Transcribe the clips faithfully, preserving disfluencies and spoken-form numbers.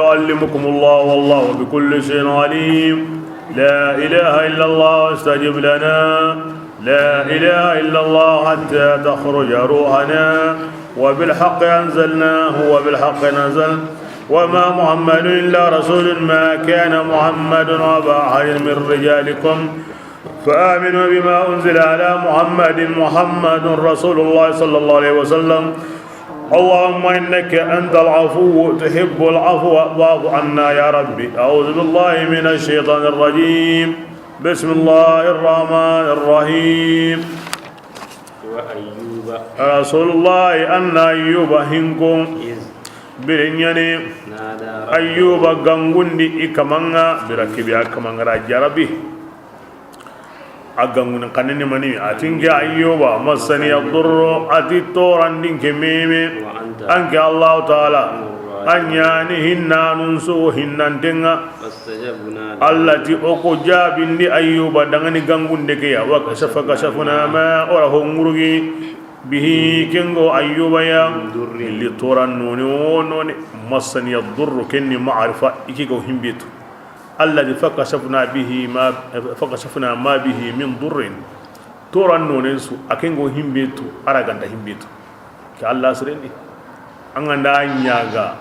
يعلمكم الله والله بكل شيء عليم. لا إله إلا الله واستجب لنا. لا إله إلا الله حتى تخرج روحنا. وبالحق أنزلناه وبالحق نزل. وما محمد إلا رسول. ما كان محمد أبا أحد من رجالكم. فآمنوا بما أنزل على محمد. محمد رسول الله صلى الله عليه وسلم. اللهم إنك أنت العفو تحب العفو فاعف عنا يا ربي. أعوذ بالله من الشيطان الرجيم. بسم الله الرحمن الرحيم. وأيوب. رسول الله أن أيوب هنكو. إذ. Bire ɲani. نادى ربه. Ayyuba gangundi i kamanŋa, bira kibiya kamanŋa ra jarabi. A gangunin kanini mani, a ti nke Ayyuba, massani yadurru, a ti torandin ke meme, anke Allahu Taala, a ɲani hinnanun su hinnantenŋa. Allah ti o ko jaabindi Ayyuba dangani gangunde ke ya, wa kashafa, kashafna ma, o ra ho ŋurugi, bihi, kengo Ayyuba ya, li toran noni o noni, massani yadurru, kenni ma'arifa, i ke go himbetu. Alladi fakashafna bihi ma, fakashafna ma bihi min durrin. Toran nonen su, a kengo himbe tu, a ra ganta himbe tu. Ke Allah sirendi. An ganda ɲaga,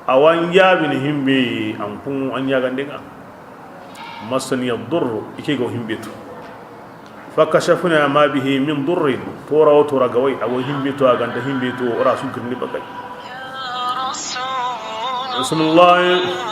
a wa n jaabini himbe, an kun an ɲagandenŋa. Massani yadurru, i ke go himbe tu. Fakashafna ma bihi min durrin. Tora o tora gawai, a go himbe tu, a ganta himbe tu, o ra su girni bakai. Bismillah.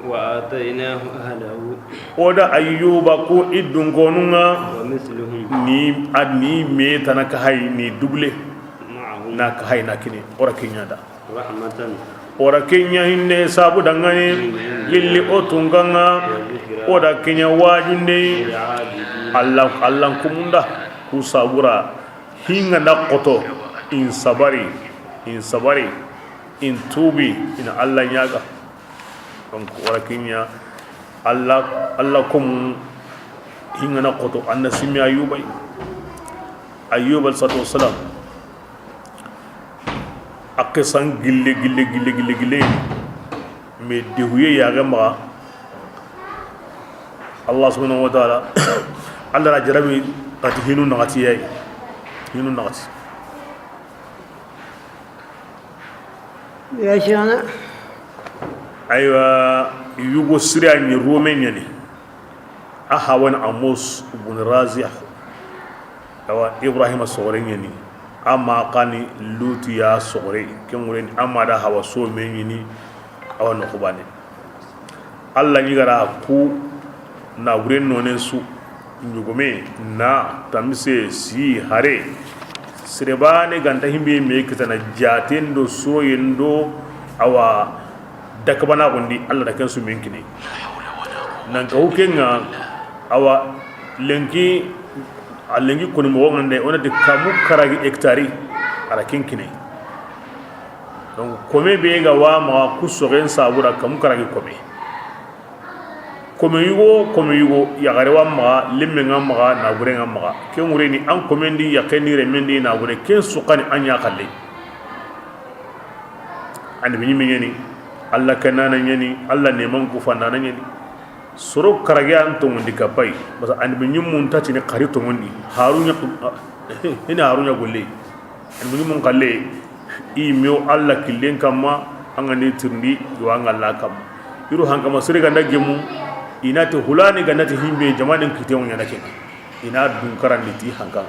وآتيناه أهله. O da Ayyuba ko i dunkonunŋa. ومثلهم. Ni ad ni me tana ka hay ni double. معهم. Na ka hay na kini. O ra kenya da. رحمة. O ra kenya hinne sabu dangani. من عندنا. Gilli o tunkanŋa. وذكرى. O da kenya wajunde. للعابدين. Allah, Allah kumunda. Ku sabura. Hinga na koto. In sabari. In sabari. In tubi. In Allah ɲaga. Donc, wala kinya, Allah, Allah komu hingana koto, anna simi Ayyuba. Ayyuba alayhi salatu wassalam. A qisan gille, gille, gille, gille, gille. Mais dehuye yaxe maxa. Allah subhanahu wa ta'ala. Allah ra jarabi kati hinu naxati yayi. Hinu naxati. Ya Cheikhna. Aywa, yugo sira ni Romain ɲani. A hawan Amos bun Razia. Awa Ibrahima sogore ɲani. Amma kani Lutu ya sogore. Ken ŋureni amma da hawa so me ɲini. Awa no xubane. Allah ɲi gara ku na wuren nonen su, ɲugome, na, tamise, si, hare. Sere bane ganta himbe me kitana jaten do soyen do, awa dakabana gondi Allah da ken su men kine. Nan ka hukenga, awa lenki, a lenki koni mogo ngande, onati kamu karagi hectare, ala ken kine. Donc, kome be ga wa maxa ku soxen sabura kamu karagi kome. Kome yugo, kome yugo, yaxare wa maxa, lemme nga maxa, nabure nga maxa. Ken ŋureni an komen di, yaxen di, remmen di, nabure, ken suxani an ɲa xalle. Annabi ɲimme ɲani, Allah kanana ɲani, Allah neman kufandana ɲani. Soro karage an tongondi ka pay. Parce que annabi ɲimmun tatini xari tongondi. Harunya, hina harunya golle. Annabi ɲimmun xalle, i mew Allah killen kamma, an ga ni tirindi, yo an ga Allah kamma. Iru hankama sere ganda gemu, inati hulani ganda ti himbe jamanen kiten ɲana ken. Ina dun karandi ti hankan.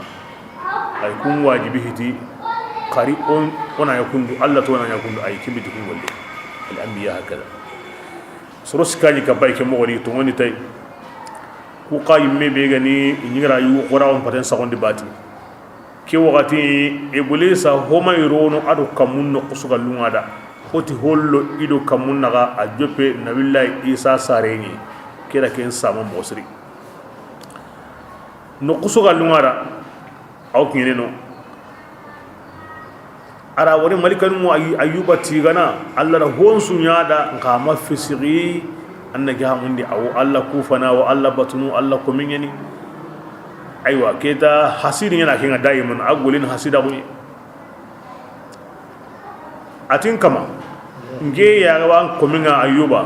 Ay kun wajibi hiti, xari on, ona ya kundu, Allah to ona ya kundu, ay kimbi ti kun golle. Al anbiya hakada. Soro sikani ka bay ke moxoni tongoni tay. Ku xa yimme be gani i ɲigira yu xora on paten saxondi bati. Ke waxati Iblisa homa irono ado kamun no kusuga lungada. Oti hollo ido kamun naga a joppe Nabillahi Isa sareni. Kira ken sama mosri. No kusuga lungada. Aw kiɲene no. A ra wori malikanu mu Ayu-, Ayuba tigana, Allah da honsu ɲada, nka ma fisigi, anna ke hamundi, awo Allah kufana, wa Allah batunu, Allah komiɲeni. Aywa, keta hasidi ɲana kenga daiman, a golin hasida kuɲi. Atin kama, Nke ya ga wa an komi ŋa Ayuba.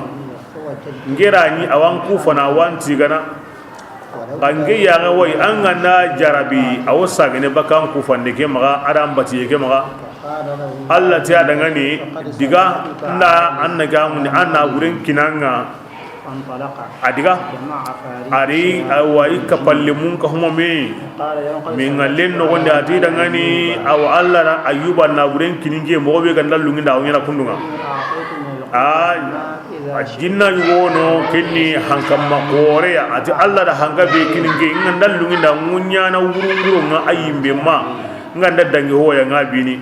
Nke ra ni a wa an kufana, a wa an tigana. Xa nke ya ga wa yi an ga na jarabi, a wo sagene baka an kufande ke maxa, a da an batiye ke maxa. Allah ti a da ŋa ni, diga, n da an na gamundi, an na buren kinanŋa. A diga, a ri, a wa i kapalle mun ka huma me. Min ŋa len noxondi, a ti da ŋa ni, a wa Allah da Ayuba na buren kininke, moxo be ga nda lunginda, a wo ɲaana kundunŋa. A, a jinna yugo no, ken ni hankamma xoore ya, a ti Allah da hanka be kininke, n ga nda lunginda, ŋuɲana wurunguro ŋa a yimbe ma, n ga nda dangi hoya ŋa bini.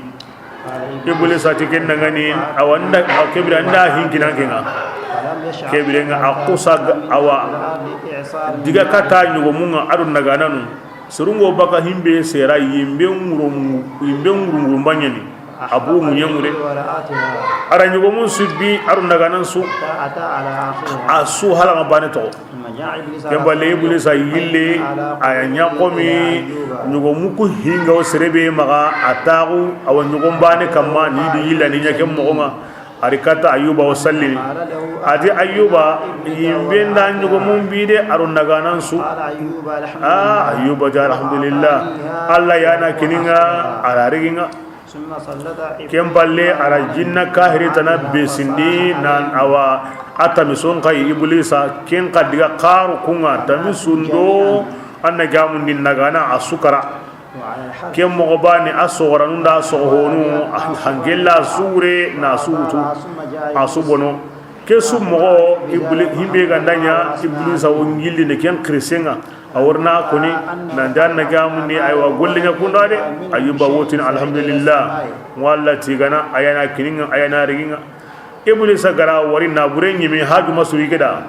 Iblisa ti ken da ŋa ni, a wa n da, a kebira n da hinkinan ke ŋa. Kebire ŋa a kusa ga, a wa diga kata ɲogomun ŋa, a do nagananu. Serun ŋo baka himbe sera yimbe ŋurum, yimbe ŋurungurumba ɲa ni. A bu ŋuɲe ŋure. A ra ɲogomun su bi, a do naganan su. A su hala ma bane toxo. Ken balle Iblisa yille, a ya ɲa xomi ɲogomu ku hinga wo sere be maxa, a taxu a wa ɲogon bane kamma, ni di yilla ni ɲa ken moxo ŋa. A ri kata Ayuba wo sallini. A ti Ayuba, yimbe nda ɲogomun bi de, a do naganan su. A, Ayuba ti alhamdulillah. Allah ya na kininŋa, a ra riginŋa. Ken balle a ra jinna kahiri tana besindi nan a wa a tamison xa yi Iblisa, ken xa diga xaru kunŋa tamisun do, an na gamundi nagana a su kara. Ken moxo bane a soxoranu nda soxo honu, a hankella su wure na su wutu, a su bono. Ke su moxo, Ibli-, himbe ga nda ɲa, Iblisa wo ŋillinde ken xirisenŋa. A wori na koni, nan ti an na gamundi, aywa, golle ɲa kunda de. Ayuba wo tini, alhamdulillah. Ŋo Allah tigana, a ya na kininŋa, a ya na riginŋa. Iblisa ga ra wari na bure ɲimi, haju ma suri ke da.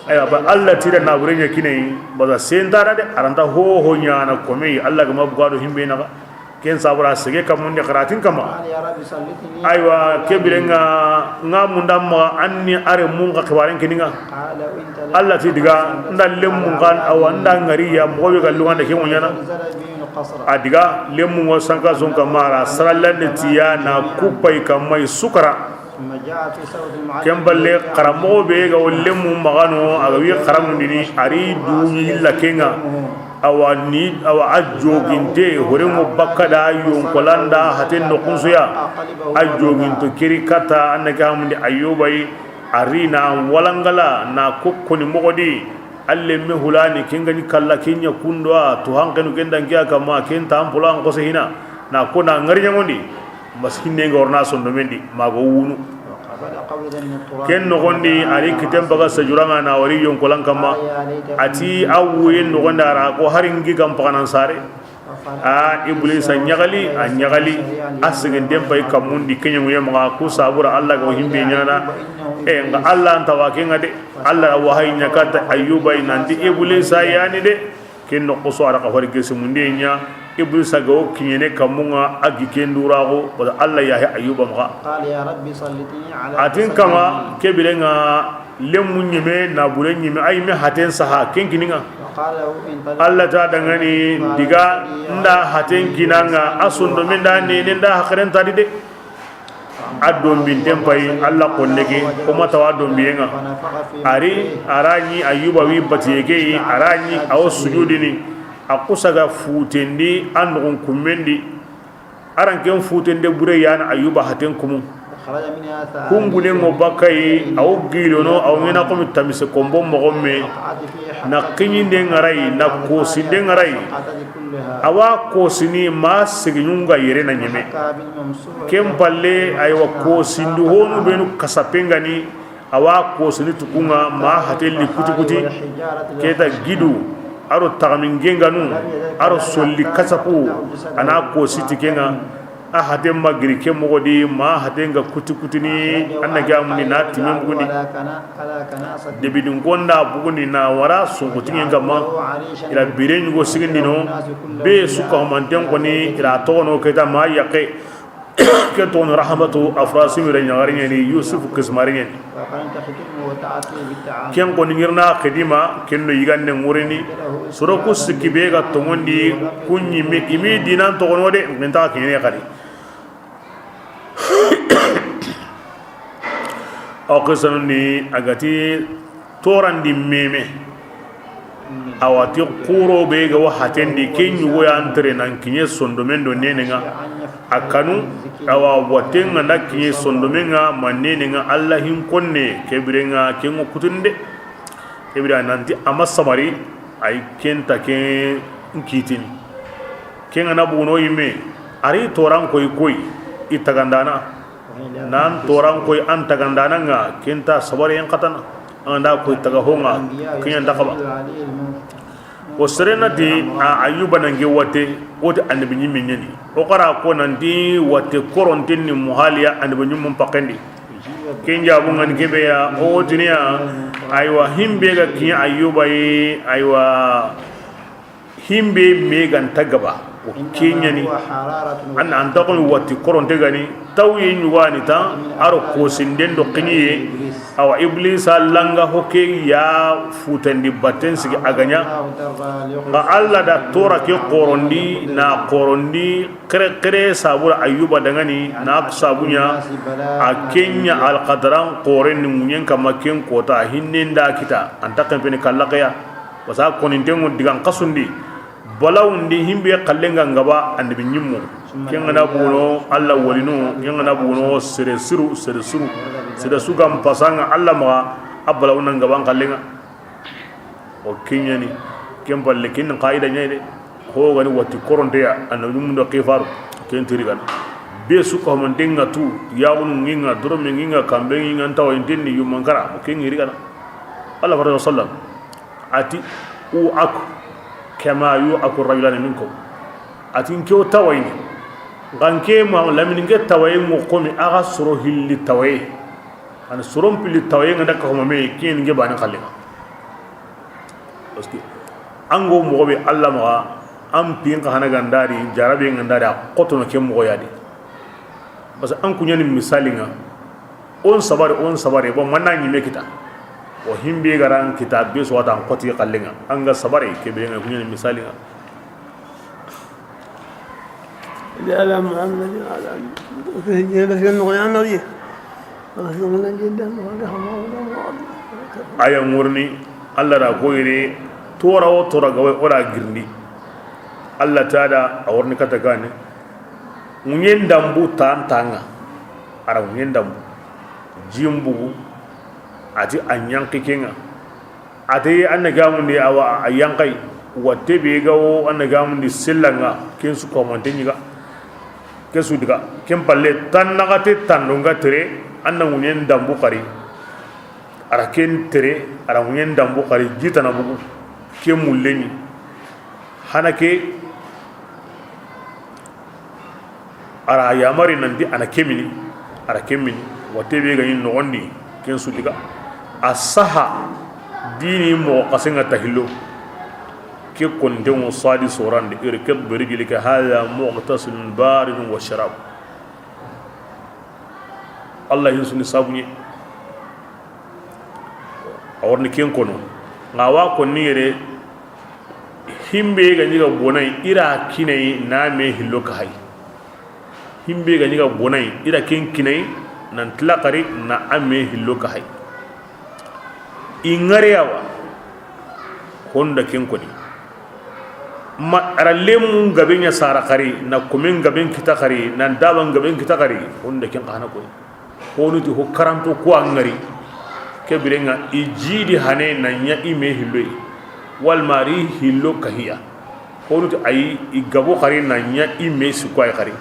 Aywa, ba Allah ti da na bure ɲa kini a yi, ba za sentara de, a ra nta ho ho ɲaana kome, Allah ga ma buga do himbe naxa. Ken sabura sege kamundi xaratin kama. Aywa, kebire ŋa, ŋa munda ma an ni a renmun xa xibaren kininŋa. Allah ti diga, n da lenmun xa, a wa n da ŋari ya, moxo be ga lugande ke ŋo ɲaana. A diga, lenmun ŋo sanka son kama ra, sarallande ti ya na kupai kamai su kara. Ken balle, xaramoxo be ga wo lenmu maxa no, a ga wi xaramundini, a ri du yilla ke ŋa. A wa ni, a wa a joginte, horenŋo bakka da, yonkolanda, haten noxunsoya. A joginto keri kata, an na gamundi Ayuba yi, a ri na walangala, na kokkoni moxo di. Alle me hulani, ken ga ni kalla, ken ɲa kundo a, to hankenu ken danke a kama, ken ta ampola an xose hina. Na ko na ŋari ɲaŋondi. Masikinne ŋa wori na sondomen di, mago wunu. Ken noxondi, a ri kiten baga sajuraŋa na wari yonkolan kamma. A ti a wuyen noxondi a ra ko hari n gi ga n paganan sare. A Iblisa ɲaxali, a ɲaxali. A segenden pay kammundi keɲeŋuye maxa, ku sabura Allah ga wo himbe ɲaana. E, nxa Allah nta wa ke ŋa de. Allah wahayi ɲa kata Ayuba yi nanti Iblisa yani de. Ken noxo su a ra xa fari gesimunde ɲa, Iblisa ga wo kiɲene kammuŋa, a gi ken duraxu, wala Allah yahe Ayuba maxa. A tin kama, kebire ŋa, lenmu ɲime, na bure ɲime, a yi me haten saha, ken kininŋa. Allah ta da ŋa ni, diga, n da haten kinanŋa, a sondomen da nene, n da haxaren ta di de. A donbinten pay, Allah konne ke, ko ma tawa donbiyen ŋa. A ri, a ra ɲi Ayuba wi batiye ke yi, a ra ɲi a wo sujudini, a kusa ga futendi, a noxon kummendi. A ra n ken futende bure yani Ayuba haten kumu. Kumbune ŋo bakka yi, a wo gilono, a wo ŋena komi tamise kombo moxo me. Na kiɲinde ŋa ra yi, na kosinde ŋa ra yi. A wa kosini ma segiɲunga yere na ɲeme. Ken palle, aywa, kosindi honu benu kasape ŋa ni, a wa kosini tukunŋa ma hatelli kuti kuti. Keta gidu, a ro taxamin genganu, a ro solli kasapu, a na kosi ti ke ŋa. A haten ma giri ke moxo di, ma haten ga kuti kutini, an na gamundi na timen bugundi. Debidin konda bugundi na wara sunkutinŋen kamma. I ra bire ɲugo sigindi no, be su ka humanten koni, i ra toxono keta ma yaqe. Ke toxono Rahmatu Afrasimi ra ɲaxari ɲeni, Yusuf Kismari ɲeni. Ken koni ŋirna xidima, ken do yigande ŋurini. Soro ku sikki be ga toŋondi, ku ɲimi, i mi dinan toxono de, minta kiɲene xadi. Awa, xisanu ni a ga ti toorandi meme. Awa, ti xuro be ga wa hatendi, ke ɲugo ya n tere nan kiɲe sondomen do nenen ŋa. A kanu, awa, watten ga nda kiɲe sondomen ŋa ma nenen ŋa, Alla hin konne, ke biren ŋa, ke ŋo kutunde. Ke bire nanti a ma samari, ay ken ta ke n kitini. Ke ŋa na buguno yimme, a ri toran koy koy, i tagandana. Nan toran koy an tagandana ŋa, ken ta sabari en xatana. An da koy taga ho ŋa, ke ɲa nda xaba. O sere na ti, a, Ayuba nan ke watte, o ti annabi ɲimme ɲani. O xara ko nanti watte koronten ni muhaliya annabi ɲimmun pakendi. Ken jabu ŋa ni ke be ya, o tiniya, aywa, himbe ga kiɲa Ayuba yi, aywa, himbe me ga nta gaba, o ke ɲani. An, an ta xo ni watti koronte ga ni, taw ye ɲugo ni ta, a ro kosinden do kiniye, awa, Iblisa langa ho ke ya futandi batten sigi a ga ɲa. Nga Alla da tora ke xorondi, na xorondi, Xere xere sabura Ayuba dangani na sabunya a kenya alqadaran qoren ni munyen kama ken kota hinnen da kita an ta kempeni kallaqeya. Wasa konintengu digan kasundi balawundi himbe kallenga ngaba annabi nyimmo. Ken ga na buno Alla walinu, ken ga na buno sere suru, sere suru, sere su gam pasanga Alla maga a balawuna ngaban kallenga. O kenyani, ken palle ken qaida ɲa de. Ho gani watti koronte ya, annabi mun do xifaru, ken tiri gana. Be su ko man denga tu, yawunu nginga, dorome nginga, kambe nginga, ntawa intenni yumankara, o ken ngiri gana. Allah farada sallam ati, u aku kama yu aku rajulani minkum. Ati nkew tawayni. Nganke ma lamini nge tawaye mo komi aga soro hilli tawaye. An soron pilli tawaye nga da ka homa me ken nge bani xalle. Parce que an go moxo be Allah maxa, an pin xa hana gandari, jarabe gandari, a xotono ke moxo ya di. Parce que an kuɲani misali nga, on sabari, on sabari, bon, manna ɲime kita. O himbe garan kita be so wata an xoti xalle nga. An ga sabari ke be nga kuɲani misali nga. على محمد وعلى آله وصحبه وسلم. Aya ŋurni, Allah da ko yere, tora o tora gawe o da girndi. Allah ta da a worni kata gane. Ŋuɲen dambu tan tanga. Ara ŋuɲen dambu. Jimbugu. Ati a ɲanki kenga. Ate an na gamundi awa a yankai, watte be ga wo an na gamundi sellanga, ken su komante ɲiga. Ke su diga, ken palle tan naxate tandonga tere, an na ŋuɲen dambu xari. Ara ken tere, ara ŋuɲen dambu xari, jitana bugu, ke mulleɲi. Hana ke, ara yamari nanti ana kemini, ara kemini, watte be gani noxondi, ken su diga. A saha, dini moxo xasenga tahillo. Ke kontengo sadi sorande, irkab birijlika hadha mughtasalun baridun wa sharab. Allah hin suni sabuɲe. A warni ken kono. Nga wa konni yere, himbe ga ɲiga bonai, ira kinai na me hillo ka hay. Himbe ga ɲiga bonai, ira ken kinai, nan tilakari na a me hillo ka hay. I ŋare yawa, honda ken koni. Ma ara lemu gabe ɲa sara xari, na komen gaben kita xari, na daban gaben kita xari, honda ken xana koni. Honu ti ho karanto ko a ŋari, ke birenga i jidi hane na ɲa i me hilloy, walmari hillo kahiya. Honu ti ayi, i gabo xari na ɲa i me sikoy xari.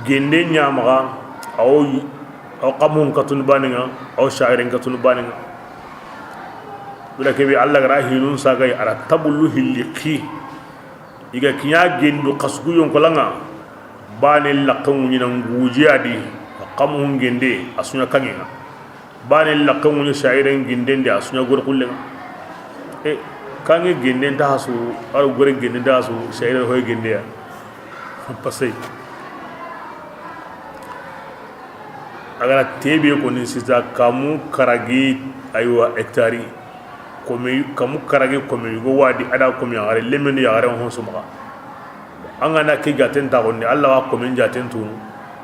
Gende ɲamaxa, awo, awo xamun katunu baninga, awo shairen katunu baninga. Bila kebe Allah gara hinun sagay ara tabullu hilli xi. Iga kiɲa gendu xasugu yonkolanga. Bane laqqe ŋuɲina ngujiya di, xamun gende a suɲa kangenga. Bane laqqe ŋuɲi shairen ginden di a suɲa gore xullenga. E, kange ginden ta hasu, aro gore ginden ta hasu, shairen hoy ginde ya. Pasay. Agara tebe ko ni sita kamu karagi aywa hectare. Kome, kamu karage kome yugo wa di, a da kome yaxare, lemenu yaxare hon su maxa. An ga na ke jaten taxundi, Alla wa komen jaten tunu.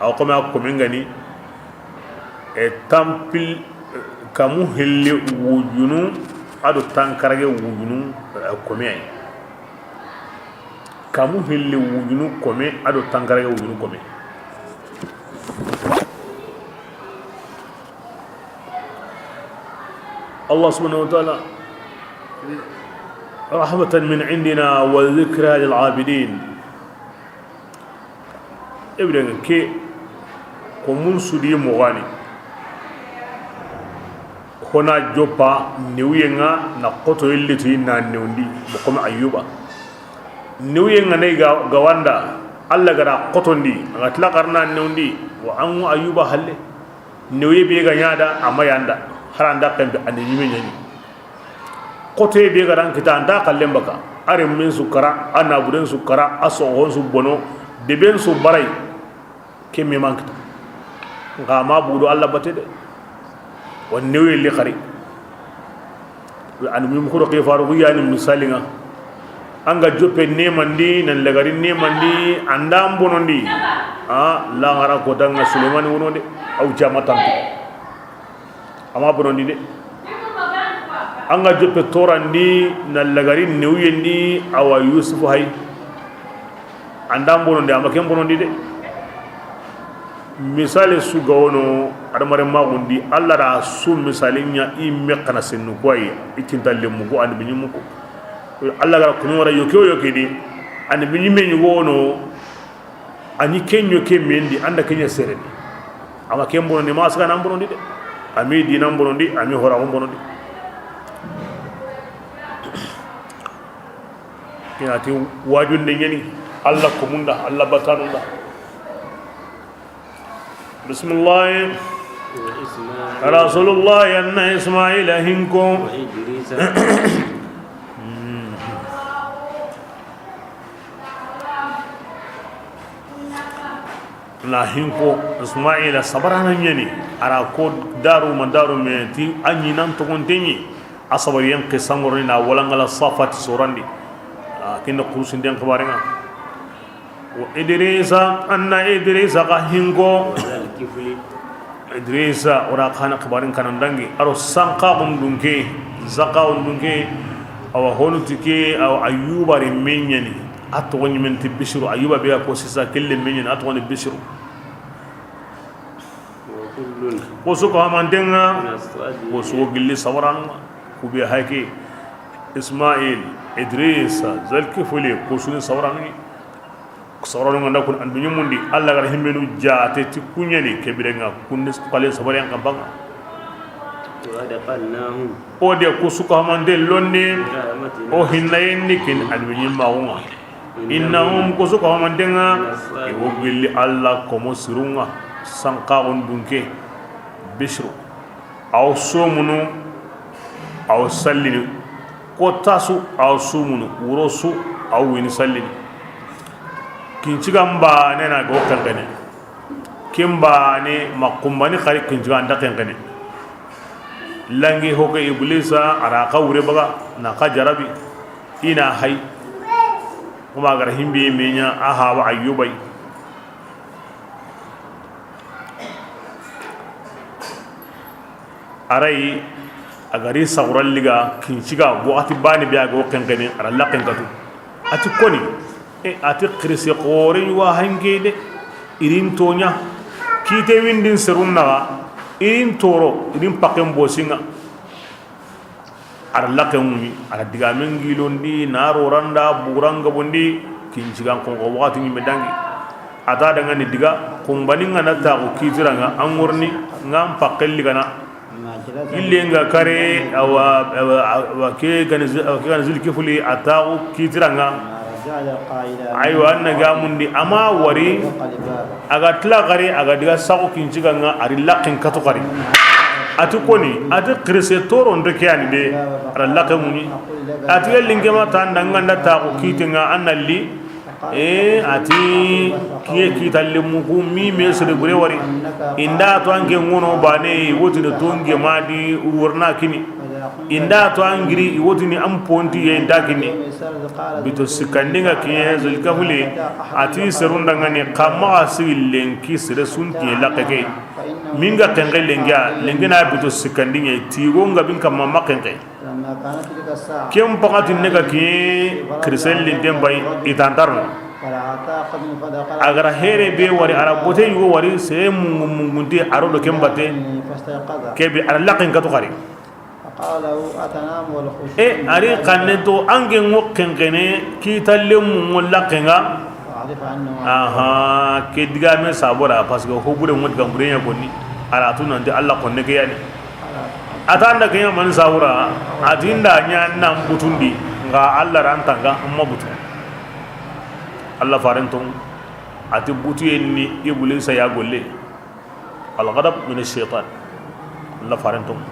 Awa kome a komen ga ni, e, tanpil, kamu hille wujunu, a do tankarage wujunu, e, kome ay. Kamu hille wujunu kome, a do tankarage wujunu kome. Allah subhanahu wa ta'ala, rahmatan min indina wa dhikra lil abidin. Ibren ke ko mun sudi mogani. Hona joppa newuyen ŋa na xoto yellitu na newndi, mo comme Ayuba. Newuyen ŋa nay ga, gawanda, Alla gara xotondi, a ga tila xarna newndi, wa an ŋa Ayuba halle. Newuye be ga ɲa da, a ma yanda, haranda kembe andi ɲime ɲani. Xotoye be ga ran kita, anta xallen baka, a remmen su kara, a naburen su kara, a soxon su bono, deben su baray. Ke me man kita. Nxa ma budu Alla bate de. Wa newuye li xari. An mim kuro ke faru yani misali ŋa. An ga joppe nemandi, nan lagari nemandi, anda bonondi. A la ngara ko danga Sulemani wono de. Aw jama tantu. A ma bonondi de. An ga joppe torandi, na lagari newuyendi, awa Yusufu hay. Anda bonondi, a ma ken bonondi de. Misali su ga wono, adamaren maxundi, Alla da su misali ɲa i me xana sennu ko ay, i tinta lemmu ko, andi biɲimu ko. Alla gara kunu wara yoke o yoke di, andi biɲime ɲi wono, A ni ken ɲo ke mendi, anda ken ɲa sereni. A ma ken bonondi, ma saga nan bonondi de. A mi dinan bonondi, a mi horaxun bonondi. Ina ti wajunde ɲani, Alla komunda, Alla batanunda. Bismillah. Wa Ismail. Rasulullah, anna Ismaila hinko. Wa Idrisa. Na hinko Ismaila sabarana ɲani, a ra ko daru ma daru me ti a ɲinan togonte ɲi, a sabariyen ke sangoroni na walangala Safati sorandi. A kinda kurusinden xibarenga. Wa Idrisa, anna Idrisa ka hinko. Idrisa, o ra xana xibarin kanan dangi. A ro sanka undunke, zaka undunke, awa honu tike, awa Ayuba re meɲani. A togo ɲimenti Bisiru, Ayuba be ko sisa kelle meɲani, a togo ni Bisiru. Ko su ko hamantenga, ko su gilli sawaran, ku be hake, Ismail, Idrisa, Zalkifuli, ko su ni sawaran. Sorono nganda kun andu ɲumundi, Alla gara himmenu jaate ti kuɲeni kebirenga, kunni kale sabaren kampanga. Wa adkhalnahum. O de ku su ko hamande lonne, rahmatina. O hinnayen ni kin andu ɲimma wonga. Innahum ku su ko hamandenga, e wo gilli Alla komo sirunga, sanka on dunke, Bishru. Aw somunu, aw sallini. Kotta su, aw sumunu. Wuro su, aw wini sallini. Kincigan bane na go kankene. Kin bane ma kumbani xari kincigan da kankene. Langi hoke Iblisa, a ra xa wure baga, na xa jarabi. Ina hay. Kuma gara himbe meɲa, a hawa Ayyubai. Aray, a gari saxuran liga, kinciga, waxati bani be a go kenkene, a ra laxen katu. A ti koni, e, a ti xirise xoore wa hanke de, irin toɲa, kite windin serun naxa, irin toro, irin paken bosinga. A ra laxe ŋuɲi, a ra digamen gilondi, na roranda, buguran gabondi, kincigan xonxo waxati ɲime dangi. A ta dangani diga, kumbani nga na taxu kitiranga, an ŋorni, nga n paxelli gana. Ille nga kare, awa, awa, awa, ke gani zi-, awa, ke gani Zulkifli, a taxu kitiranga. Aywa, an na gamundi, ama wari, a ga tila xari, a ga diga saxu kinciganga, a ri laxen katu xari. A ti koni, a ti xirise toron do ke yani de, a ra laxe ŋuɲi. A ti yelli nke ma ta nda nga nda taxu kitenga, an na li, e, a ti kiye kita lemu ku mi me sere gure wari. Inda to anke ŋono bane, wotine to nge ma di worna kini. I nda to an giri, i wotini an ponti ye nda kini. Bito sikkandi nga kiɲe Zulkafli, a ti serun da nga ni xa maxa sigi lenki sere sun kiɲe laxe ke. Min ga xenxe lenki ya, lenki na bito sikkandi ɲa, tigo nga bin kamma ma xenxe. Ken paxati ne ga kiɲe kirisel linten bay i tantarno. A gara here be wari, a ra bote yugo wari, sere mungu mungunte a ro do ken bate. Kebe a ra laxen katu xari. E, a ri xanne to, an ke ŋo xenxene, kita lemu ŋo laxenga. Aha, ke digame sabora, parce que ho bure ŋo diga bure ɲa gonni, a ra tu nanti Allah xonne ke yani. A ta nda ke ɲa man sabora, a ti nda ɲa nan butundi, nga Allah ran tanga, amma butu. Allah faren ton, a ti butu yenni Iblisa ya golle. Al-ghadab min ash-shaytan. Allah faren ton.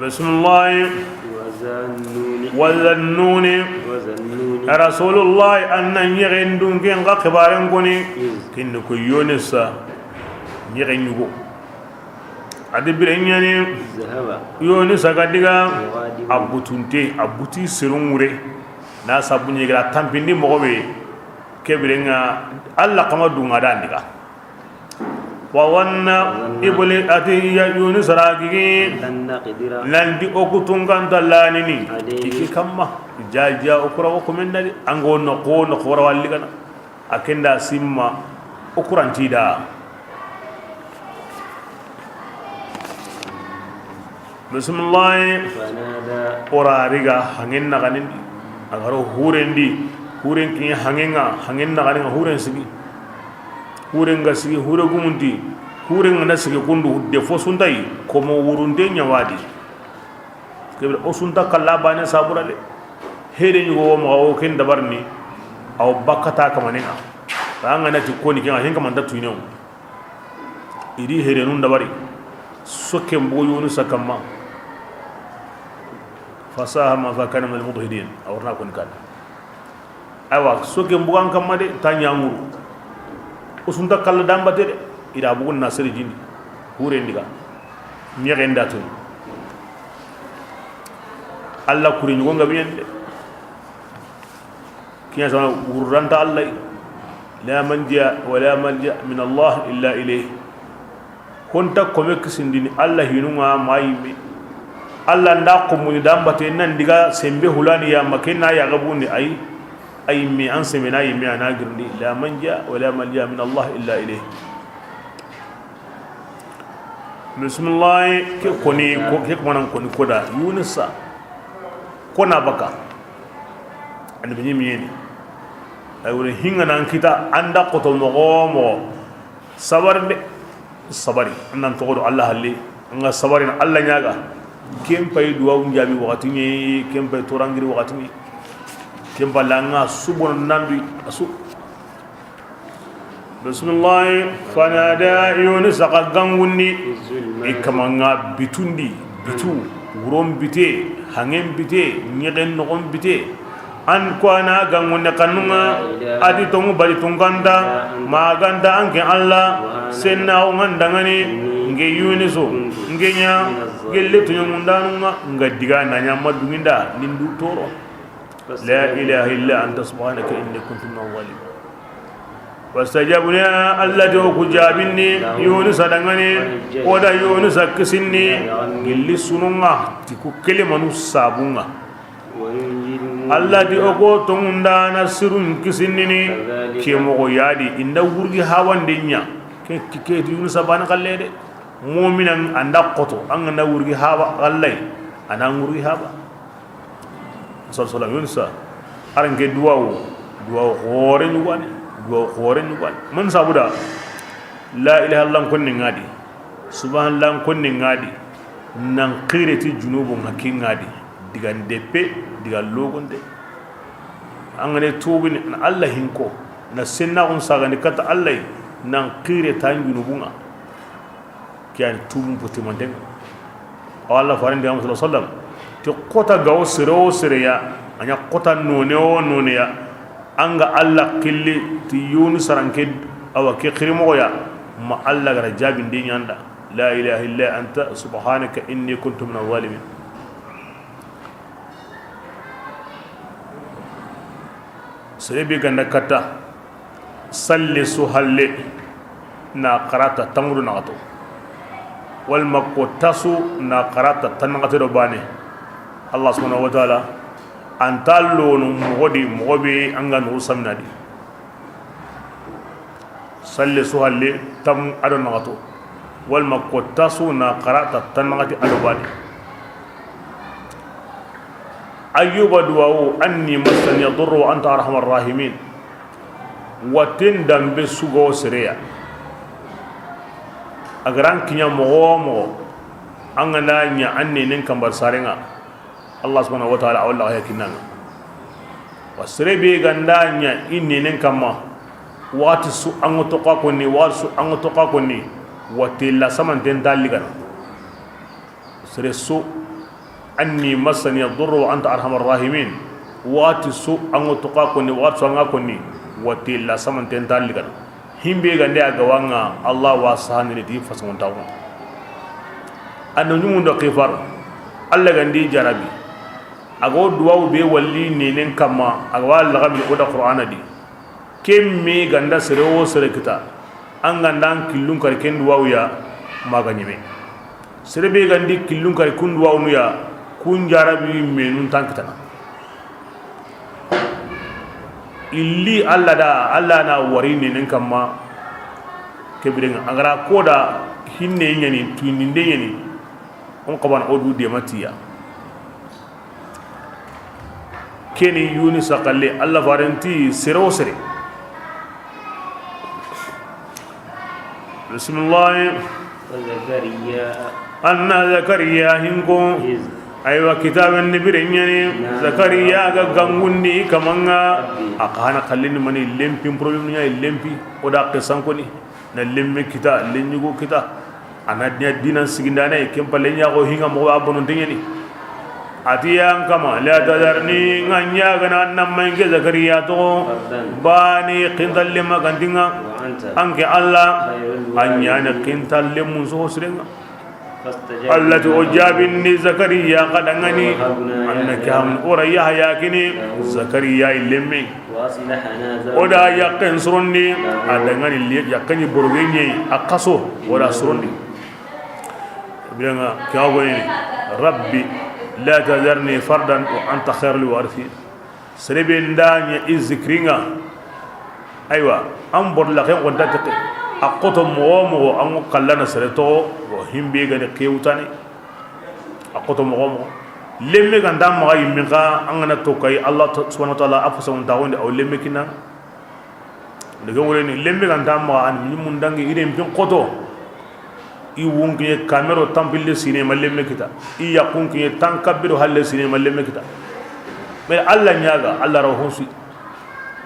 Bisimilahi. Wa zannuni. Rasulullahi, an na ɲexen dunken xa xibaren koni. Kinni ko Yunisa ɲexen ɲugo. A di bire ɲani. Yunisa ga diga. A butunte, a buti serun ŋure. Na sabu ɲegira tampindi moxo be. Ke birenga Allah kama dunga da ndiga. Wa wanna ibli ati ya Yunus ragigi. Lan di okutunganta lanini. Iki kamma. Jaja okura okumenda di. Ango no ko no xora walligana. Akenda simma okurantida. Bisimilahi. Ora riga hangen naxanin di. A garo huren di. Huren ki hangen ŋa, hangen naxanin ŋa, huren sigi. Huren ga sigi, hure gumunti. Huren ga na sigi kundu de fo suntayi, komo wurunte ɲawadi. Kebe o sunta kalla bane sabura de. Hede ɲugo wo maxa wo ken dabarni. Aw bakkata kamanen ŋa. An ga na ti koni ken ŋa, hen kamanta tuyinenŋo. I di herenun dabari. Soke mbogo Yunusa kamma. Fasahama fakana min almudhidin. A warna kun kan. Aywa, soke mbogan kamma de, ta ɲanguru. Usunta kalla dambate de. I da bugun na sere jini. Hure ndiga. Ɲexen da tun. Allah kuri ɲugo nga biyen de. Kiɲa sama wurranta Allah. La manja wa la malja min Allah illa ilayh. Honta kome kisindini Allah hinunga ma yimme. Allah nda komuni dambate nan diga sembe hulani ya ma kenna ya gabundi ay. Ay me an sembe na yimme ana girndi. La manja wa la malja min Allah illa ilayh. Bisimilahi, ke koni, ko, ke kumanan koni koda, Yunusa. Kona baka. Ani bini miyeni. Ay wuri hinga nan kita, anda koto mogo mogo. Sabari de. Sabari. Annan togo do Allah halli. Nga sabari na Allah ɲaga. Ken pay duwa unjabi wakati ni, ken pay torangiri wakati ni. Ken pay langa subono nandu asu. Bisimilahi. Fanada, Yunusa xa gangundi. I kamanga bitundi, bitu, wuron bite, hangen bite, ɲexen noxon bite. An ko ana gangunde kanunga, a di tongu bari tunganta, maganta anke Allah, senna o ngandangani, nge Yunusu, nge ɲa, gelle tuɲamundanunga, nga diga na ɲa madunginda, nindu toro. La ilaha illa anta subhanaka inni kuntu minaz zalimin. Fastajabna, Allah di o ku jabinni, Yunusa dangani, o da Yunusa kisinni, gilli sununga, ti ku kelimanu sabunga. Allah di o ko tongundana sirun kisinnini, ke mogo yadi, inda wurgi hawande ɲa, ke, ke, ke Yunusa bana kalle de. Mu'minan anda koto, an ga na wurgi haba, Allah, ana wurgi haba. Sal salam Yunusa, aranke duwawu, duwawu xore ɲugani, duwawu xore ɲugani. Man sabuda, la ilaha illallah konni ngadi, subhanallah konni ngadi, nan qireti junubu ngaki ngadi, diga ndeppe, diga logonde. An ga ne tubini, na Allah hinko, na sennaxun sagandi kata Allah, nan qire tan junubunga. Ke yani tubun potimanten. Awa Alla faaren ti, Muhammad sallallahu alaihi wasallam, ti xota ga wo sere wo sere ya, a ɲa xota none wo none ya, an ga Alla xilli ti Yunusa ranke, awa ke xiri moxo ya, ma Alla ga ra jaabinde ɲa an da: La ilaha illa anta subhanaka inni kuntu minaz zalimin. Sere be ga nda katta, salle su halle na xara ta tanmu do naxato, walla ma ko ta su na xara ta tan naxate do baane. Allah subhanahu wa taala a nta lono moxo di, moxo be an ga nuxu samina di. Salle su halle, tanmu do naxato, walla ma ko ta su na xara ta tan naxati do baane. Ayyuba duwawu: anni massani yadurru wa anta arhamar rahimin. Watten danbe su ga wo sere ya, a ga ra an kiɲa moxo wo moxo, an ga na ɲa an neenen kanma saaren ŋa, Allah subhanahu wa taala a wa laxa ya kinna an ŋa. Wa sere be ga nda ɲa i neenen kanma, waxati su an ga toxo a konni, waxati su an ga toxo a konni, watte la samanten nta ligana. Sere su: anni massani yadurru wa anta arhamar rahimin. Waxati su an ga toxo a konni, waxati su an ga konni, watte la samanten nta ligana. Himbe ga nde a ga wa an ŋa, Allah wa sahandini ti fasanŋo nta xo. An na ɲumu do xifar, Allah ga ndi jarabi, a ga wo duwawu be walli neenen kanma, a ga wa laxami o da Qur'ana di. Ken me ga nda sere wo sere kita, an ga nda an killun kari ken duwawu ya, ma ga ɲeme. Sere be ga ndi killun kari kun duwawunu ya, kun jarabi menun nta an kitana. Illi Allah da, Allah na wari neenen kanma. Ke biren ŋa, a ga ra ko da hinne ɲaani, tuyindinde ɲaani, o n xabana o du dematiya. Keni Yunusa xalle, Allah faaren ti sere wo sere. Bismillah. وزكريا. Anna Zakariya hinko. إذ. Aywa, kitaaben ni bire ɲaani. نادى. Zakariya ga gangundi kaman ŋa. ربي. A xa na xallini mani, lenpin problème ɲa, lenpi. O da xisan koni. Na lemme kita, lenɲugo kita. A na diina, diinan sigindane, ken palle ɲa xo hinŋa moxo a bononte ɲaani. A ti ya n kama, لا تذرني, n ga ɲaagana an na ma in ke Zakariya toxo, فردا. Baane xintalle ma ga nti n ŋa. وأنت. An ke Allah, خير الوارثين. A ɲaana xintalle mun soxo siren ŋa. فاستجبنا له. Allah ti o jaabindi Zakariya xa danŋa ni. ووهبنا له. An na ke ham o ra Yahaya kini. Zakariya i lemme. وأصلحنا زوجه. O da yaqqen sorondi, a danŋa ni li-, yaqqen ni boroge ɲi, a xaso, o da sorondi. Biren ŋa, ke ga wo ni, رب لا تذرني فردا وأنت خير الوارثين. Sere be nda ɲa i zikiri n ŋa. Aywa, an bor la xen xo nta texe. A xoto moxo wo moxo, an ŋa kallana sere toxo, wo himbe ga ni xewtane. A xoto moxo wo moxo. Lemme ga nta maxa yimmin xa, an ga na to kay, Allah ta-, subhanahu wa taala a fo sawon ta wonde, aw lemme kinna. Daga wure ni, lemme ga nta maxa, an ni mun dangi, i renpin xoto. I wunkiɲe kamero tampille sine ma lemme kita. I yaxunkiɲe tan kabbiro halle sine ma lemme kita. Mais Allah ɲaaga, Allah ra wo honsu.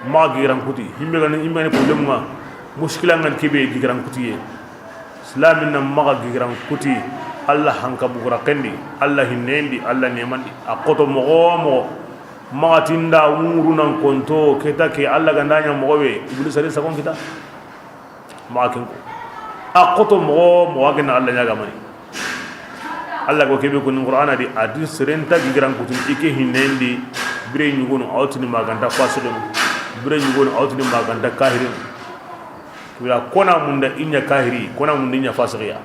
Maxa gigiran kuti, himbe ga ni, himbe ga ni problème ŋa, muskila ŋa ni ke be gigiran kutiye. Silamin na maxa gigiran kuti, Allah hanka bugura kendi, Allah hinnendi, Allah nemandi, a xoto moxo wo moxo. Maxa ti nda wuru nan konto, ke ta ke Allah ga nda ɲa moxo be, Iblisa ri sagon kita. Maxa ken ko. A xoto moxo wo moxo, a ga na Allah ɲaaga mani. Allah ga ke be ko ni Qur'ana di, a di seren ta gigiran kutun i ke hinnendi, bire ɲugonu a wa tini ma ga nta fasidonu, bire ɲugonu a wa tini ma ga nta kahirinu. Kibira kona munda i ɲa kahiri, kona munda i ɲa fasiqiya.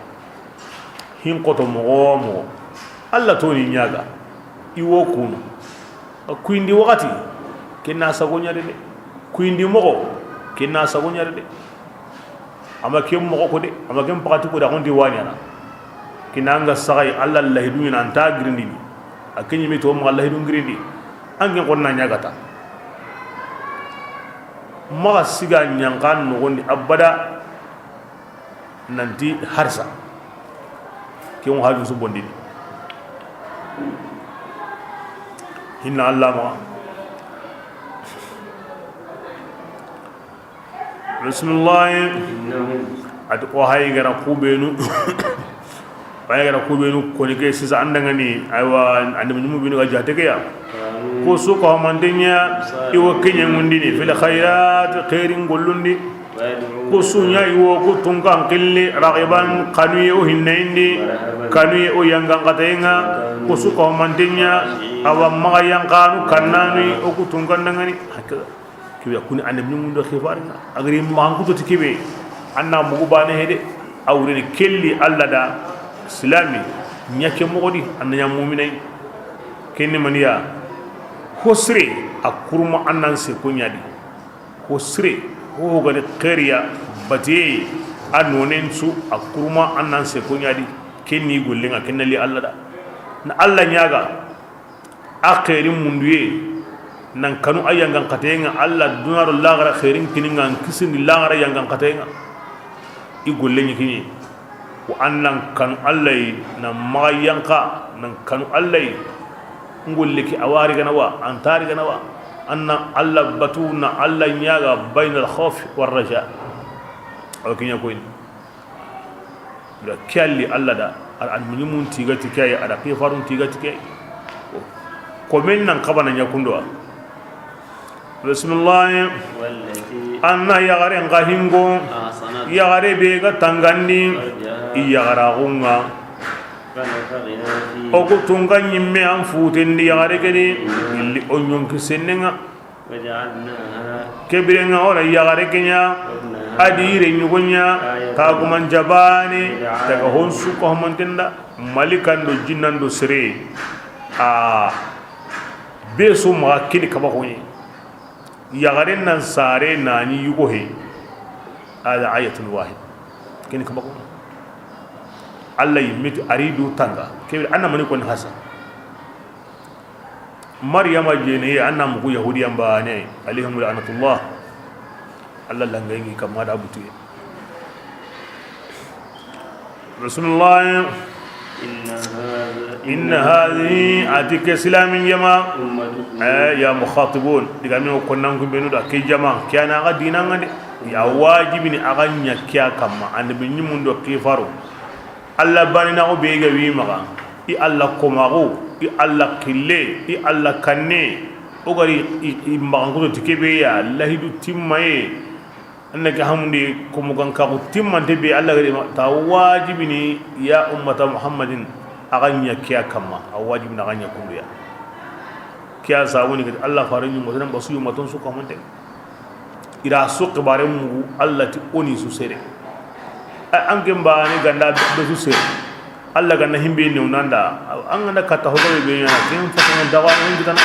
Hin xoto moxo wo moxo, Allah to ni ɲaaga, i wo kunu. Kuyindi waxati, ken na sago ɲa de. Kuyindi moxo, ken na sago ɲa de. A ma ken moxo ko de, a ma ken paxati ko de, a xonti wa ɲaana. Kina an ga saxay, Allah lahidu ɲaana, an ta girindini. A ke ɲi me to maxa lahidu girindi. An ken xonna ɲaaga ta. Maxa siga ɲanxan noxondi abada. Nanti harsa. Ke ŋo haju su bondini. Hinna Allah ma. Bismillah. إنهم. Ati o hay gara kubenu. Baane ga da ku beenu koni ke sisa an da ŋa ni, aywa, annabi ɲumu beenu ga jaate ke ya. Ku su ko manten ɲa, i wo ke ɲa ŋundini, fil khairat, xeerin gollun di. Ku su ɲa i wo ku tunkan xilli, raghiban, xanuye o hinneyindi, xanuye o yangan xatayen ŋa. Ku su ko manten ɲa, awa maxa yanqanu kannanu, o ku tunkan da ŋa ni. Hakaza. Kebe kuni annabi ɲumu do xibarin ŋa. A ga ri maxan kuto ti kebe, an na mugu baane hede. A wureni kelli Alla da, silami ɲa ke moxo di, an na ɲa muminay. Kenni maniya, ho sire a kuruma an nan se ko ɲa di. Ho sire, ho ga ni xeeriya batiye, a nonen su a kuruma an nan se ko ɲa di. Kenni gollen ŋa, kenna li Alla da. Na Alla ɲaaga, a xeerin munduye, nan kanu a yangan xatayen ŋa, Alla duna do laxara xeerin kini ŋa, an kisindi laxara yangan xatayen ŋa. I golle ɲi kiɲe. Wa an nan kanu Alla yi, na maxa yanqa, nan kanu Alla yi. Ngolle ke a wari gana wa, an tari gana wa. An na Alla batu, na Alla ɲaaga, baynal khawfi war raja. Awa kiɲa koyni. Da ke a li Alla da, a da annabi ɲumun tiga ti ke yi, a da xifarun tiga ti ke yi. Ko men nan xabana ɲa kundo wa. Bismillah. An na yaxaren xa hingo, yaxare be ga tangandi i yaxaraxun ŋa. O ku tunka ɲimme an futendi yaxare ke di, illi o ɲonki sennen ŋa. Ke biren ŋa o na yaxare ke ɲa, a do i yire ɲugo ɲa, ka guman jabane, daga hon su ko manten da, malikan do jinnan do sere. A be su maxa kini kaba xo ɲi. Yaxaren nan sare na ɲi yugo he. Hada ayatun wahid. Kini kaba xo ɲi. Alla yi miti a ri du tanga. Ke bire an na mani koni hasa. Maryama jeneye, an na mugu Yahudiyan baane, alayhim la'natullah. Alla langayi kamma da butuye. Bismillah. Inna hadha, inna hadhihi, a ti ke silamin jama, ummatukum, eh, ya mukhatibun, digaame o konnan ku beenu da ke jama, ke ya na xa diinan ŋa de. Ya wajibini a xa ɲa ke ya kamma, annabi ɲumun do xifaro. Alla baanenaaxu be ga wi maxa, i Alla komaxu, i Alla xille, i Alla kanne, o ga ri i, i maxankuto ti kebe ya, lahidu timmaye, an na ke hamundi komo gankaxu timmante be Alla ga ri ma, ta wajibini ya ummata Muhammadin, a xa ɲa ke ya kamma, a wajibini a xa ɲa kundu ya. Ke ya sabuni ga ti Alla fare ɲumaton, basu ɲumaton su kamante. I da su xibaare mugu, Alla ti o ni su sere. A, an ke baane ga nda be su sere. Alla ga na himbe ne o na nda, an ga na kata ho be be ɲa, ken fo ko dawa on kitana.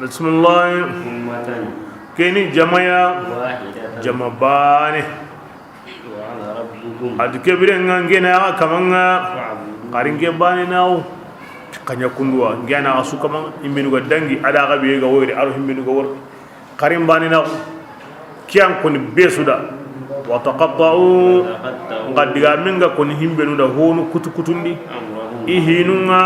Bismillah. Ummatan. Keni jamaya. Wahidatan. Jama baane. Wa ana rabbukum. A ti ke biren ŋa n ke ni axa kaman ŋa. Fa'budun. Xa ri n ke baanenaaxu. Xa ɲa kundu wa, n ke na axa su kaman ŋa, himbenu ga dangi, a da axa be ga wori, a ro himbenu ga wori. Xa ri n baanenaaxu. Ke ya n koni be su da. Wa taqatta'u. N xa digaamen ga koni himbenu da, honu kutu kutundi. I hinun ŋa,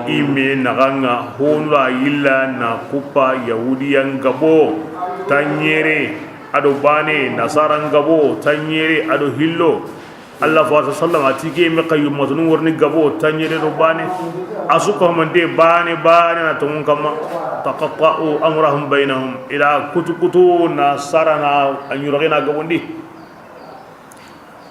i me naxan ŋa, honu ra yilla na kuppa Yahudiyan gabo, tanɲere, a do baane, Nasaran gabo, tanɲere, a do hillo. Alla fa sallam a ti ke me xa yummatunu worni gabo, tanɲere do baane. A su ko mante baane, baane na tongun kamma. Taqatta'u amrahum baynahum. I da kutu kutu na sarana a ɲurogena gabondi.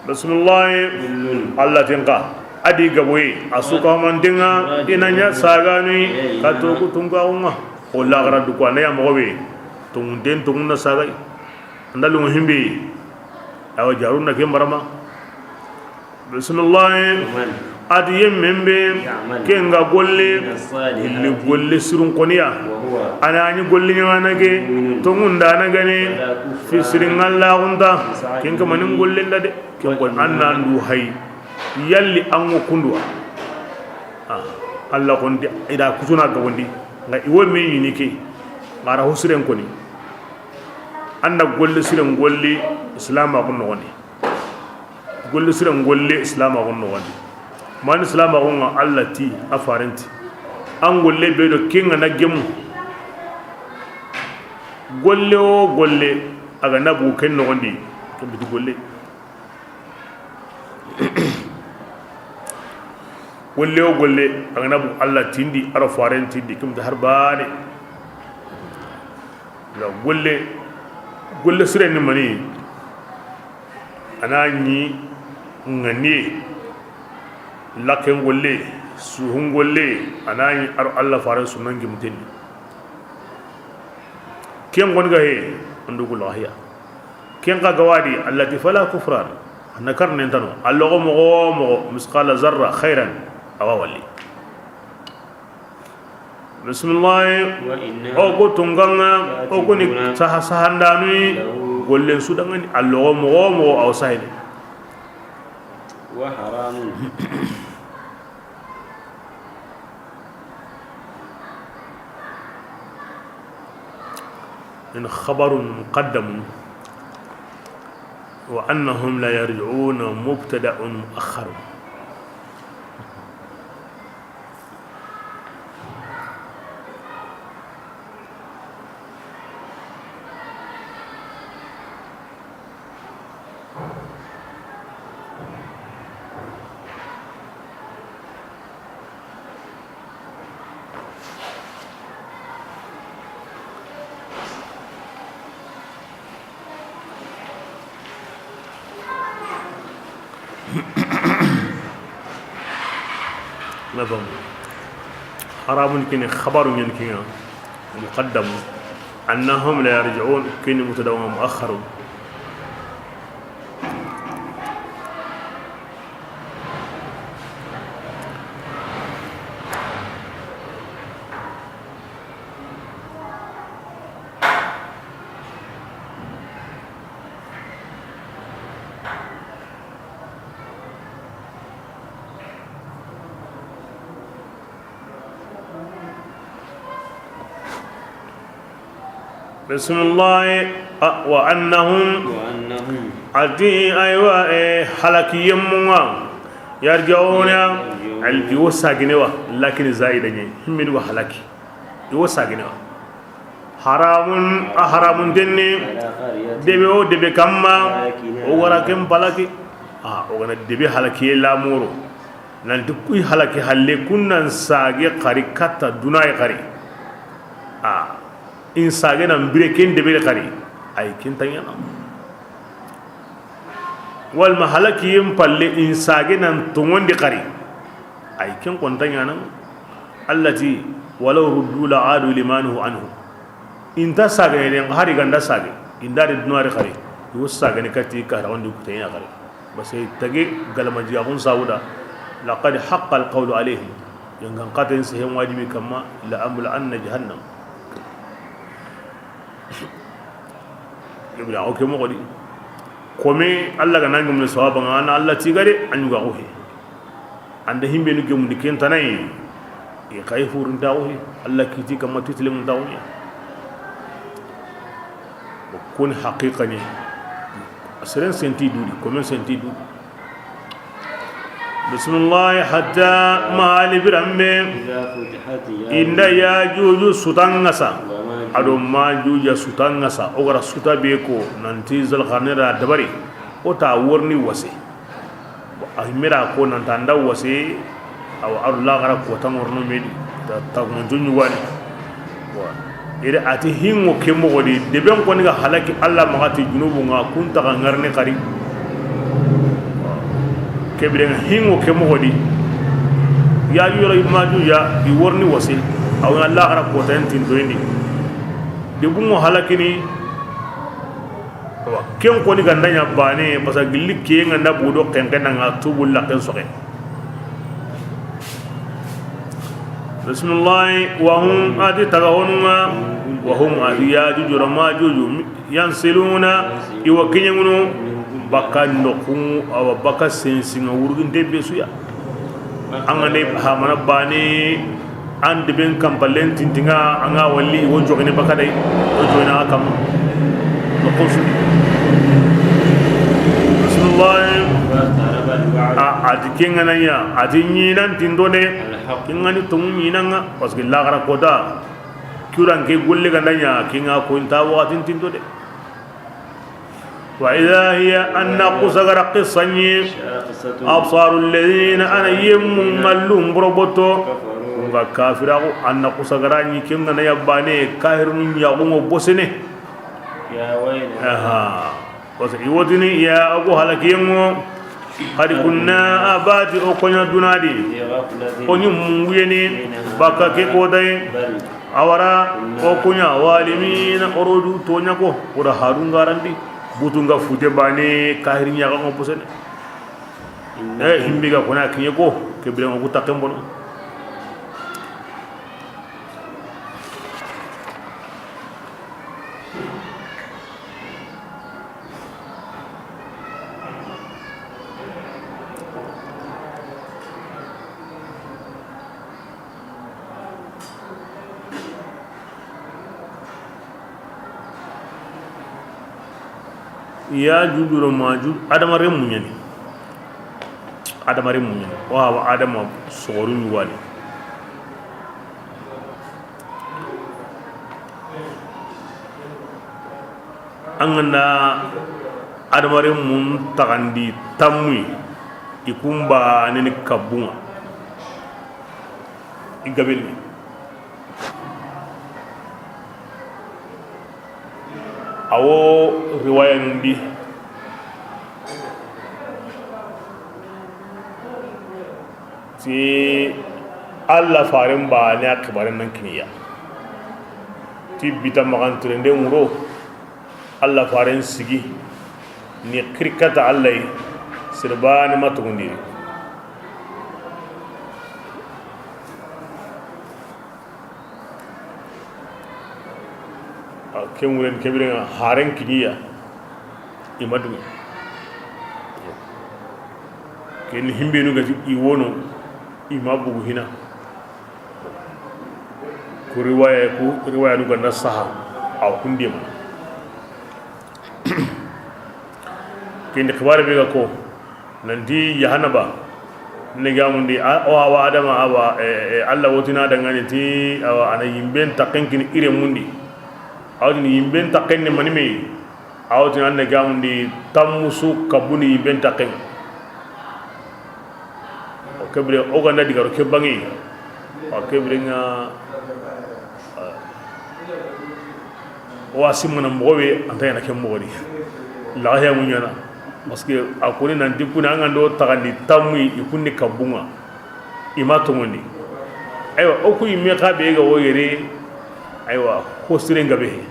Bismillah. Kullun. Alla ti n xa a di gaboye, a su ko mante ŋa, i na ɲa saganu yi, ka to ku tunkaxu ŋa. O laxara du ko, a na ya moxo be. Tongunten tongun na saga yi. An da lungo himbe. Awa, jarun na ke marama. Bismillah. A ti yemmen be ke n ga golle, illi golle sirun koniya. A na ɲi golle ɲaana ke, tongun da na gane, fi sirin Alla gunta, ken kamanin golle nda de. Ken golle an na ndu hay. Yalli an ŋo kundu wa. Ah, Alla ko ndi, i da kutuna gabondi. N ga i wo me ɲini ke. N ga ra ho siren koni. An da golle siren golli, Islama ko noxondi. Golle siren golle, Islama ko noxondi. Mani silaamaxun ŋa, Alla ti, a faaren ti, an golle be do ken ga na gemu, golle wo golle, a ga na bugu ken noxon di, ken biti golle. Golle wo golle, a ga na bugu Alla tindi, a do faaren tindi, ken biti hari baane. Golle, golle siren ni mani? A na ɲi ŋaniye, laken golle, suhun golle, a na ɲi a do Alla faaren sunnan gimten di. Ken xo ni ga he, an dugu lahiya. Ken xa ga wa di, Alla ti fala kufran. A na karnen tano, a loxo moxo wo moxo, misqala zarra xayran, a wa wali. Bisimilahi. O ku tunka ŋa, o ku ni saha sahandanu yi. Gollen su da ŋa ni, a loxo moxo wo moxo, a wa sahini. In khabarun muqaddamun, wa annahum la yarji'una mubtada'un mu'akhkharun. Nafam. Haramun kini khabaru ɲen kiɲa muqaddam. Annahum la yarji'un kini mubtada wa mu'akhkharu. Bisimilahi. Wa annahum, a ti, aywa, e, halaki yemmun ŋa, yarji'una, i wo sagene wa, lakin zaida ɲi, himmi duga halaki, i wo sagene wa. Haramun, a haramun tenni, debe wo debe kamma, o wara ken palaki. A, o ga na debe halakiye lamoro, nanti kuy halaki halle, kun nan sage xari katta dunaye xari. A, in sage nan bire ken debe xari, ay ken ta ɲana. Walma halakiyen palle in sage nan tongondi xari, ay ken xo nta ɲana. Alla ti, walaw ruddu la adu lima nuhu anhu. Inta sagene den, hari ganda sage, inda de dunari xari, i wo sagene kati ka rawondi kuteyina xari. Base tage galama jigaxun sawuda, laqad haqqa alqawlu alayhim. Yangan xaten sehen wajibi kamma, la amla anna jahannam. Ibra o ke moxo di. Kome Alla ga na ɲumne sawaba ŋa, a na Alla tiga de, a ɲuga xo he. Anda himbe nu gemundi ken tanayi. I xay furun taxu he. Alla kiti kamma titile mun taxu ya. Kun haqiqa ni. Seren senti dudi, kome senti dudi. Bisimilahi. Hatta mahali biranbe. Inda Yajuju sutan ŋa sa, a do Majuja sutan ŋa sa, o ga ra suta be ko nanti Zalxarne ra dabari, o ta worni wase. A mira ko nanta nda wase, awa aru laxara ko tangorno medi, ta tagumanto ɲugani. Iri ati hinŋo ke moxo di, deben xoni ga halaki Alla maxa ti junubu ŋa, kun taxa ŋarni xari. Kebire ŋa hinŋo ke moxo di, Yajuju ra Majuja i worni wase, awa na laxara ko tan tintoyindi. Debunŋo halakini. Awa, ken xoni ganda ɲa bane, parce que gilli ke ŋa nda budo xenqe na ŋa tubu laxen soxe. Bisimilahi. Wa hum, a ti taga honu ŋa, wa hum, a ti Yajuju ra Majuju, yansiluna, i wa kiɲeŋunu, baka noxu, awa baka sensi ŋa wuruginte be su ya. An ga ne hamana bane, an deben kampalen tintinŋa, an ga wali, i wo jogene baka day, i wo jogene a kamma. Noxu su. Bisimilahi. A, a ti ken ga na ɲa, a ti ɲinan tinto de. Ken ga ni tonŋu ɲinan ŋa, parce que laxara kota, kuran ke golle ga na ɲa, ken ga ko inta waxatin tinto de. Wa idha hiya, an na ku sagara qissa ɲi, absaru alladhina, a na yemmu ŋallun boroboto, ku ga kafiraxu, a na ku sagara ɲi, ken ga na ɲa bane, kahirinu ɲaxunŋo bosene. Aha. Parce que i wotini ya, o ku halakiyenŋo. Qad kunna, a bati o ku ɲa duna di, o ɲi munguyeni baka ke kotaye. A wara o ku ɲa zalimina, o ro du toɲa ko, o ra harun garandi, butunŋa fute bane, kahiri ɲaxanŋo posene. E himbi ga kona kiɲe ko, ke birenŋo ku takken bono. Yajuju do Majuju, adama renmu ɲa ni. Adama renmu ɲa ni. Wa, wa adama soxoru ɲi wani. An ga na adama renmun taxandi tammuyi, i kun ba ni ni kabbunŋa. I gabelni. Awo riwaya nundi ti Allah faren ba ne a xibaren nan kiniya ti bita maxantirende ŋuro. Allah faren sigi ni xirkata Allah yi, sirbane ma tugundini. A, ken wuren, ke biren ŋa haren kiniya, i ma duŋe. Ken himbenu ga ti i wono, i ma bugu hina. Ku riwaya, ku riwaya nu ga na saha, a wa kundi ma. Ken di xibare be ga ko, nanti jahannaba ne ga mundi, a, o awa adama awa, e, e, Allah wotina dangani ti, awa, a na yimben takken kini ire mundi. Awa, ni yimben takken ni mani me. Awa, tin an ne ga mundi tammusu kabuni yimben takken. O ke bire, o ga na digaro ke bangi. O ke bire ŋa, o wa simana moxo be, an ta ɲaana ke moxo di. Laxaya mu ɲaana. Parce que a koni nanti kuna an ga ndo taxandi tammuyi, i kunni kabbunŋa. I ma toŋondi. Aywa, o ku yimme xa be ga wo yere. Aywa, ko siren ga be he.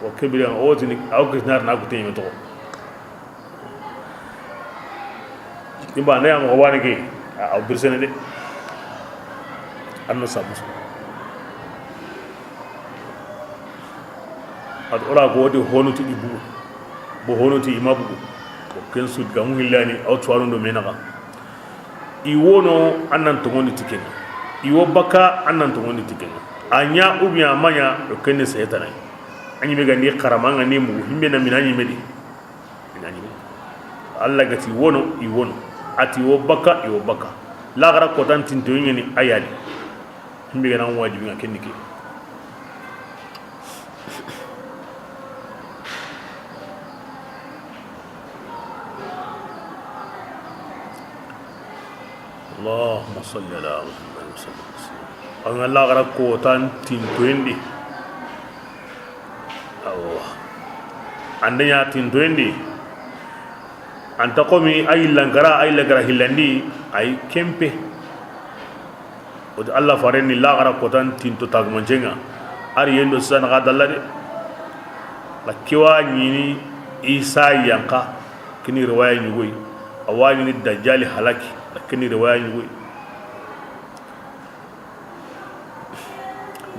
O ke bire ŋa, o tini, a wo ke nar na ku te yimme toxo. I ba na ya moxo wani ke, a, a birsene de. An na sabu. A do ora ko wodi honu ti i bugu. Bo honu ti i ma bugu. Ko ken su ga mu hillani, a wo tuwanu do menaxa. I wono, an nan toŋondi ti ken ŋa. I wo baka, an nan toŋondi ti ken ŋa. A ɲa ou bien a ma ɲa, o ken ni seytane. A ɲi me ga ni xarama, an ga ni mugu, himbe na mina ɲi me di. Mina ɲi me. Allah ga ti wono, i wono. A ti wo baka, i wo baka. Laxara kotan tintoyi ɲa ni a ya di. Himbe ga na wajibi ŋa ken ni ke. Allahumma salli ala Muhammad wa sallim. An ga laxara kotan tintoyen di. Awa. An da ɲa tintoyen di. An ta komi a yillankara, a yillankara hillandi, a yi kempe. O ti Allah faren ni laxara kotan tinto tagumancenŋa. Ari yendo sisa na xa dalla de. La kewa ɲini Isa yanka, kini riwaya ɲugoyi. A wa ɲini Dajjali halaki, la kini riwaya ɲugoyi.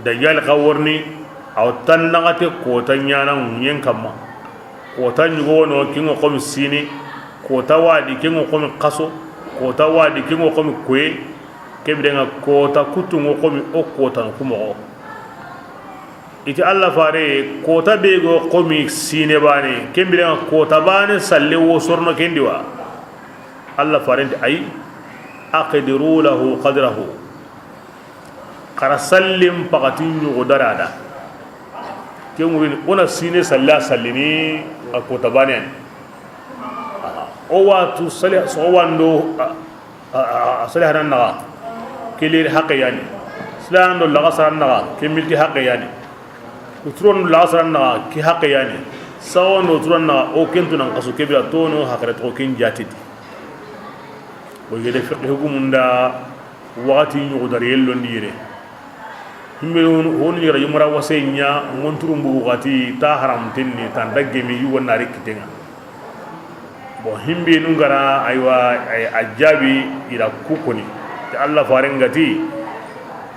Dajjal xa worni, a wa tannaxate kota ɲana ŋuɲen kamma. Kota ɲugo wono, ken ŋa xomi sine. Kota wadi, ken ŋa xomi xaso. Kota wadi, ken ŋa xomi koye. Ke biren ŋa kota kutu ŋa xomi o kota no kumoxo. I ti Allah fare, kota be go xomi sine bane. Ke biren ŋa kota bane salle wo sorono ken di wa. Alla farenti ay, aqdiru lahu qadrahu. Xara sallin pakati ɲogo dara da. Ke ŋurini o na sine salla sallini a kota banen. O watu sali so wando a sali hanan naga. Ke leri haqqe yani. Silando laga saran naga ke milti haqqe yani. Kuturon laga saran naga ke haqqe yani. Sawondo turan naga o kentu nan kaso kebira tono hakare to ken jatidi. O yede fiqh hukumunda. Waxati ɲogo dari yellondi yere. Himbe honu yere yumra wase ɲa. Monturu mbu waxati ta haram tenni tan daggemi yugo nari kitenga. Bon, himbe nu ngara aywa a jabi ira kukoni. Te Alla farengati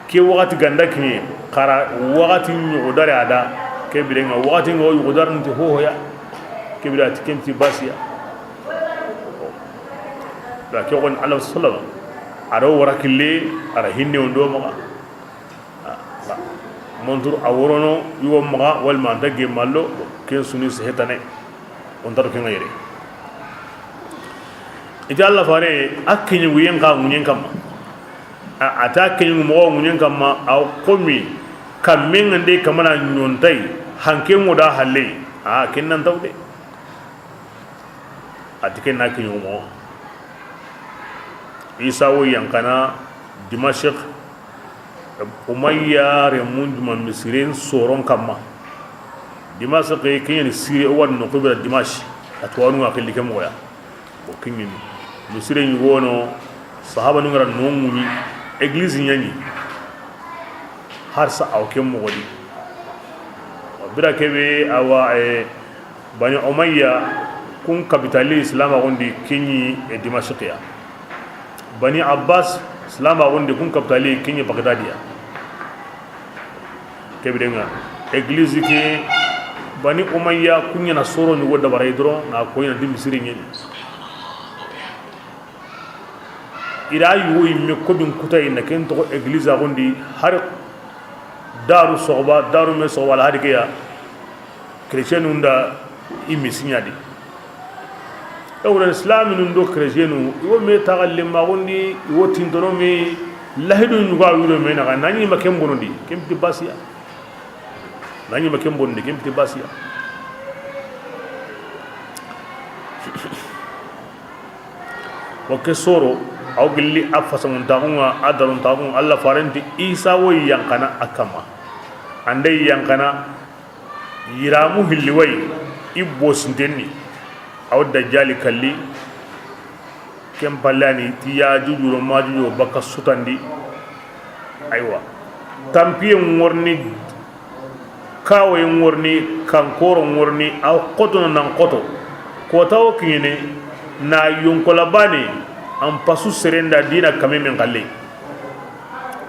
ke waxati ganda kini xara waxati ɲogo dare ada. Ke birenga waxati ngo yugo darnti hohoya. Ke birati kenti basiya. Da ke gon Alla sallama. Aro wara kille ara hinne ondo maga. Montur a worono yugo maga walma anta gemallo. Ken suni sehetane. Ontato kenga yere. Ita Alla fare a kenyugu yen ka ŋuɲen kamma. A ta kenyugu mogo ŋuɲen kamma a komi. Kamme ngande kamana ɲontay. Hanke ŋo da halle. A ken nan tawde. A ti ken na kiɲomo. Isa wo yankana Dimashik. Umayya remun juma misiren soron kamma. Dimashik kenyani sire o wani no kubira Dimash. A tuwanu ŋa kelli ke moya. O kinyini misire ɲugono. Sahaba nu ngara no ŋuɲi. Église ɲaɲi. Har sa aw ke mogodi. Bira kebe awa e Bani Umayya kun kapitali silamaxundi kiɲi e Dimashqiya. Bani Abbas silamaxundi kun kapitali kiɲi Bagdadiya. Kebirenga église ke Bani Umayya kuɲana soro ɲugo dabaray doro na koyina di misiri ɲeni. Ira yugo yimme kobin kuta inna ken toxo église axundi. Har daru soxoba daru me soxoba alhadi keya. Chrétien nunda i misiɲadi. Ewren islam nun do chrétien nu iwo me taxalle maxundi. Iwo tintono me lahidu ɲuga wiro me naxa naɲi ma ken bonondi ken piti basiya. Naɲi ma ken bonondi ken piti basiya. Wo ke soro aw gilli a fasamuntaxunga a daruntaxunga. Alla farenti Isa wo yankana a kamma. Ande yankana yiramu hilli wayi i bosintenni. Aw dajjali kalli. Ken pallani ti ya jujuro ma jujo baka sutandi. Aywa. Tampiye ŋorni. Kawoye ŋorni kankoro ŋorni a xotono nan xoto. Kota wo kiɲene na yonkola bane. An pasu serenda dina kame men xalle.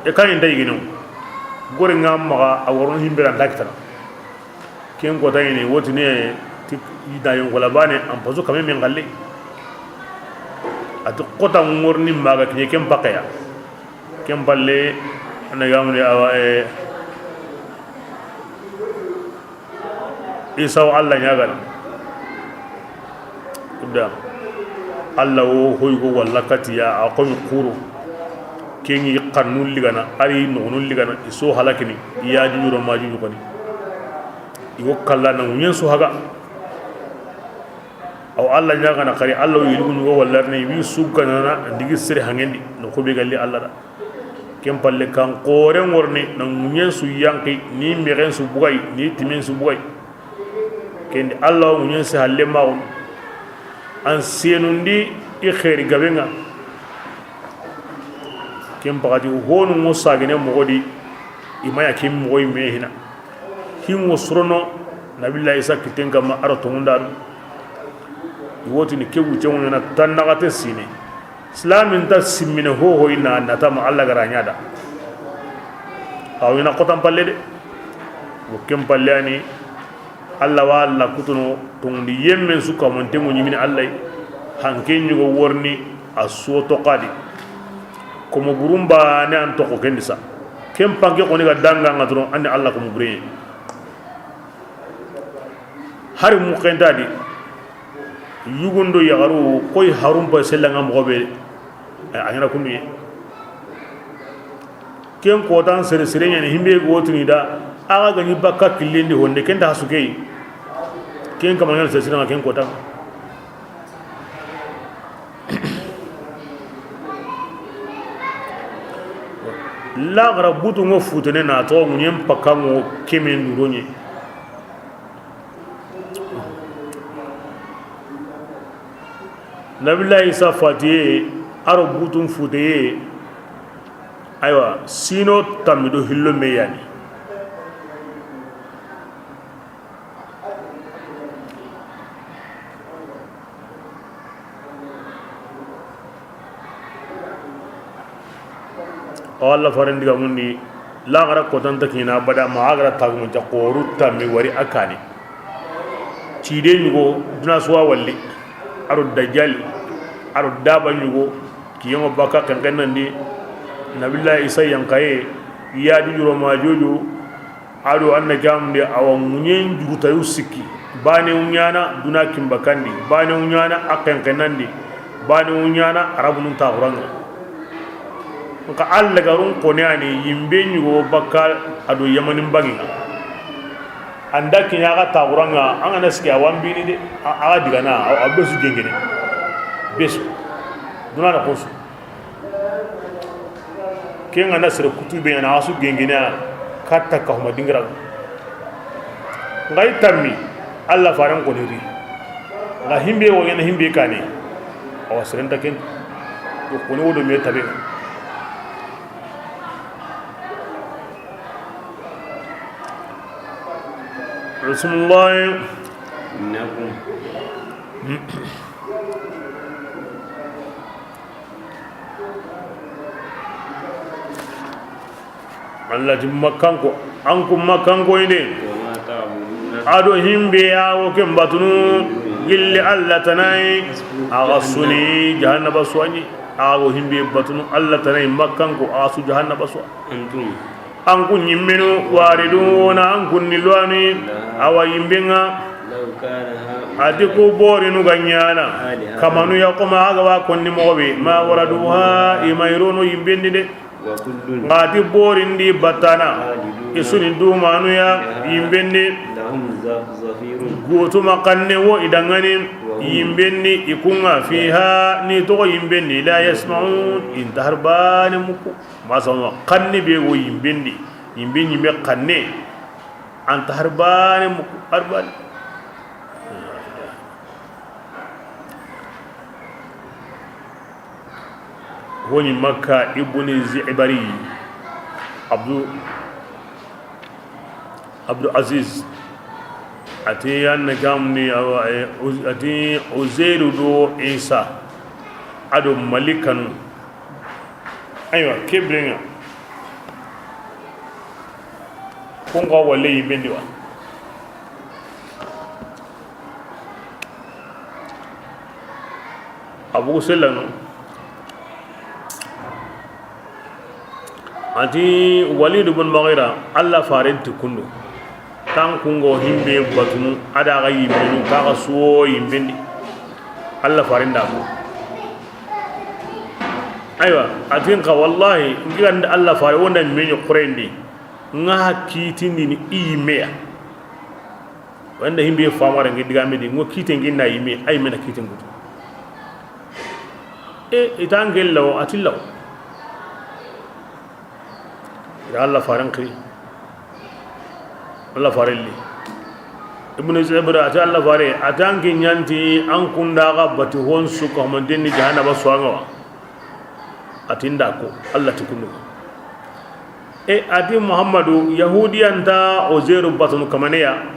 E kaɲi nta yigino. Gore ŋa maxa a worono himbira nta kitana. Ken kota yini wotine ti na yonkola bane an pasu kame men xalle. Ati xota ŋorni maga kiɲe ken pakeya. Ken palle ana gamuni awa e Isa wo Alla ɲagana. Ibda Alla wo hoygo walla katiya a komi kuro. Kengi xannu ligana ari noxonu ligana i so halakini. I ya juju ro ma juju koni. I wo kalla na ŋuɲen su haga. Aw Alla ɲagana xari Alla wo yiligu ɲugo wallarni wi su ganana ndigi sere hangendi no kobe galli Alla da. Ken palle kan xore ŋorni na ŋuɲen su yanki ni mexen su bugay ni timen su bugay. Kendi Alla wo ŋuɲen se halle maxun an senundi i xeeri gabenga. Ken paxati honu ŋo sagene moxodi i maya ken moxoy me hina. Hingo sorono Nabilla Isa kitten kamma aro tongundanu. I wotini ke wucceŋo ɲana tannaxate sine. Silamin ta simmine hohoyi na natama Alla gara ɲada. Aw ina xotan palle de. Wo ken palle ani Alla wa Alla kutuno tongundi yemmen su kamontenŋo ɲimini Alla yi. Hanke ɲugo worni a suwo toxadi. Komo burun bane an toxo kendi sa. Ken panke xoni ga danga ŋa doron ani Alla komo burenye. Hari muxentadi. Yugun do yaxaru koy harun pay sella ŋa moxo be, a ɲana kundu ye. Ken kotan sere sere ɲani himbe go tini da, axa ga ɲi bakka killendi honde ken ta hasu ke yi. Ken kama ɲana sere sere ŋa ken kotan. Laxara butu ŋo futene na to ŋuɲen pakka ŋo kemen duro ɲe. Nabillahi Isa fatiye, a ro butun futeye. Aywa, sino tammi do hillo me yani. Awa, Allah faren diga mundi, laxara kotanta kina bada ma, a gara tagumunta xoru tammi wari a kani. Cide ɲugo duna suwa walli, a ro dajjali, a ro daba ɲugo, kiyengo baka kenkenandi, Nabillahi Isa yankaye, Yajuju ro Majuju, Ado anna jamundi awa ŋuɲen jurutayu sikki. Bane wu ɲana duna kimbakandi, bane wu ɲana a kenkenandi, bane wu ɲana arabunun taxuranga. Nka a lagarun kone ani yimbe ɲugo bakka ado yamanin banginga. Anda kiɲa ga taxuranga, an gana siki awan bini de, a, a digana, a, a besu gengene. Besu. Duna na konsu. Ken ga na sere kutube ɲana, a su gengene ya katta ka huma dingira. Ngai tammi, Allah faren ko ni ri. Nga himbe wo ɲana himbe kane. Awa seren ta ken. Ko ni wodo me tabe. Bismillah. Innakum. Allah ti makkanko, an kun makkanko inde. Ado himbe ya wo ken batunu gilli Allah tanai, a ga suni jahannaba suwani. A ga wo himbe batunu Allah tanai makkanko, a ga su jahannaba suwa. An kun ɲimmenu wariduna, an kun ni luwani, awa yimbenga. Ati ku borinu ga ɲana kamanu ya, koma a ga wa konni moxo be, ma waraduha, i ma irono yimbendi de. Ngati borindi batana, i suni dumanu ya yimbendi. Gutuma kanne wo i dangani yimbendi, i kunga fiha ni toxo yimbendi, la yasmaun, inta harbane muku. Masama kanni be wo yimbendi, yimbe ɲime kanne, anta harbane muku, harbane. Woni Makka ibuni Zibari, Abdu, Abdul Aziz, ati yanna gamni, awa, e, Uz-, ati Uzairu do Isa, ado malikanu. Aywa, kebrenga. Kun ga wale yibendi wa. Abu Selanu. Ati Walid ibn Mughira, Allah faren ti kundu. Tan kungo himbe batunu, ada ga yimbenu, kaga suwo yimbendi. Allah faren da ko. Aywa, atin ka wallahi, ngirande Allah fare wonda menyo kurendi. Nga kitindi ni imeya. Wanda himbe famara ngi diga medi, ngo kite ngi na ime, ay mena kite ngutu. E, itangel law, atillaw. Ya Allah faren kri. Allah faren li. Ibnu Zaybra ati Allah fare, atanki nyanti an kunda ga bati hon su ko man denni jahannaba swanga wa. Atinda ko Allah ti kundu. E ati Muhammadu, Yahudiyan ta Uzairu batunu kamaneya.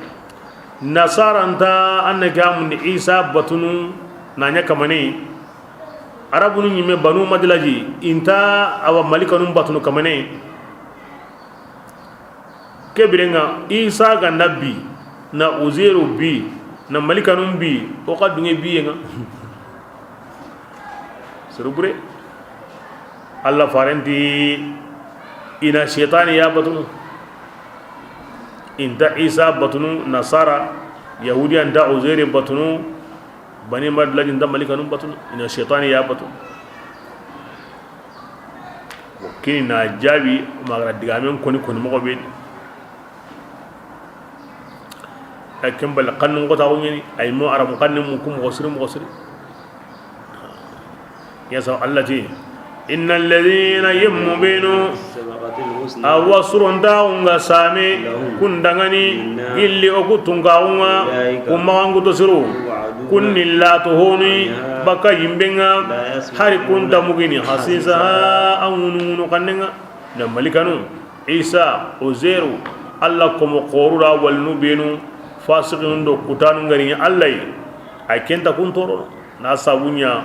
Nasara nta anna gamundi Isa batunu na nya kamane. Arabunu ɲime Banu Madlaji inta awa malikanun batunu kamane. Kebirenga Isa ga nabbi, na Uzairu bi, na malikanun bi, o ka dunge biyenga. Sere bure. Allah farenti ina shaytani ya batunu. Inta Isa batunu, Nasara, Yahudiya nta Uzairu batunu. Bani ma dulaji nta malikanun batu, i na shaytani ya batu. Kini na jaabi, ma gara digamen koni koni moxo be. A ken bale xannun xotaaxu ɲeni, ay mo Arabu xannen mu ku moxo siri, moxo siri. Yasa Allah ti, innal ladhina, yemmu benu, awa surontaxu nga same, kun dangani, gilli o ku tunkaxu nga, ku maxanguto siru, kun ni lato honu, baka yimbe nga, hari kun ta mugini, hasisaha, an ŋunu ŋunu xannen nga, na malikanu. Isa, Uzairu, Allah komo xoru da walinu benu, fasiqinun do kutanu ngari ɲa Allah yi. Ay ken ta kun toro, na sabu ɲa,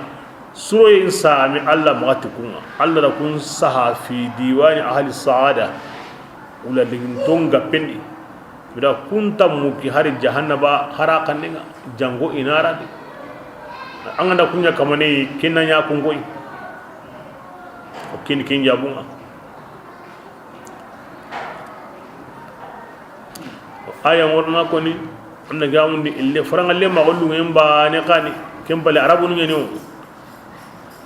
suroyin sami Allah maxa ti kun ŋa. Allah da kun saha fi diwani ahli saada, wula digin ton ga pendi. Bida kun ta muki hari jahannaba hara xannen nga, jango i na ra di. An ga da kun ɲa kamane, ken na ɲa kun koy. O ken, ken jabun ŋa. Aya ŋorna koni, an na gamundi ille faranga le ma gollu ngem ba ne kani, ken bale Arabu nu ɲeni o.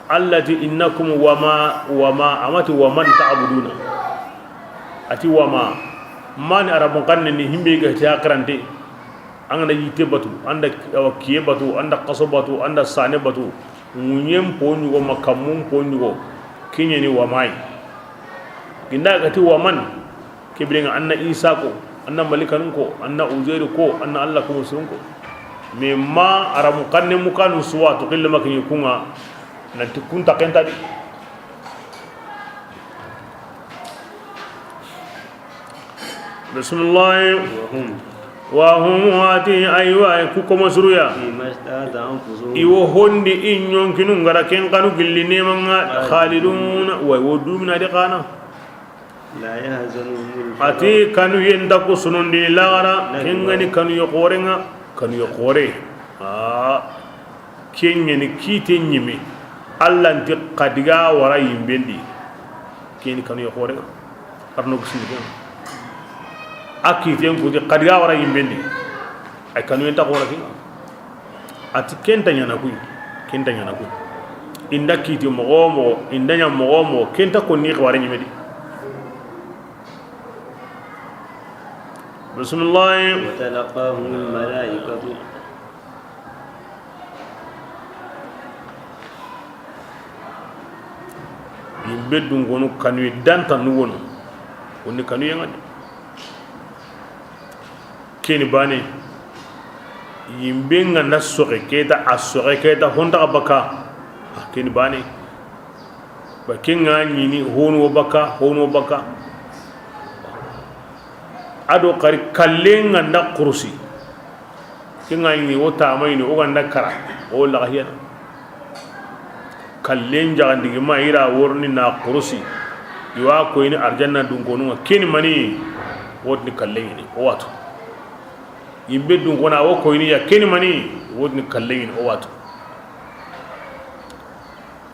Allah ti, innakum wa ma, wa ma, amati wa man ta'buduna. Ati wa ma, mani Arabu xanne ni himbe ga ti akrante. An ga na yitte batu, an da awa kiye batu, an da xaso batu, an da sane batu. Ŋuɲen po ɲugo ma kammun po ɲugo, ken ɲeni wa ma yi. Ginda ga ti wa man, ke biren ŋa an na Isa ko, an na malikanun ko, an na Uzairu ko, an na Allah ko musulun ko. Mais ma Arabu xanne mu kanu suwa to xille ma ken ɲi kun ŋa, nanti kun ta ken ta di. Bismillah. وهم Wa hum, ati, aywa, ku komo suruya. فيما اشتهت أنفسهم I wo hondi i ɲonkinu ngara ken kanu gilli neman ŋa, خالدون khalidun, wa wo dumina di xana. لا يحزنهم الفزع Ati kanu yenda ku sunundi lagara, الأكبر ken ga ni kanu yo xoren ŋa, kanu yo xore. Ah. Ken ɲeni kite ɲimi. Allah nti xadiga wara yimben di. Ken ni kanu yo xore. Arno gisini ken. A kiten kuti xadiga wara yimben di. Ay kanu yenta xora ken. Ati ken ta ɲana kuy. Ken ta ɲana kuy. Inda kiti moxo moxo, inda ɲa moxo moxo, ken ta konni xibare ɲime di. Bismillah. وتلقاهم الملائكة Yimbe dunkonu kanuye danta nu wono. Woni kanuye ŋa de. Keni bane. Yimbe ŋa na soxe keta, a soxe keta, hontaxa baka. Ah, keni bane. Ba ke ŋa ɲini, honu wo baka, honu wo baka. Ado xari kalle ŋa nda kurusi. Ke ŋa ɲi wo tama ɲi, o ga nda kara, o laxahiyana. Kallen jaxandigi ma i ra worni na kurusi. I wa koyini arjanna dunkonu ŋa, keni mani, wotini kallen ɲi, o watu. Yimbe dunkona wo koyini ya, keni mani, wotini kallen ɲi, o watu.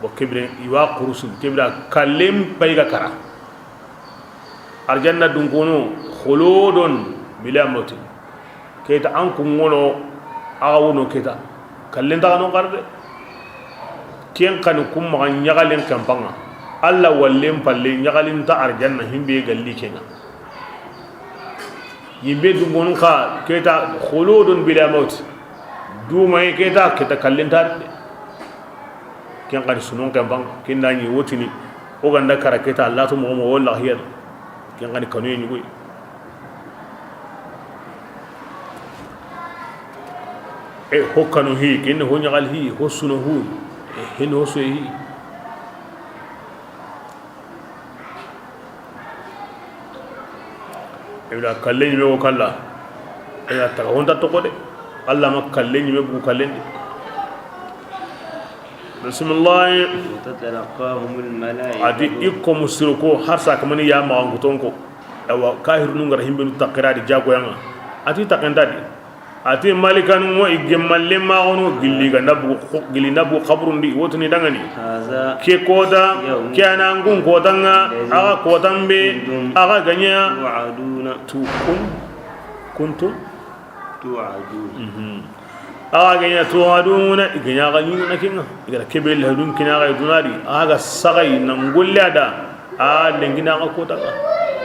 Bo kebire, i wa kurusi, kebira kallen pay ga kara. Arjanna dunkonu, khuludun bila mauti. Keta an kun ŋono, axa wono keta. Kallen taxa non xar de. Ken xani kun maxa ɲaxalen kempa ŋa. Alla wallen palle ɲaxalin ta arjanna himbe galli ke ŋa. Yimbe dungonun xa keta khuludun bila maut. Dumaye keta, keta kallen ta de. Ken xani sunon kempa ŋa. Ken da ɲi wotini. O ga nda kara keta, Alla to moxo moxo, walla hiya. Ken xani kanuye ɲugoy. E ho kanu hi, ken ho ɲaxal hi, ho suno hu, e hen ho soye hi. E bira kalle ɲime wo kalla. E bira taga honta toxo de. Alla ma kalle ɲime bugu kallen di. Bismillah. وتتلقاهم الملائكة. Ati i ko musiro ko har sa kamani ya maxankuton ko. Awa, kahirunu ngara himbenu taxira di jagoya ŋa. Ati taxenta di. Ati malikanu ŋo i gemmalle maxono gilli ga nabu, gilli nabu xaburun di wotini dangani. هذا Ke kota, يوم ke anangun kota ŋa, الذي axa kotan be, كنتم axa ga ɲa. توعدون. Tu kun, kuntum. توعدون. Mhm. Axa ga ɲa tuxaduna, i ga ɲa xa ɲiŋana ke ŋa, i ga da ke be lahidun kini axa duna di, axa ga saxayi nan golle a da, a lenki na xa kota ŋa.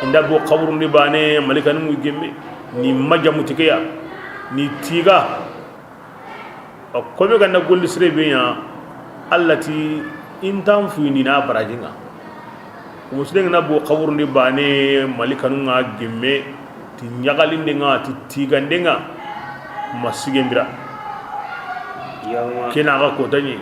I nda bo xaburun di baane, malikanu ŋa gemme, ni majamu ti ke ya, ni tiga. A ko be ga nda golli sire be ɲa, Alla ti, i nta n fuyindi na baraji ŋa. Musulen ga na bo xaburun di baane, malikanu ŋa gemme, ti ɲaxalinde ŋa, ti tigande ŋa, ma sigen bira. Yawma. Ke na xa kota ɲi.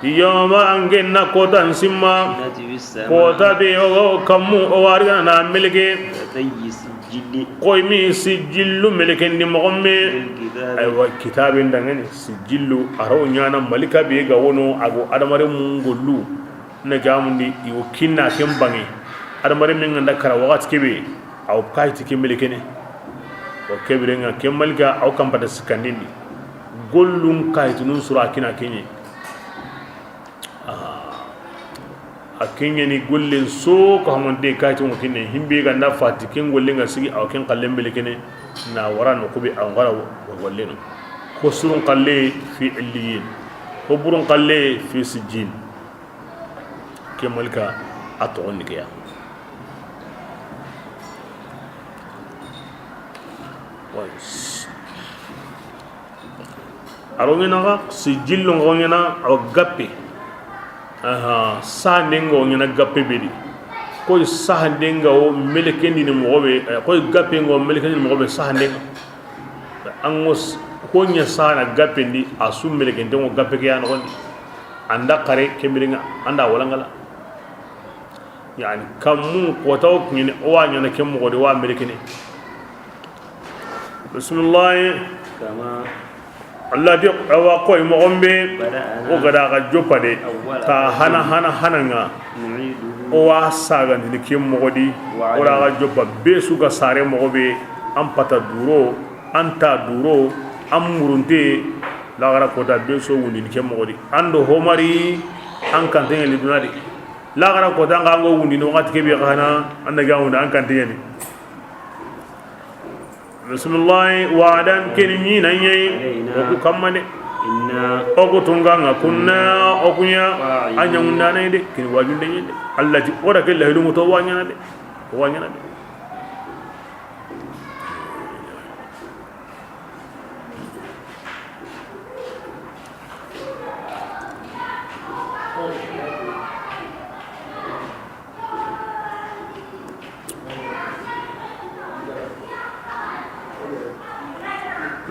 Yawma, an ga na kota n simma. Natwi sama. Kota be o ga kammu o wari ga na meleke. Katayyi sijjilli. Koy mi sijjillu melekendi moxo me. Lil kitabi. Aywa, kitabe ndangani sijjillu, a ro ɲaana malika be ga wono, a go adamare mun gollu. Na gamundi, i wo kinna ken banŋe. Adamare men ga nda kara waxati ke be, a wo kayiti ke melekene. O ke biren ŋa, ke malika, a wo kanpata sikkandindi. Gollun kayitinun sura kina ke ɲi. A, a ke ɲa ni gollen so ko hamante kayiti ŋo kinne. Himbe ga nda fati ken gollen ŋa sigi, a wo ken xallen melekene. Na wara no kube, a wo ŋara wo golleno. Ko surun xalle fi illiyin. Ko burun xalle fi sijjin. Ke malika a toxon ni ke ya. A ro ŋena xa sijjillo ŋo ŋena a wa gappe. Aha, sahande ŋo ŋena gappe be di. Koy sahande ŋa wo melekendi ni moxo be, eh, koy gappe ŋo melekendi ni moxo be sahande ŋa. An ŋo s-, ko ɲa sahana gappe ndi, a su melekente ŋo gappe ke ya noxon di. An da xare ke biren ŋa, an da walaŋala. Yani, kammu kota o kuɲene, o wa ɲaana ke moxo di, o wa melekene. Bismillahi. Kama. Alla di, a wa koy moxo be, bada'ana, o ga da xa joppa de, awwala, ta hana, hana, hana ŋa. Nu'iduhu. O wa sagandini ke moxo di, wa'adan, o da xa joppa be su ga sare moxo be, an pata duro, an ta duro, an murunte, laxara kota be so wundini ke moxo di. An do homari, an kanten ŋa li duna di. Laxara kota ŋa ŋo wundini waxati ke be xa hana, an da ga wundi an kanten ŋa ni. Bismillahi, wa'adan, ke ni ɲiina ɲa yi, alayna, o ku kamma de. Inna. O ku tunga ŋa, kunna, o ku ɲa, fa'ilin, a ɲa wundana de, ke ni wajunde ɲa de. Alla ti, o da ke lahidu ŋo to wa ɲaana de. Wa ɲaana de.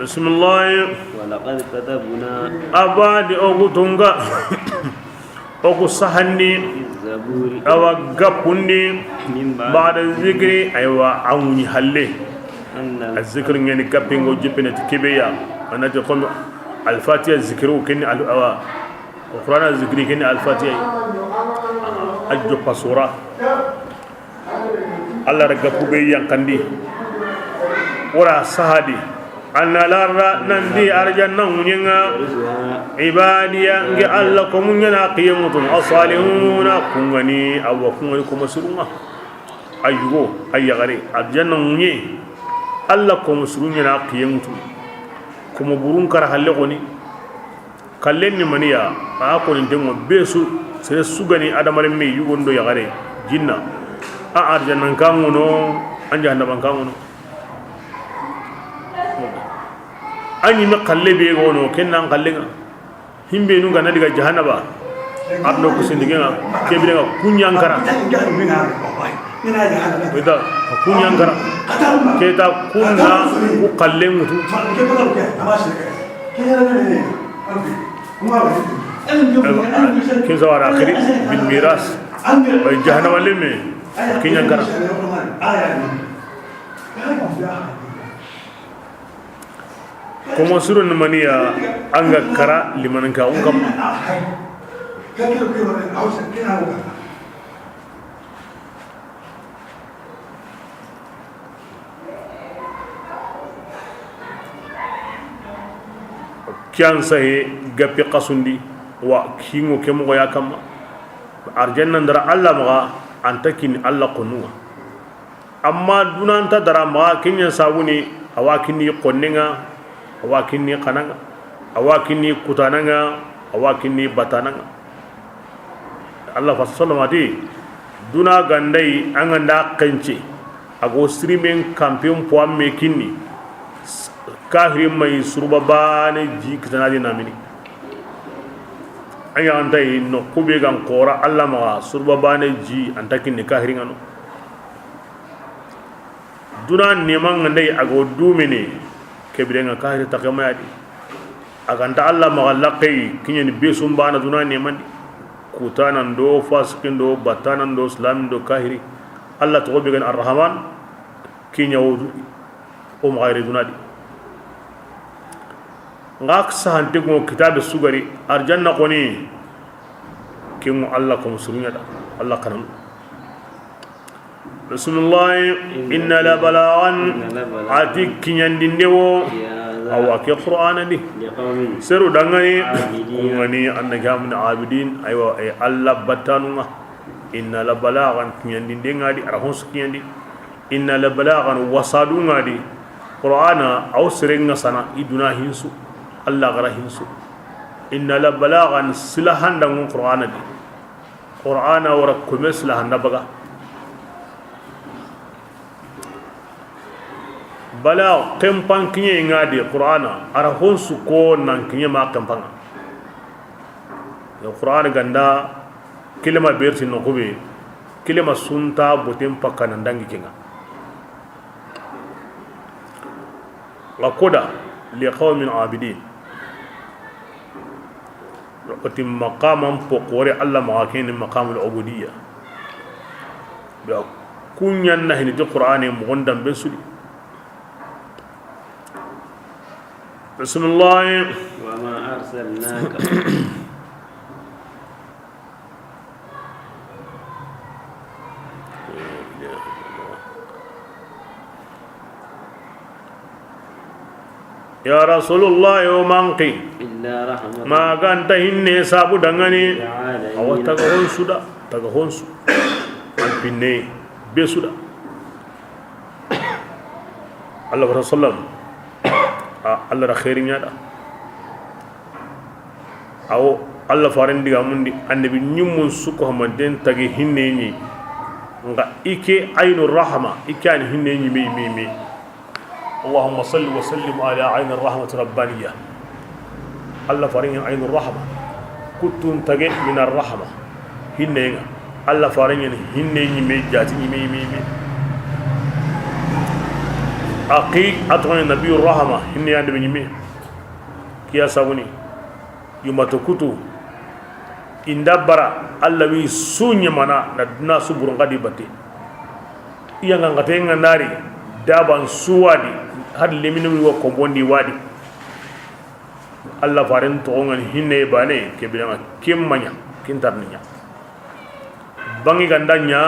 Bismillahi. Walaqad katabna. Abadi o ku tunga. O ku sahandi. Fi zaburi. Awa gappundi. Min ba'di. Ba'da zikri, aywa, a ŋuɲi halle. Anna. A zikri ŋeni gappingo jippene ti kebeya. Anati comme Alfatiya zikri ken ni al-, awa. O Qur'ana zikri ken ni Alfatiya. A joppa sura. Alla ra gappu be yanqandi. Wala sahadi. Anna larra nandi arjanna ŋuɲenga. Ibadiya nge Alla ko muɲana qiyamutum asalihuna kungani awa kungani kuma surunga. Ayugo ayagare arjanna ŋuɲe. Alla ko musurunga na qiyamutum. Kuma burun kara halle koni. Kallen ni maniya, a koninten ŋo be su, sere su ga ni adamaren me yugo ndo yaxare, jinna. A arjannan kan ŋono, an jahannaban kan ŋono. A ɲi me kalle be gono, ken nan kallen ŋa. Himbe nu ga na diga jahannaba, arno kusindi ken ŋa, kebire ŋa, kuɲankara. Ida, kuɲankara. Keta kunna, ku kallen ŋutu. Ken sawara akhiri bil miras. Ay jahannama lemme. Kiɲankara. Komo suru ni maniya anga kara limananka un kam. Kiyan sahe gapi kasundi wa kingo ke mogo ya kamma. Arjanna ndara Allah maga anta kini Allah konunga. Amma dunanta dara maga kenya sabuni awa kini konnenga awa kini kananga. A wa kinni kutanaŋa, a wa kinni batanaŋa. Allah fa sallama ti, duna ganda yi, an ga nda xence, a go sirimen kampen po an me kinni, kahiri mayi suruba bane ji kitana di namini. An ya anta yi no kube gan xora Allah maxa suruba bane ji anta kinni kahiri ŋa no. Duna neman ŋa ndey a go dumene, ke biren ŋa kahiri taxe maya di. A ga nta Allah maxa laxey kiɲeni be sumbana duna neman di. Kutanan do, fasikin do, battanan do, silamin do, kahiri. Allah toxo be gani Arrahman, kiɲa wodu, o maxa yere duna di. Nga sahante ŋo kitabe sugari, arjanna xoni, ken ŋo Allah ko musurunya da, Allah kanam. Bismillah. Inna la balagan, ati kiɲandinde wo, awa ke Qur'ana di. Seru dangani, kungani anna gamna abidin, aywa, e Allah battanunga. Inna la balagan kiɲandinde ngadi, ara honsu kiɲandi. Inna la balagan wasadu ngadi. Qur'ana, aw serenga sana, iduna hinsu, Allah gara hinsu. Inna la balagan silahandangun Qur'ana di. Qur'ana wara kome silahanda baga. Bala kempan kiɲe ŋa di Qur'ana, ara honsu ko nan kiɲe ma kempanga. Ya Qur'ana ganda kilima berti no kube, kilima sunta boten pakana dangi kenga. Nga koda li qawmin abidin. Oti maqaman po xore Allah maxa keni maqamul ubudiyya. Be kunyan na hini ti Qur'ane mo gondam be sudi. Bismillah. Wa ma arsalnaka. Ya Rasulullah, yo manqi. Illa rahmatan. Ma ganta hinne sabu dangani. Lil alamin. Awa taga hon suda, taga hon su. An pinne be suda. Allah wa sallam. A, Allah ra khairin yada. Awo Allah faren diga mundi annabi ɲimmun suko hamaden tagi hinne ɲi. Nga ike aynu rahma, ike an hinne ɲi me, me, me. Allahumma salli wa sallim ala ayni rahmati rabbaniya. Allah faren ɲi aynu rahma. Kuttun tage min arrahma. Hinne nga. Allah faren ɲi hinne ɲi me jati ɲi me, me, me. Aqi atoni nabiyu rahma hinne annabi ɲi me. Kiya sabuni. Yumato kutu. Inda bara Allah wi su ɲamana na duna su burun kadi batte. Iya nga ngate nga nari daban su wadi har leminu wa kombondi wadi. Allah faren toxo ngani hinne bane ke birama kemmaɲa kintarniɲa. Bangi ganda ɲa,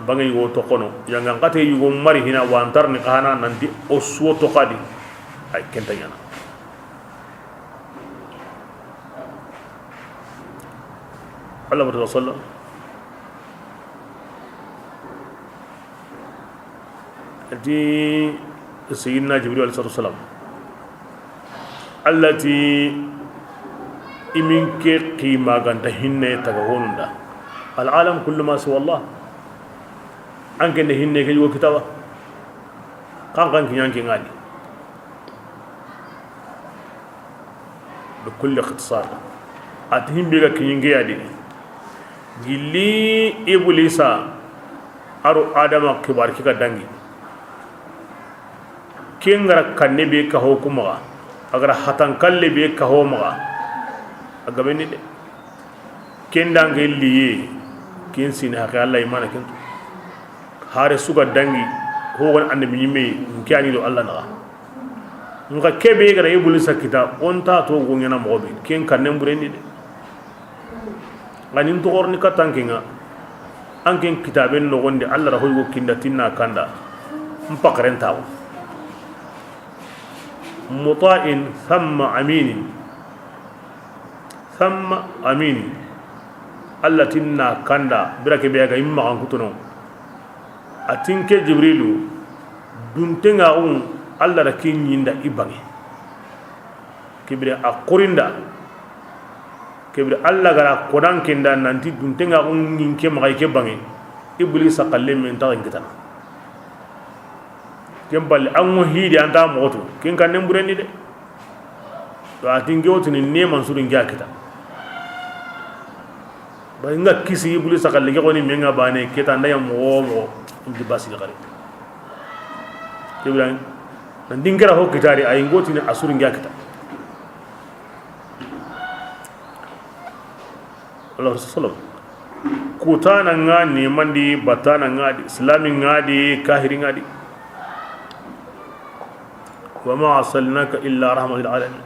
bangi yugo toxono. Yanga ngate yugo mari hina wantarni xana nanti o suwo toxadi. Ay kenta ɲana. Allah wa sallam. Ati Sayyidina Jibril alayhi salatu wasalam. Allah ti i min ke qima ganta hinne taga honunda. Al alam kullu ma siwa Allah. An kende hinne ke yugo kitaba. Kan kan kiɲan ke ngadi. Bi kulli ikhtisar. Ati himbe ga kiɲinge yadi. Gilli Iblisa aro Adama kibar kika dangi. Kengara kanne be kaho kumaga. Agara hatan kalle be kaho maga. Agabeni de. Ken dange liye, ken sini haqe Allah imana kentu. Hare suga dangi, hogon annabi ɲimme, nke ani do Allah naga. Nka kebe gara Iblisa kita, onta to go ɲana moxo be, ken kannen burendi de. Ani n toxorni kattanke ŋa, an ken kitaben noxondi Allah ra hoygo kinda tinna kanda, n pakaren tawo. Muta'in thamma aminin. Thamma amin. Allah tinna kanda bira ke be ga imma kan kutuno. A tinke Jibrilu dunte ŋa un Allah da kin yinda ibange. Ke bire a xorinda. Ke bire Alla ga ra kodan ke nda nanti duntenŋa xo ŋin ke maxa i ke banŋe. Iblisa xalle men taxen kitana. Ken palle an ŋo hidi an ta moxo tu ken kan nen burendi de. To a ti n ke wo tini neman suru n ke a kita. Bari n ga kisi Iblisa xalle ke xoni men ŋa bane kita nda ya moxo moxo. N di basi xari. Ke bire nan di n ke ra ho kitari ay n ke wo tini a suru n ke a kita. Allah Rasul sallam. Kutana ŋa ni mandi, batana ŋa di, islami ŋa di, kahiri ŋa di. Wa ma arsalnaka illa rahmatan lil alamin.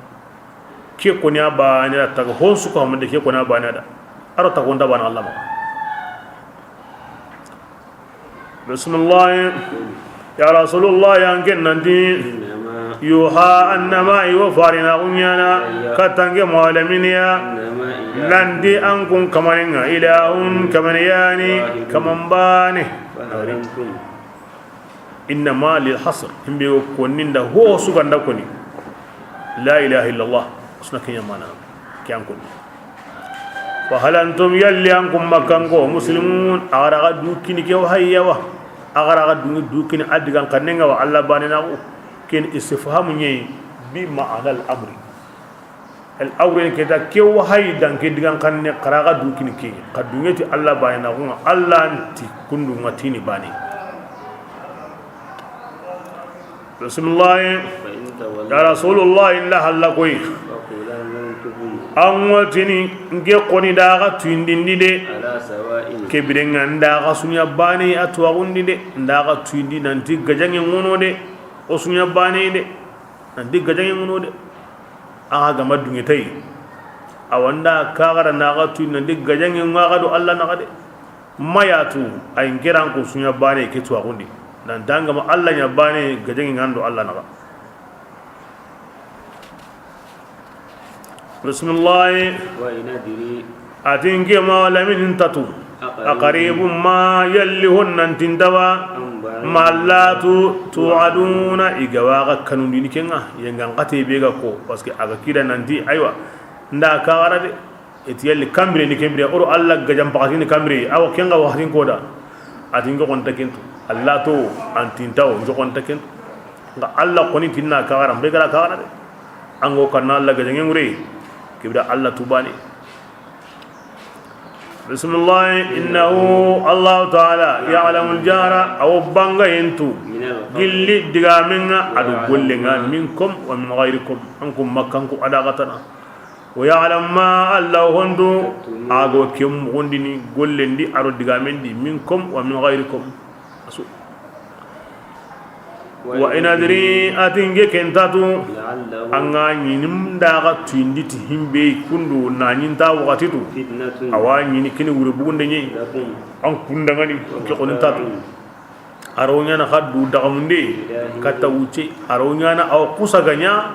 Ke koni a bane da taga hon su ko hamande ke koni a bane da. Aro taga honda bana Allah ma. Bismillah. Ya Rasulullah, yan ken nanti. Innama. Yuha annama iwa farina kunyana. Katange malaminiya. Innama. Landi an kun kamaninga ilahun kamaniyani kamambane. Fahal antum. Innama lil hasr. Himbe ko ninda ho suganda koni. La ilaha illallah. Suna kenya mana. Kyan koni. Wa hal antum, yalli an kun Makkanko, muslimun, a ga ra ga du kini ke wa hayya wa. A ga ra ga du, du kini a digan kanne ŋa wa Allah bane na ko. Ken istifhamu ɲi bi ma'ana al amri. Al amri ke ta ke wa hay dan ke digan kanne xa ra ga du kini ke. Xa du ŋeti Allah bane na ko ŋa Allah nti kundu ŋa tini bane. Bismillah. Ya Rasulullah, inda halla koy. An watini n ke koni da ga tuyindindi de. Ke bire ŋa nda ga sunya bane a tuwagundi de. Nda ga tuyindi nanti gajange ŋono de. O sunya bane de. Nanti gajange ŋono de. Axa gama dunge tay. Awa nda kaxara naxa tu nandi gajange ŋaxa do Allah naxa de. Mayatu ay ngeran ko sunya bane ke tuwaxundi. Nan dangama Allah nya bane gajange ŋando Allah naxa. Bismillah. Wa in adri. Atin ke ma lamin tatu. Aqribun ma yalli honnan tintawa. Mallatu tu'aduna igawa ga kanundini kenga yengan kate be ga ko parce que aga kida nanti aywa nda kagara de. Eti yalli kambire ni kambire oro Allah gajam pakatini kambire awa kenga waxatin koda. Atin ko konta kentu Allah to antintawo njo konta kentu. Nga Allah koni tinna kagara mbe gara kagara de. Ango kanna Allah gajange ngure kibda Allah tubani. Bismillah. Innahu, Allahu taala, ya'lamul jahra, awo banga yentu. Gilli digamenga adu gollenga minkum wa min ghayrikum. Ankum makkanku adagatana. Wa ya'lam ma Allah hondu ago kem gundini gollendi aro digamendi minkum wa min ghayrikum. Asu. Wa in adri atinge kentatu. Anga ɲinim daga tuindi ti himbe kundu na ɲinta wakati tu. Awa ɲini kini wure bugunde ɲi. An kundangani ke konin tatu. Aro ɲana haddu daga munde. Katta wuce aro ɲana aw kusaganya.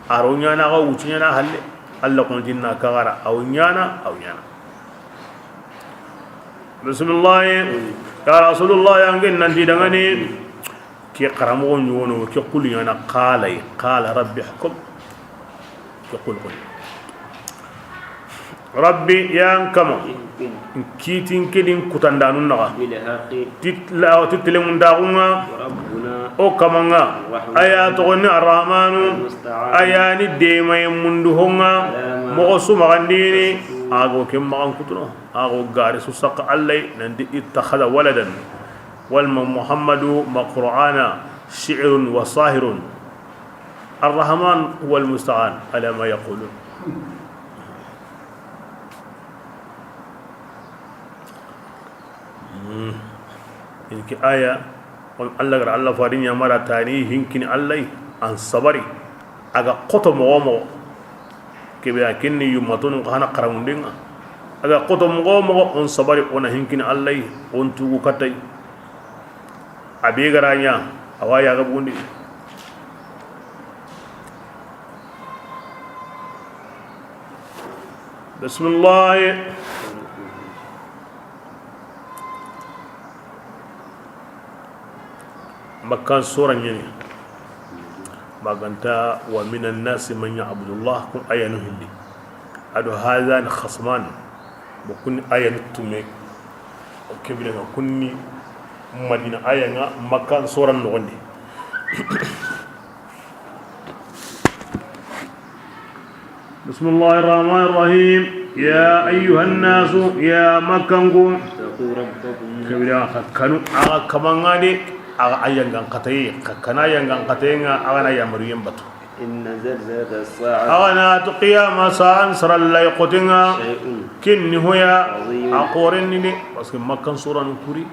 Aro ɲana aw wuce ɲana halle. Allah kontinna kagara aw ɲana aw ɲana. Bismillahi. Ya Rasulullah, yangen nanti dangani. Ke karamogo ɲono ke kulu ɲana qala qala rabbi hukum. Ke kulu kulu. Rabbi yan kama. Kitin kedin kutandanun naga. Titla titlemun dagunga. O kamanga. Aya togoni arrahmanu. Aya ni demaye mundu honga. Mogo su magandini. Ago ke magan kutuno. Ago gari su saka Allah nanti ittakhadha waladan. Walma Muhammadu ma Qur'ana shi'run wa sahirun. Arrahman huwa almusta'an ala ma yaqulun. Inki aya on Allah gar Allah fadin ya mara tani hinkini Allah an sabari. Aga koto mogo mogo. Kebe a kinni yummatonu xana xaramundenga. Aga koto mogo mogo on sabari ona hinkini Allah on tugu katay. Abi garanya awaya ga bundi. Bismillah. Makkan sura ɲini. Maganta wa minan nasi man ya'budu Allah, kun ayanu hilli. Ado hazan khasman, bo kun ayanu tume. O kebile nga kunni Madina aya nga Makkan soran nogondi. بسم الله الرحمن الرحيم. يا أيها الناس، يا مكانكو. اتقوا ربكم. Kebira xa kanu, axa kamangade, axa ayangan xataye, xa kana ayangan xataye nga, axa na yamaru yembatu. إن زلزلة الساعة. Axa na to qiyama sa'an sarallay xotenga. شيء. Kinni hoya. عظيم. A xorenni de, parce que Makkan suranu kuri,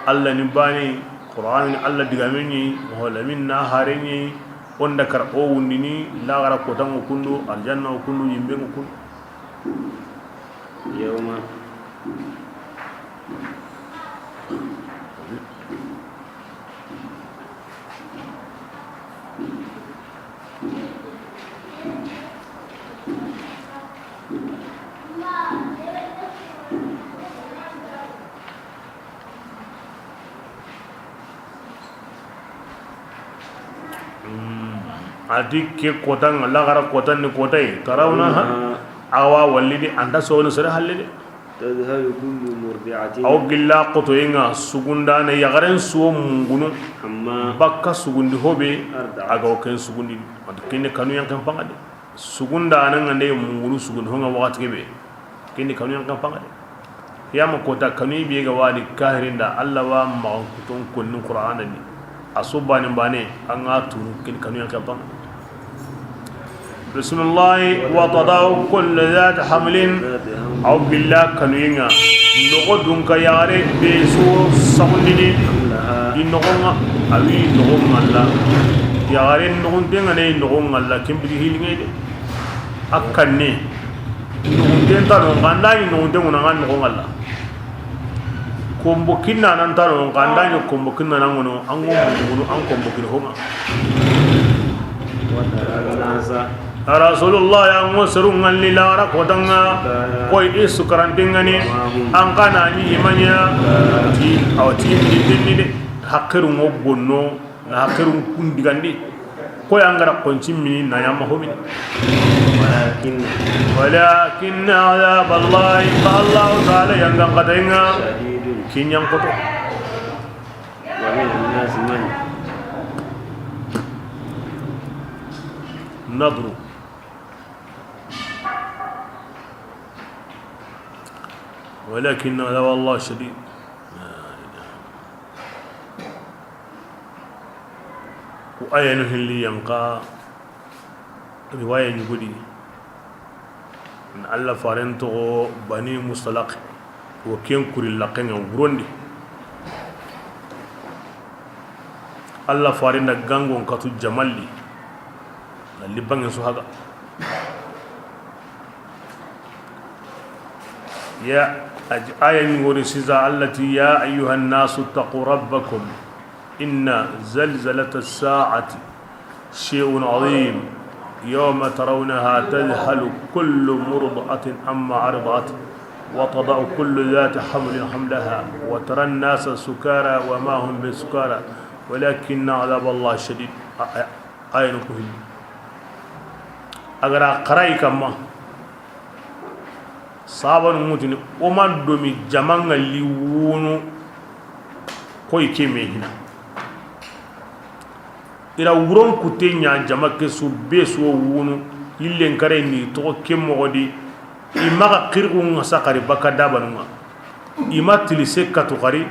Allah ni bani, Qur'an ni Allah digameni, Muhammadu na hareni, Onda kara o wundini, laxara kotanŋo kundu, arjanna o kundu, yimbenŋo kundu. Yawma. Ati ke kotan, laxara kotan ni kotay, tarawnaha, awa wallidi, anta sowoni sere halle de. تذهل كل مرضعة. Aw gilla xotoyenga sugundana yaxaren suwo mungunu. عما. Bakka sugundi hobe. أرضعت. Aga o ken sugundi. Ati kenne kanu yanken panga de. Sugunda ananga nde mungunu sugundi honga waxati kebe. Kindi kanu yankan panga de. Yama kota kanu be ga wadi kahirinda Allah wa maxan kuton konni Qur'ana ni. A so bane bane anga tunu kindi kanu yankan panga. Bismillah. وتضع كل ذات حمل. Aw gilla kanu yinga. Noxo dunka yaxare be so saxundini. حملها. I noxonga awi noxonga la. Yaxare noxontenga ne noxonga la kimbiri hilinge de. A kanne. Noxunten ta no, nga nda ni noxunten ŋuna, nga noxo ŋalla. Kombo kinna nan ta no, nga nda ni kombo kinna nan ŋono, an go mugunu, an kombo kin honga. وترى الناس. Ya Rasulullah, ya ngo seru ŋalli laxara kotanga, koy i sukarantengani, an kana ni imanya, ti, awti ni dinni de, hakiru ngo bonno, Na hakkirun kundigandi. Koy an ga ra xonci mini na ɲa ma ho mini. ولكن. ولكن عذاب الله, ka Allahu taala yangan xatayen ŋa. شديد. Kiɲan xoto. ومن الناس من. نضر. ولكن عذاب الله شديد. Ku ayanu hilli yanka riwaya ɲugudi. Na Allah faren toxo Bani Mustalaq, wo ken kuri laxen ŋa wurondi. Allah faren da gangon katu jamalli. Na libangen su haga. Ya, aj-, aya ɲugori sisa, Allah ti, يا أيها الناس اتقوا ربكم إن زلزلة الساعة شيء عظيم يوم ترونها تذهل كل مرضعة عما أرضعت وتضع كل ذات حمل حملها وترى الناس سكارى وما هم بسكارى ولكن عذاب الله شديد. A, a, aya ni ku hilli. A ga ra xarayi kamma. Sabanu ŋutini, o ma domi jaman ŋa li wunu, koy ke me hina. I ra wuron kutte ɲa jama ke su be su wo wunu, lillen kare ni toxo ke moxo di, i maxa xirixun ŋa saxari baka dabanu ŋa. I ma tilise katu xari,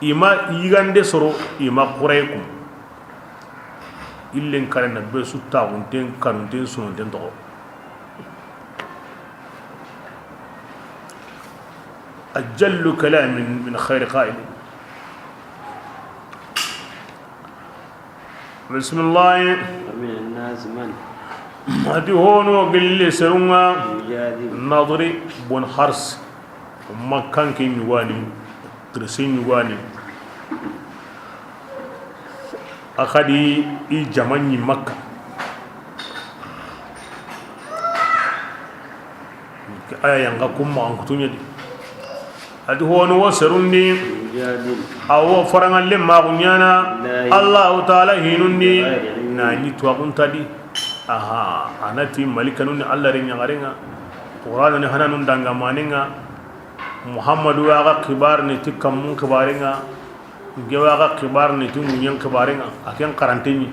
i ma yigande soro, i ma xuraye kum. Illen kare na be su taxunten kanunten sunonten toxo. أجل كلام من خير قائل. بسم الله. ومن الناس من. A ti hono gilli serun ŋa. يجادل. Nadri bun Hars. Makkan ke ɲugani, kirisi ɲugani. A xadi i jaman ɲi Makka. Aya yanga kum maxan kutuɲa di. A ti hono wo serundi. Awo farangalle maxu ɲana Allahu taala hinundi na ɲi tuwaxunta di. Aha, a na ti malikanun ni Alla ren ɲaxaren ŋa. Qur'ana ni hananun dangamanen ŋa. Muhammadu wa ga xibarini ti kammun xibaren ŋa. Nge wa ga xibarini ti ŋuɲen xibaren ŋa. A ken xarante ɲi.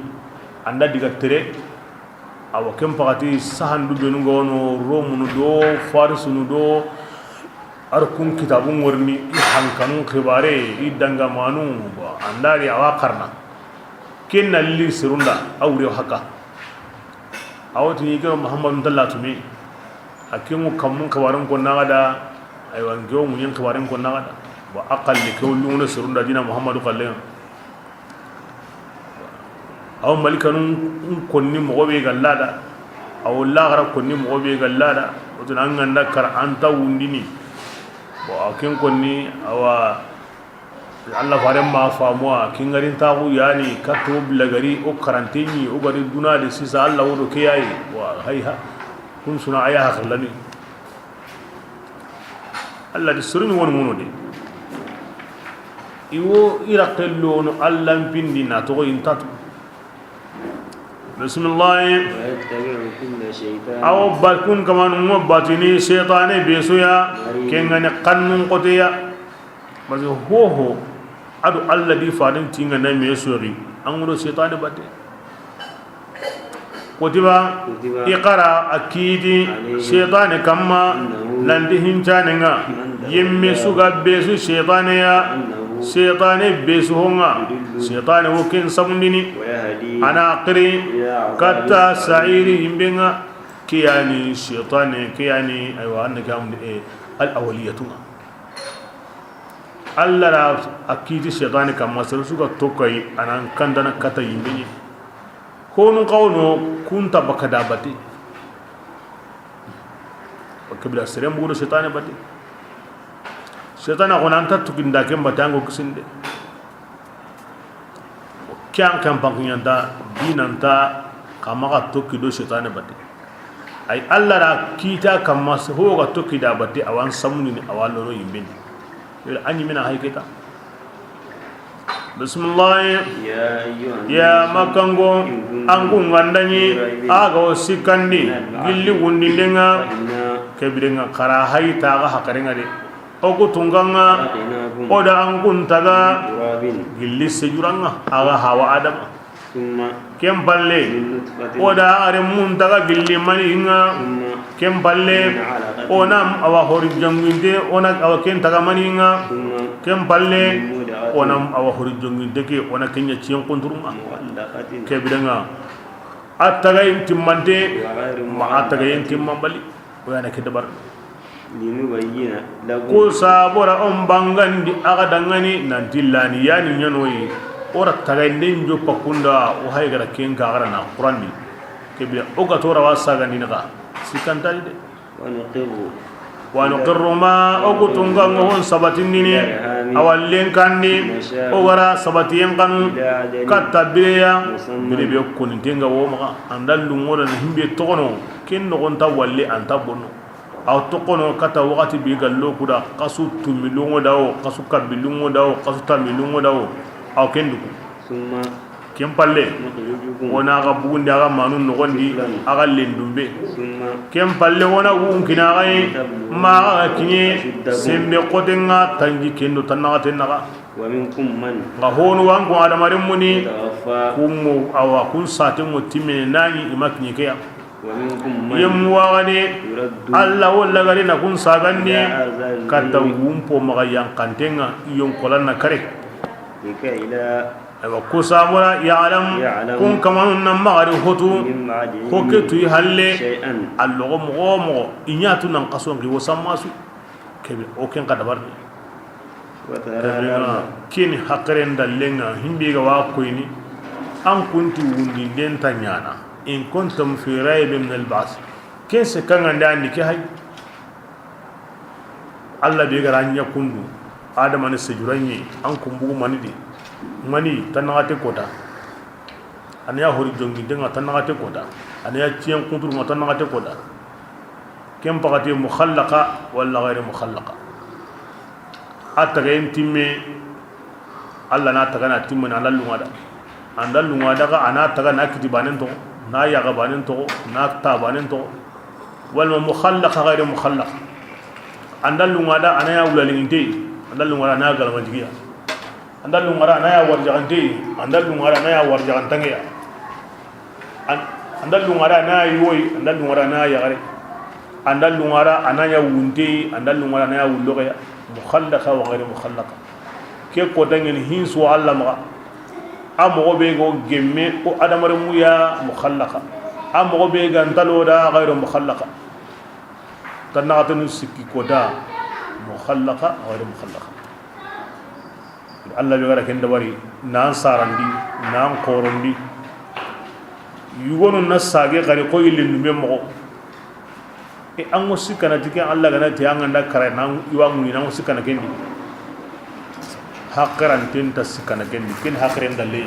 An da diga tere. Awa ken paxati sahandu benu ga wono Romunu do Farisunu do, ar kun kitabu ŋorini i hankanun xibare, i dangamanu. An da ri awa xarana. Ken na li serun da a wure haka. Awa tini ke Muhammadu nta latume. A ken ŋo kammun xibaren ko naxa da. Aywa, nge wo ŋuɲen xibaren ko naxa da. Bon, a xalle ke wo lunŋono serun da dina Muhammadu xallen ŋa. Awa malikanun konni moxo be ga lada. Awa laxara konni moxo be ga lada. Wo tun an ga nda kara an ta wundini. Bon, a ken konni, awa, Alla faren ma famu a, ken ŋarin taxu yani, kato bilagari, o xarante ɲi, o gari duna de sisa, Alla wo do ke yayi. Wa, hayha. Kun suna aya haxillani. Alla di sorini woni ŋono de. I wo i raxe lono Alla n pindi na toxo i nta tu. Bisimilahi. ويتبع كل شيطان Awo ba kun kamanu ŋo batini setane be su ya. مريد Ken ŋa ni xannun xote ya. Parce que hoho a do Alla di farin tinga na me sori. An ŋo do setane batte. Kutiba, kutiba, i xara a kiti, alayhi, setane kamma, annahu, nanti hincane ŋa, man, yemme, tawallahi, su ga be su setane ya, annahu, setane be su ho ŋa, yudillu, setane wo ken samundini, wa yahdi, a na xiri, ila, katta, azabi, sa'iri, yimbe ŋa. Kiyani setane, kiyani, aywa, an na ke amundi, eh, al awaliyatu ŋa. Alla ra a kiti setane kamma, sere su ga tokka yi, a nan kandana katta yimbe ɲi. Honun xawono kunta baka da bate. Kebira seren bugu do setane bate. Setane xo nan ta tukinda ken bate an go kisinde. Ke an kan pankiɲanta dinanta kama ga tokki do setane bate. Ay Alla ra kita kamma ho ga tokki da bate awan samunini awa lono yimbeni. Yela anyi mina hay keta. Bismillah. يا أيها الناس Ya makango, إن كنتم an kun gandani, في ريب aga o sikandi, من البعث gilli wundindenga, فإنا kebirenga kara hay taga hakarenga de. O ku tunganga, خلقناكم o da an kun taga, من تراب gilli sejuranga, aga hawa Adama. ثم Ken palle, من نطفة o da are mun taga gilli maninga. ثم Ken palle, من علقة o na awa hori jonginde, o na awa ken taga maninga. ثم Ken palle, من مضغة o na awa hori jonginde ke, o na kenya ciyen kunturunga. مخلقة Kebirenga. A taga yin timmante, وغير ma a taga yin مخلقة timmambali. O yana ke dabar. لنبين لكم Ko sabora on bangandi aga dangani nanti lani yani ɲanoyi. O ra tagainden joppa kunda o hay gara ken ka gara na Qur'an di. Kebe o ga tora wa sagandi naga sikantali de. ونقر Wa nuqirru ma o ku tunga ngo hon sabatindini. الأرحام Awallen kandi ما نشاء o gara sabatiyen kanu. إلى أجل Katta bireya مسمى bire be o koni tenga wo maga. Andal lungoda na himbe togono ken no gonta walle anta bonno. Aw toxono kata waxati bi ga lo kuda, xasu tumi lungo dawo, xasu kabbi lungo dawo, xasu tami lungo dawo. Aw ken dugu. ثم Ken palle, نخرجكم o na ga bugundi aga manu noxondi, طفلا aga lendumbe. ثم Ken palle o na wunkina aga yi, لتبلغوا ma aga kiɲe, أشدكم sembe xotenga tanji kendo tannaxaten naxa. ومنكم من Nga honu wanko adamaren muni, يتوفى kungo awa kun satengo timmene nani ima kiɲe keya. ومنكم من Yemmu waxane, يرد Alla wo lagari na kun sagandi, إلى أرذل العمر katta wumpo maxa yankantenga, yonkolanna kare. لكي لا Aywa, ku samura, يعلم يعلم kun kamanu na maxari hotu, من بعد علم ho ke tuyi halle, شيئا a loxo moxo moxo, i ɲatu nan xason xi wo sammasu. Kebe, o ken xa dabarni. وترى Kebe الأرض na, keni haqiren dallenga, himbe ga wa koyni, an kunti wundi den ta ɲana. إن كنتم في ريب من البعث. Ken se kanga nda andi ke hay. Alla be gara ɲa kundu, Adama ni sejuranye, an kumbugu mani di. Mani, tannaxate kota. Ana ya hori jongi denga tannaxate kota. Ana ya ciyen kunturu nga tannaxate kota. Ken paxati mukhallaqa wala ghayr mukhallaqa. A tagayen timme, Alla na taga na timmani an da lunŋa da. An da lunŋa da xa, a na taga na kiti banen toxo, na yaxa banen toxo, na ta banen toxo. Walma mukhallaqa ghayri mukhallaqa. An da lunŋa da a na ya wulalinginte, an da lunŋa da a na ya galamanjigiya. An da lunŋa da a na ya warjaxante, an da lunŋa da a na ya warjaxantangeya. An, an da lunŋa da a na ya yoyi, an da lunŋa da a na ya yaxare. An da lunŋa da a na ya wunte, an da lunŋa da a na ya wulloxeya. Mukhallaqa wa ghayri mukhallaqa. Ke ko dangeni hinsu Alla maxa. A moxo be go gemme o adamarenmu ya mukhallaqa. A moxo be ga ntalo da ghayru mukhallaqa. Tannaxatanu sikki ko da mukhallaqa ghayru mukhallaqa. Alla be ga ra ken dabari, nan sarandi, nan xorondi. Yugonu na sage xari ko yille nume moxo. E, an ŋo sikkana ti ken Alla ga na ti an ga nda kara nan i wa ŋuɲi, an ŋo sikkana ken di. Haqiranten ta sikkana ken di, ken haqiren dalle.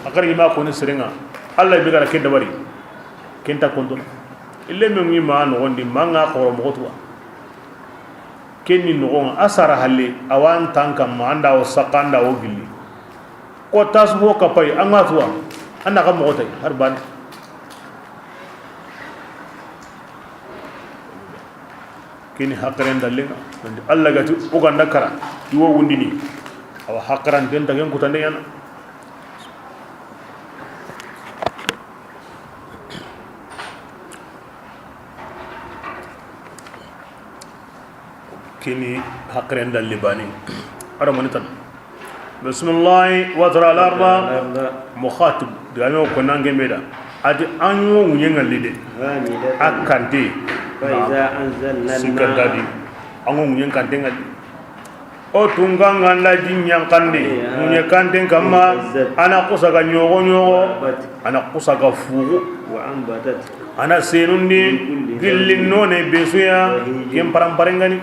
Haqire i ma ko ni serenŋa, Alla be ga ra ken dabari. Ken ta konto. Ille me ŋuɲi ma noxondi, ma ŋa xoro moxo tuwa. Ken ni noxon ŋa, a sara halle, a wa an tan kamma, an da wo saqa, an da wo gilli. Ko tasu ho kapay, an ŋa tuwa, an na xa moxo tay, har bane. Ken ni haqiren dallen ŋa, Alla ga ti, o ga nda kara, i wo wundini. Awa haqiranten ta ken kutande ɲaana. Ken ni haqiren dalli bane. Ara mani tan. Bismillahi wa tara al-arda. Mukhatib. Diga me ko nan gembe da. A ti an ŋo ŋuɲen ŋalli de. A kante. Fa iza anzalna al-ma'a. Sikka dadi. An ŋo ŋuɲen kante ŋalli. O tunka ŋa nda ji ɲankandi, ŋuɲe kanten kamma, a na kusa ga ɲogo ɲogo, a na kusa ga fugu, a na senundi gilli none besuya, ken paramparengani.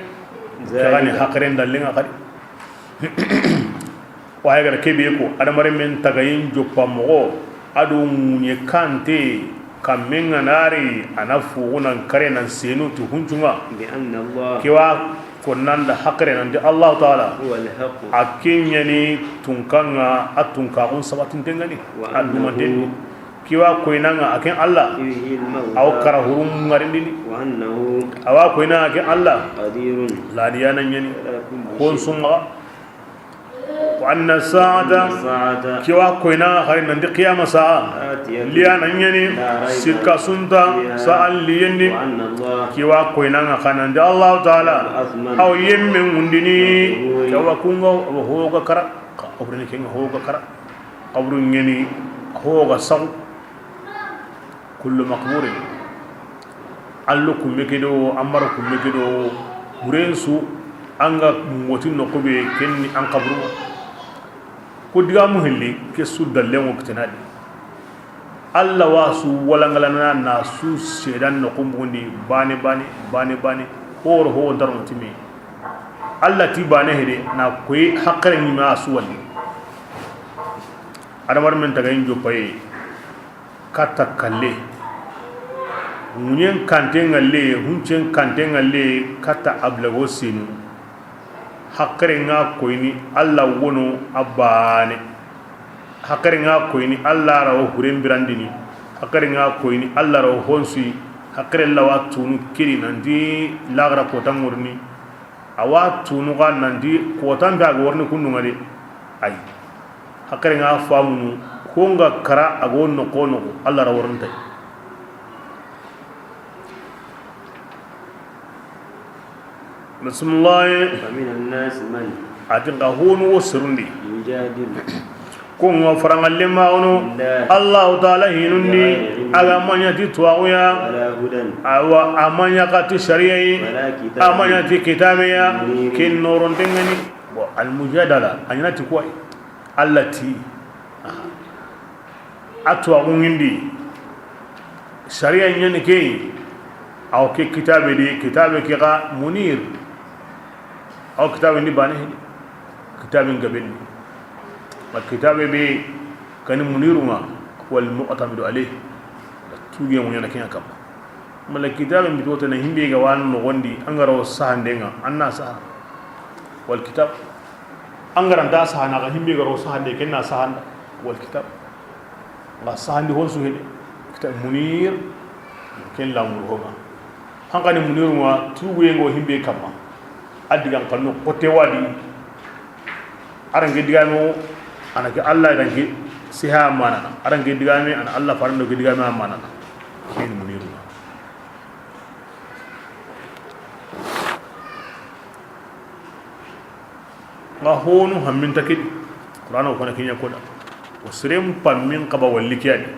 Kagani haqiren dallen ŋa xadi. Wa ya gara kebe ko, adamaren men tagayin joppa moxo, a do ŋuɲe kante, kammen ŋa nari, a na fugu nan kare nan senu ti huncunga. Kewa ko nan da haqire nan ti Allahu Taala. A ke ɲa ni tunkan ŋa, a tunkaxun sabatinten ŋa ni, a dumanten ni. Kewa koyna ŋa a ken Alla, a wo kara hurum ŋarindini. Awa koyna ŋa a ken Alla, ladiya na ɲa ni, kon summa. Wa anna sa'ata, kewa koyna hari nanti qiyama sa'a, liya na ɲa ni, sikka su nta sa'a liyen di. Kewa koyna ŋa xa nanti Allahu Taala, a wo yemme ŋundini, kewa kunŋa, a wo hoga kara, xabrini kenŋa hoga kara, xabru ɲeni hoga saxu. Kullu maqburin. Allo kumme ke do, amara kumme ke do, buren su, an ga moti noqu be, ken ni an xaburu. Ku digamu hilli, ke su dallen ŋo kitenadi. Alla wa su walangalana na su sedan noqu mundi, bane, bane, bane, bane, horo ho ndarno timi. Alla ti bane hede, na koy haqire ni ma su wali. Adamar men tagayin joppaye. Katta kalle. Ŋuɲen kanten ŋalle, huncen kanten ŋalle, katta ablago sinu. Haqire ŋa koyni Alla wono a bane. Haqire ŋa koyni Alla ra wo huren birandini. Haqire ŋa koyni Alla ra wo honsuyi. Haqire lawa tunu kiri nanti laxara kota ŋorni. A wa tunu xa nanti kotan be a ga worni kundu ŋa de. Ay. Haqire ŋa famunu, ko ŋa kara a go noqu noqu, Alla ra worni tay. Bismillah. Wa minan nasi man. A ti nxa honu wo serundi. Yujadilu. Ko ŋa farangalle ma wono. Fillah. Allahu Taala hinundi. Bighairi ilmin. A ga ma ɲa ti tuwaxuya. Wala hudan. Awa, a ma ɲa xa ti sariya yi. Wala kitabin. A ma ɲa ti kitabe ya. Munir. Ken noronten ŋa ni. Bon, al mujadala, a ɲa na ti koy. Alla ti, a tuwaxu ŋindi, sariya ɲani ke, aw ke kitabe di, kitabe ke xa munir, aw kitabe ndi bane, kitabe ngaben ni, ma kitabe be kani muniru ŋa, wal mu'tamidu alayh, tuge mo ɲana ke ŋa kamma. Mala kitabe mbi to tana himbe ga wan noxondi, an ga ro sahande ŋa, an na saha. Wal kitab. An ga ra nta sahana ga, himbe ga ro sahande, ken na sahanda. Wal kitab. Nga sahandi hon su hede. Kitab munir. Ken la muru ho nga. Hankani muniru nga tuguye ngo himbe kamma. A digan kanu kote wadi. A ra nke digame, a na ke Allah, a ra nke siha manana. A ra nke digame, a na Allah farando ke digame manana. Ken muniru nga. Nga honu hamminta kedi. Qur'ana o kana kinya koda. O siren pammin kaba walli kiyani.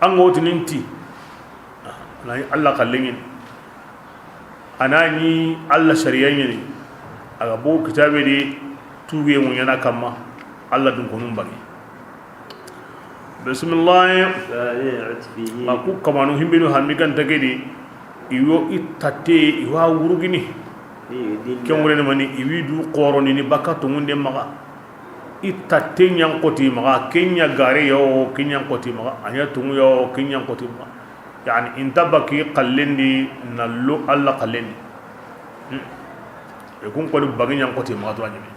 An ga wotini nti. Na Allah kallengin. A na ni Allah sariya ɲani. A ga bo kitabe de tuge mo ɲana kamma. Allah dun konun bangi. Bisimilahi. Sani atfihi. Ma ku kamanu himbinu hammi ganta gedi. Iwo i tatte, iwa wurugini. Liyudilla. Ken wure ni mani, iwi du qoroni ni baka tungunde maga. I tatte ɲan koti maga, kenya gare yo, kenya koti maga. Anya tungu yo, kenya koti maga. Yani, inta baki kallendi, nallo Allah kallendi. Hmm. E kun koni bagi ɲan koti maga to anyimi.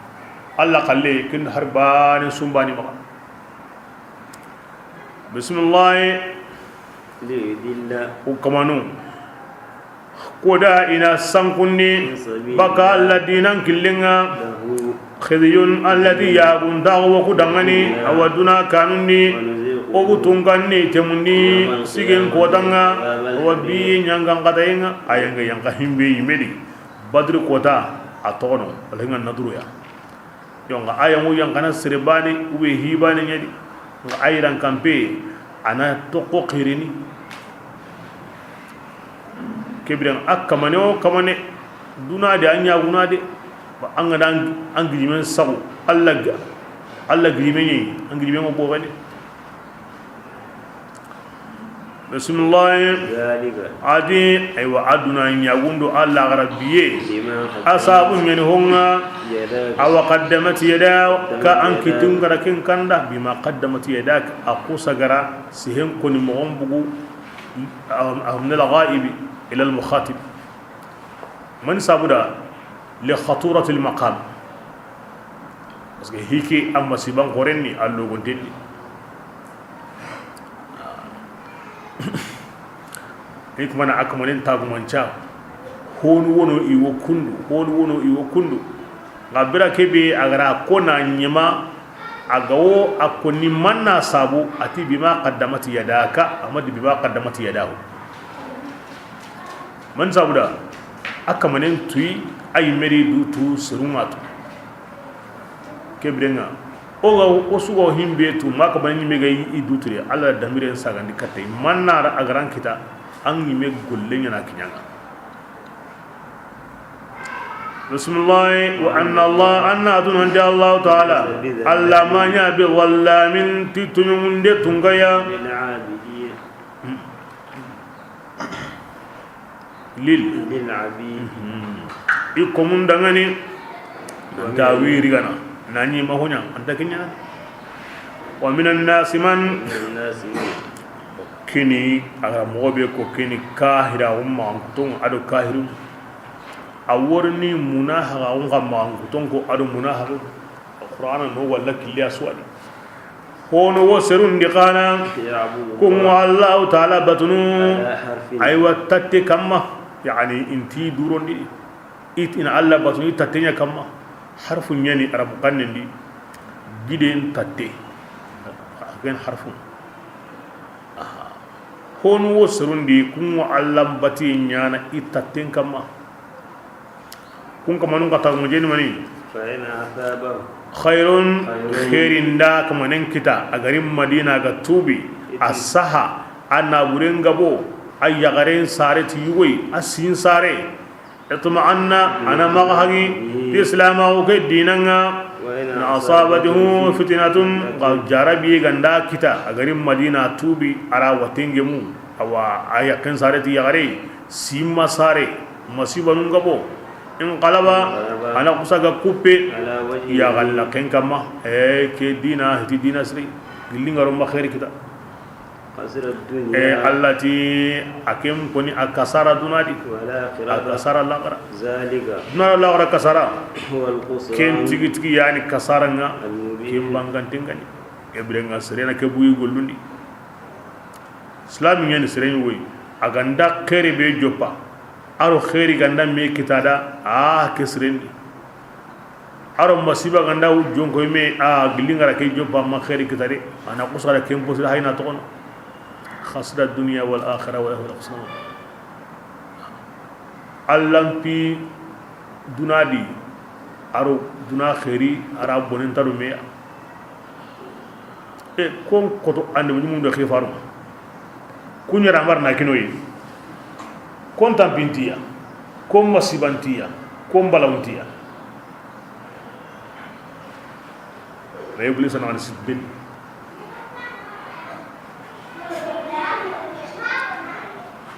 Allah kalle, kin harbani sumbani maga. Bisimilahi. Liyudilla. O kamanu. Koda ina sankundi. Sabila. Baka Allah dinan killinga. Lahu. Khizyun, Allah di yagun dago wa ku dangani. Awa duna kanundi. Wa nuziquhu. O ku tunganni temundi. Yawmal qiyamati. Sigen kotanga. Adhabal. Wa bi ɲangan katayenga. Ayanga yanga himbe yimedi. Badri kota a togono. Wala hinga naduru ya. Yo, nga aya ŋu yan kana sere bane, ube hi bane ɲadi. Nga ayiran kampe, a na toxo xirini. Kebiran a kamane o kamane, duna de, a ɲaguna de. Ba an ga da an gijimen sago, Allah ga, Allah gijimen ɲi, an gijimen ŋo bogane. Bisimilahi. Zalika. A di, aywa, a duna ɲagundo a laxara biye. Bima qaddamat. A sabu ɲani honga. Yadaka. Awa qaddamat yadaka, an kitun gara ken kanda. Bima qaddamat yadaka, a kusa gara sihen koni moxon bugu. Am, am, min al-ghaibi ila al-mukhatib. Man sabuda? Li khaturati al-maqam. Parce que hike a masiban xoren ni, a logonten ni. Hikmana a kamanen tagumanca. Honu wono i wo kundu, honu wono i wo kundu. Nga bira kebe a gara kona ɲema, a ga wo a koni manna sabu, a ti bima qaddamat yadaka, a ma ti bima qaddamat yadahu. Man sabuda? A kamanen tuyi, a yimeri du tu serunga tu. Kebirenga. O ga o sugo himbe tu, ma kamanen ɲime ga i, i du tu de, Allah damiren sagandi katte. Manna ra a garan kita, an ɲime golle ɲana kiɲanga. Bisimilahi. Wa anna Allah, anna aduna nde Allah Taala. Allah ma ɲa be walla min ti tuɲumunde tungaya. Lil abidin. Lil. Lil abid. Mhm. I komun dangani. Anta wiri gana. Nani mahunya, anta kinya. Wa minan nasi man. Minan nasi man. Kini, a ga ra moxo be ko kini kahira umma an kuton ado kahiru. A worini munahaga un kamma an kuton ko ado munahaga. Qur'ana no walla killiya suwadi. Hono wo serundi kana. Ya'budu. Kun wa Allahu Taala batunu. Ala harfin. Aywa tatte kamma. Yani inti durondi. It ina Allah batunu i tatte ɲa kamma. Harfu ɲani arabu kannen di. Giden tatte. Ken harfu. Aha. Honu wo serundi kun wa Allah bati ɲana i tatten kamma. Kun kamanun kata mujeni mani. Fa in asabahu. Khairun. Khairun. Khairin da kamanen kita a garin Madina ga tubi. Iti. A saha a naburen gabo a yagaren sare ti yugoy a sin sare. Itma'anna, ana maga hagi ti islama o ke dinanga. Wa in asabatuhu fitnatun, ga jarabi ganda kita a garin Madina tubi a ra watengemu. Awa a yakken sare ti yagare. Simma sare, masibanun gabo. Inqalaba, a na kusa ga kuppe. Ala wajhihi. Ya galla ken kamma. E ke dina hiti dina siri. Gilli ngaro ma khairi kita. خسر الدنيا. E, Allah ti, a ken koni a kasara duna di, والآخرة. A kasara laxara. ذلك. Duna laxara kasara. هو الخسران. Ken tigi tigi yani kasara ŋa. المبين. Ken banganten ŋa ni. Ke biren ŋa sere na ke buyi gollundi. Islami ɲani sere ɲi woyi. A ga nda xeeri be joppa, a ro xeeri ga nda me kita da, a ke sirendi. A ro masiba ga nda jonko me, a gilli ŋa ra ke joppa ma xeeri kita de. A na xusara ken posira hayna toxono. خسر الدنيا والآخرة وله الخسران. Allan pi duna di, a ro duna xeeri, a ra bonen ta do me ya. E, kon koto ande mu ɲumu do xifaru. Kuɲa ra mar na kinoyi. Kon tampintiya, kon masibantiya, kon balawntiya. Na Iblisa na an sibbin.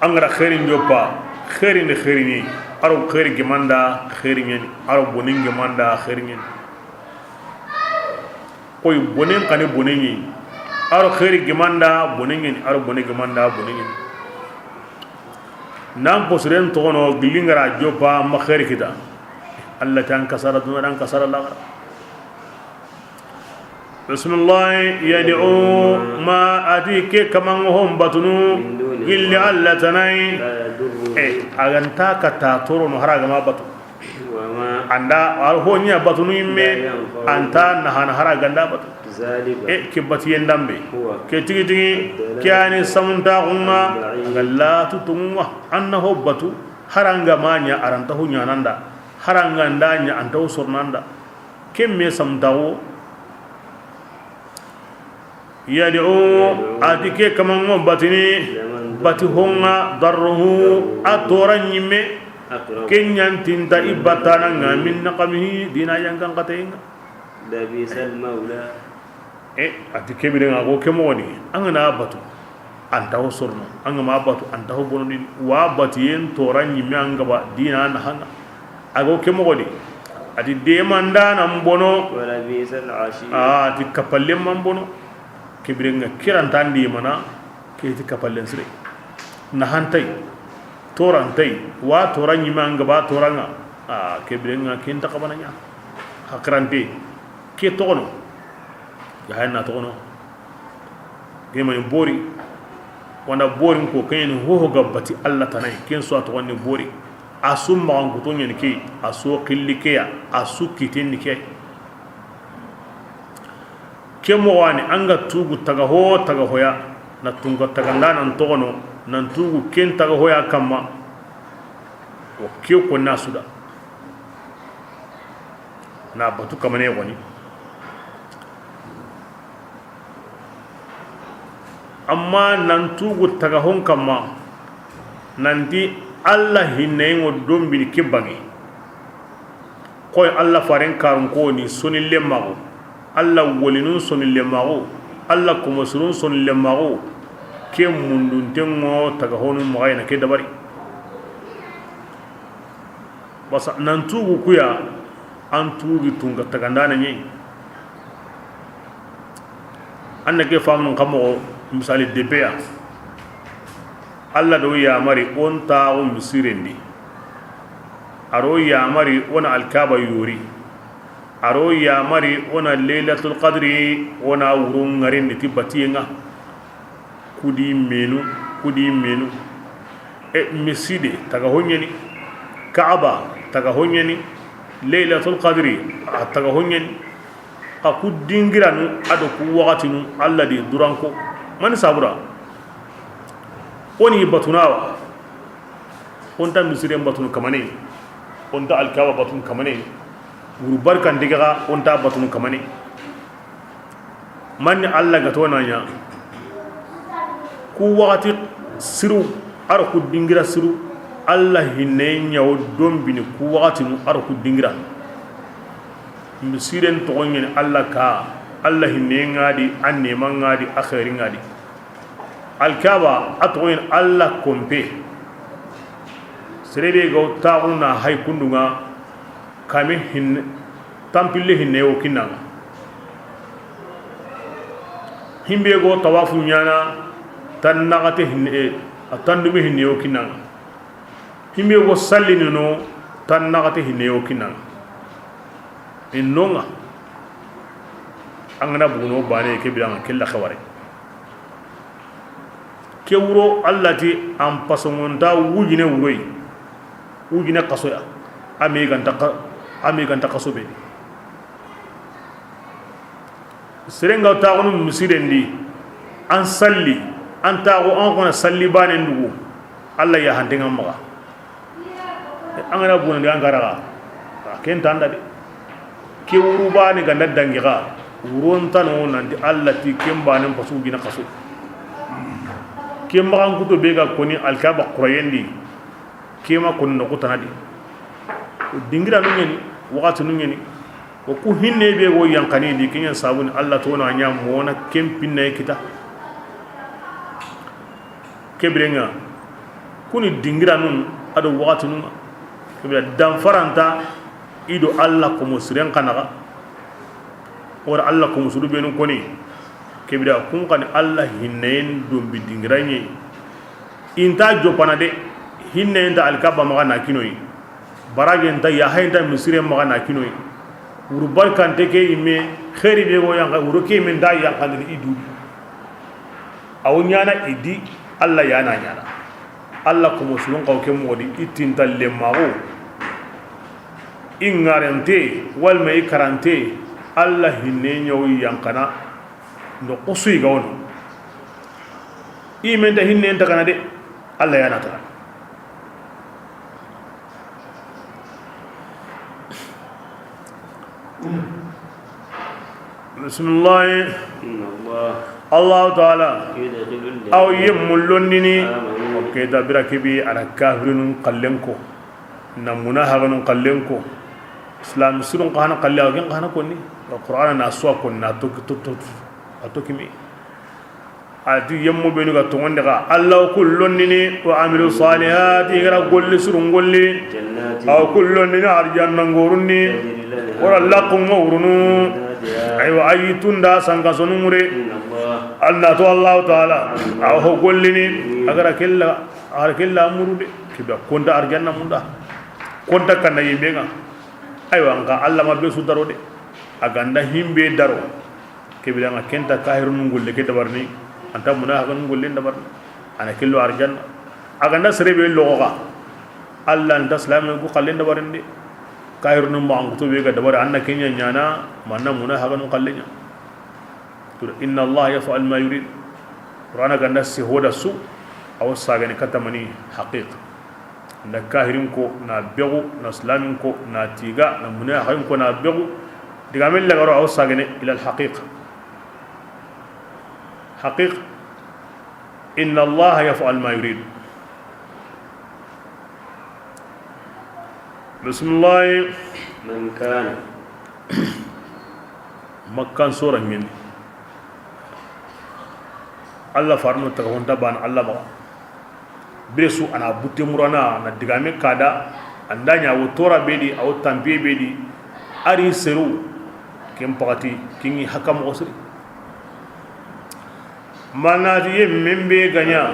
An ga ra xeerin joppa, xeerin de xeerin ni, a ro xeeri gemanda xeerin ɲani, a ro bonin gemanda xeerin ɲani. Koy bonen kani bonen ɲi, a ro xeeri gemanda bonen ɲi, a ro bone gemanda bonen ɲi. Nan posiren toxono gilli ŋa ra joppa ma xeeri kita. Allah ti an kasara duna dan kasara laxara. Bismillah. يدعو ما. A ti ke kaman ŋa hon batunu gilli Allah tana yi. E, a ga nta ka ta torono hari a ga ma batu. Anda a ho ɲa batunu yimme, anta nahana hari a ga nda batu. E, ke batiyen dambe. Ke tigi tigi, ke yani samuntaxu ŋa, a ga latu tunŋa, an na ho batu, hari a ga ma ɲa, a ra nta ho ɲananda, hari a ga nda ɲa, a nta ho sornanda. Ke me samuntaxu. يدعو. A ti ke kaman ŋa batini, bati ho ŋa, ضره, a toran ɲimme, ke ɲantinta i batana ŋa, من نقمه, dina yangan xatayen ŋa. لبئس المولى. E, a ti ke biren ŋa, a go ke moxo ni, an ga na batu, an ta ho sorno, an ga ma batu, an ta ho bonondi, wa batiyen toran ɲimme, an ga ba dina nahan ŋa. A go ke moxo di, a ti demandanan bono. ولبئس العشير. A ti kapallen man bono. Ke biren ŋa, ke ra nta ndemana, ke ti kapallen sire. Nahan nta yi, toran nta yi, wa toran ɲimme, an ga ba toran ŋa. A, ke biren ŋa, ke nta xabana ɲa. Hakirante, ke toxono. Yahay na toxono. Ke mani bori. Wanda borin ko, ken ni ho ho ga bati Allah tana yi, ken su a toxon ni bori. A su maxankuto ɲani ke, a su xilli ke ya, a su kiten ni ke. Ke moxo wa ni, an ga tugu taga ho taga hoya, na tunka tagandanan toxono, nan tugu ken taga hoya kamma. O ke ko na su da. Na batu kamane xoni. Amma nan tugu taga hon kamma, nanti Allah hinneyen ŋo dombini ke banŋe. Koy Allah faren karun ko ni soni lemmaxu, Allah wolinun soni lemmaxu, Allah komosurun soni lemmaxu, ke mundunten ŋo taga honu maxa yi na ke dabari. Basa nan tugu kuya, an tugi tunka tagandana ɲi. An na ke famun xa moxo, misali debeya. Allah do yamari o n taxu misirendi. A ro yamari o na Alkaba yori. A ro yamari o na Laylatul Qadri, o na wurun ŋarendi ti batiyen ŋa. Kudi menu, kudi menu. E, miside taga ho ɲani, Kaaba taga ho ɲani, Laylatul Qadri a taga ho ɲani. Xa ku dingiranu a do ku waxatinu, Allah di duranko. Mani sabura? O ni batunawa. O nta misiren batunu kamane. O nta Alkaba batunu kamane. Wuru barkan digaxa, o nta batunu kamane. Manni Allah ga tona ɲa, ku waxati siru, a ro ku dingira siru, Allah hinne ɲa o dombini ku waxatinu, a ro ku dingira. Misiren toxo ɲani Allah ka, Allah hinne ŋa di, a neman ŋa di, a xeerin ŋa di. Alkaba a toxo ɲani Allah konpe. Serebe ga o taxu na hay kundun ŋa, kame hinne, tampille hinne o kinnan ŋa. Himbe go tawafu ɲana, Tan naxate hinne, eh, a tandume hinne yo kinanga. Himbe go sallini no, tan naxate hinne yo kinanga. In nonga. An ga na buguno bane ke biranga kella xaware. Ke wuro Allah ti an pasongonta wujine wuroyi. Wujine xasoya. Ami ganta xa-, ami ganta xaso be. Serenga taxunu misiren di, an salli, an taxu, an xona salli banen dugu, Allah ya hantenga maxa. An ga na bonandi an karaxa, a ken tanda de. Ke wuru bane ganda dangi xa, wuron tano nanti Allah ti ken banen pasu gina xaso. Ken maxan kuto be ga koni Alkaba xurayen di, kema koni noxu tana di. O dingira nu ɲeni, waxati nu ɲeni. O ku hinne be go yanqani di, kiɲan sabuni Allah to na ɲa mona ken pinna kita. Kebirenga kuni dingira nun ado waxati nun. Kebira danfaranta ido Allah komo siren kanaga. Ora Allah komo sudu benu koni. Kebira kun kani Allah hinneyen dombi dingira ɲe. Inta jopana de, hinne inta Alkaba maxa na kinoyi. Baraje nta, yaha inta misire maxa na kinoyi. Wuru barkante ke imme, xeri be go yanqa, wuro ke imme nda yanqandini i dudi. Awo ɲana i di, Allah ya na ɲana. Allah komo sulun xaw ke modi, i tinta lemmaxo. I ŋarente, walma i karante, Allah hinne ɲawo yanqana. Ndo xusuyi ga wono. I menta hinne nta kana de. Allah ya na tara. Bismillah. إن الله Allah Ta'ala. يدخل الذين Aw yemmu londini. آمنوا O ke da bira kibi ala kafirun kallenko. Na munahaganun kallenko. Islam surun kahana kalle, aw gen kahana konni. Qur'ana na suwa konni, na toki, to, to, a toki mi. Ati yemmu benu ga tongonde ga, Allah ku londini, wa amilu salihati, i gara golli surun golli. جنات Aw ku londini arjanna ngorundi. تجري لها Wara lakunga urunu. من تحتها Aywa, ayi tunda sanka sonu mure. إن الله Anna to Allah Ta'ala. Aw ho gollini. Agara kella, agara kella murude. Kiba konta arjanna munda. Konta kanna yimbenga. Aywa, nka Allah ma be su daro de. Aganda himbe daro. Kebira nga kenta kahirun golle ke dabarni, anta munafiqun golle dabarni. Ana kello arjanna. Aganda serebe logoga. Allah anta islamin ku kallen dabarinde. Kahirun ma anguto be ga dabari anna kenya nyana, manna munafiqun kallenya. Tur inna Allah yaf'al ma yurid. Qur'ana ganda sihoda su, aw sagani katamani haqiq. Nda kahirin ko na begu, na islamin ko na tiga, na munafiqin ko na begu. Diga men lagaro aw sagene ila al haqiq. Haqiq. Inna Allah yaf'al ma yurid. Bismillah. من كان Makkan sora ɲeni. Allah farno taga honta ban Allah ba. Bire su ana butte murana na digame kada, andanya wo tora bedi, aw tampiye bedi, ari seru, ken pagati, kingi hakam osri. Manati ye membe ganya,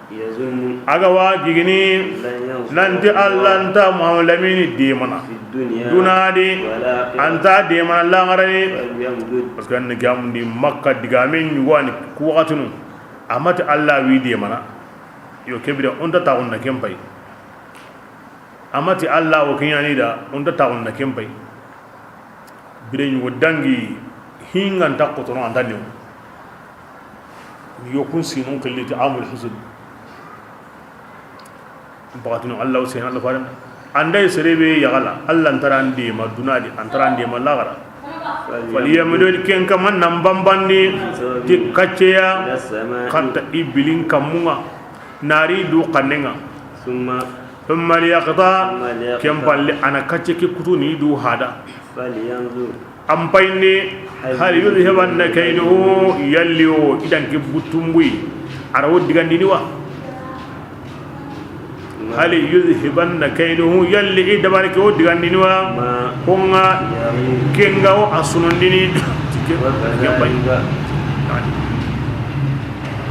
يظن aga wa gigini, لن ينصره nanti Allah nta Muhammad Lamini demana. في الدنيا Dunadi, والآخرة anta demana langarani. فليمدد Parce que an gamundi Makka digame ɲugani ku wakatinu. Amati Allah wi demana. Yo kebira, onta taxunna ken pay. Amati Allah wo keɲani da, onta taxunna ken pay. Bire ɲugo dangi hinganta kotono anta new. Yo kun sinun xilliti amul husn. Bakatinu Allah sen Allah faran. Andai serebe yagala, Allah ntaran dema dunadi, antaran dema lagara. Falyamdud ken kaman nan bambandi ti kacceya katta ibilin kammunga. Nari du kannenga. ثم Thumma liyaqta, ثم ليقطع ken palle ana kacce ke kutuni du hada. فلينظر An payni, هل hal يذهبن كيده, yalli o idan ke buttumbuyi, ara wo digandini wa? هل يذهبن كيده, yalli i dabari ke wo digandini wa? ما Konga, يغيظ kenga wo a sunundini. وكذلك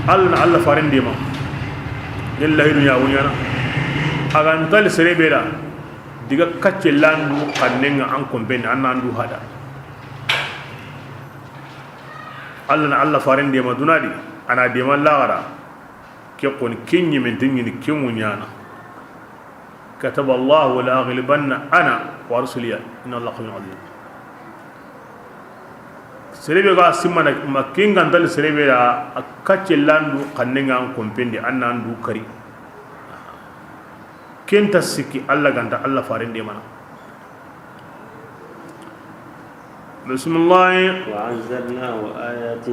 Alla na Alla faren dema. Ken lahidu ɲa wo ɲana. A ga nta li sere be da, diga kacce landu xannen ŋa an konpen di, an nan du hada. Alla na Alla faren dema duna di, a na dema laxara. Ke xoni, ke ɲemente ɲini, ke mu ɲana. كتب الله لأغلبن أنا ورسلي إن الله قوي عزيز. Sere be ga simmana ma ken ga nta li sere be da, a kacce landu xannen ŋa an konpen di, an nan du kari. Ken ta sikki Alla ga nta Alla faren demana. Bisimilahi. وأنزلناه آيات.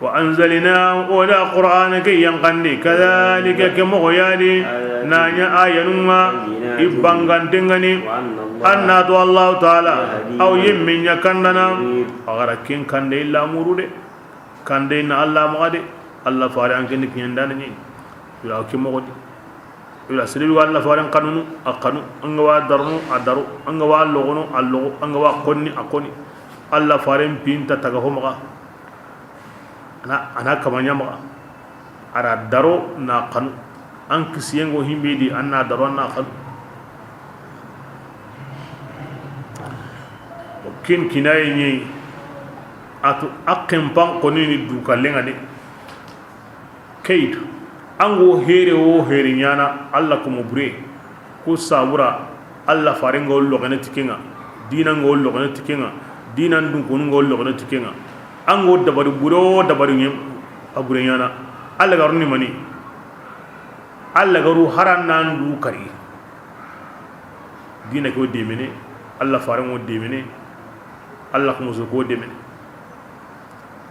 وأنزلناه, o da Qur'ana ke yanqandi, كذلك, ke moxo ya di, آيات, na ɲa ayanun ŋa, بينات, i banganten ŋa ni, وأن الله, an na to Alla Taala, يهدي, a wa, من, yinme ɲa kandana, يريد, a ga ra ken kande illa muru de, kande na Alla maxa de, Alla fare an ken ni kiɲandana ɲi, ila ke moxo di. Ila sere be ga Alla faren xanunu, a xanu, an ga wa darunu, a daru, an ga wa logono, a logo, an ga wa xonni, a xoni. Alla faren pinta taga ho maxa. A na, a na kamaɲa maxa. A ra daro na xanu. An kisiyen ŋo himbe di, an na daro, an na xanu. O ken kinaye ɲi, a tu a xenpan xoni ni du kallen ŋa de. Kaytu, an ga wo here wo here ɲana, Alla komo bure, ku sabura, Alla faren ga wo logene ti ken ŋa, diinan ga wo logene ti ken ŋa, diinan dunkonun ga wo logene ti ken ŋa, an ga wo dabari bure wo dabari ɲe, a bure ɲana, Alla ga ru ni mani, Alla ga ru haran nan du kari. Diina ke wo demene, Alla faren wo demene, Alla komo so ko demene.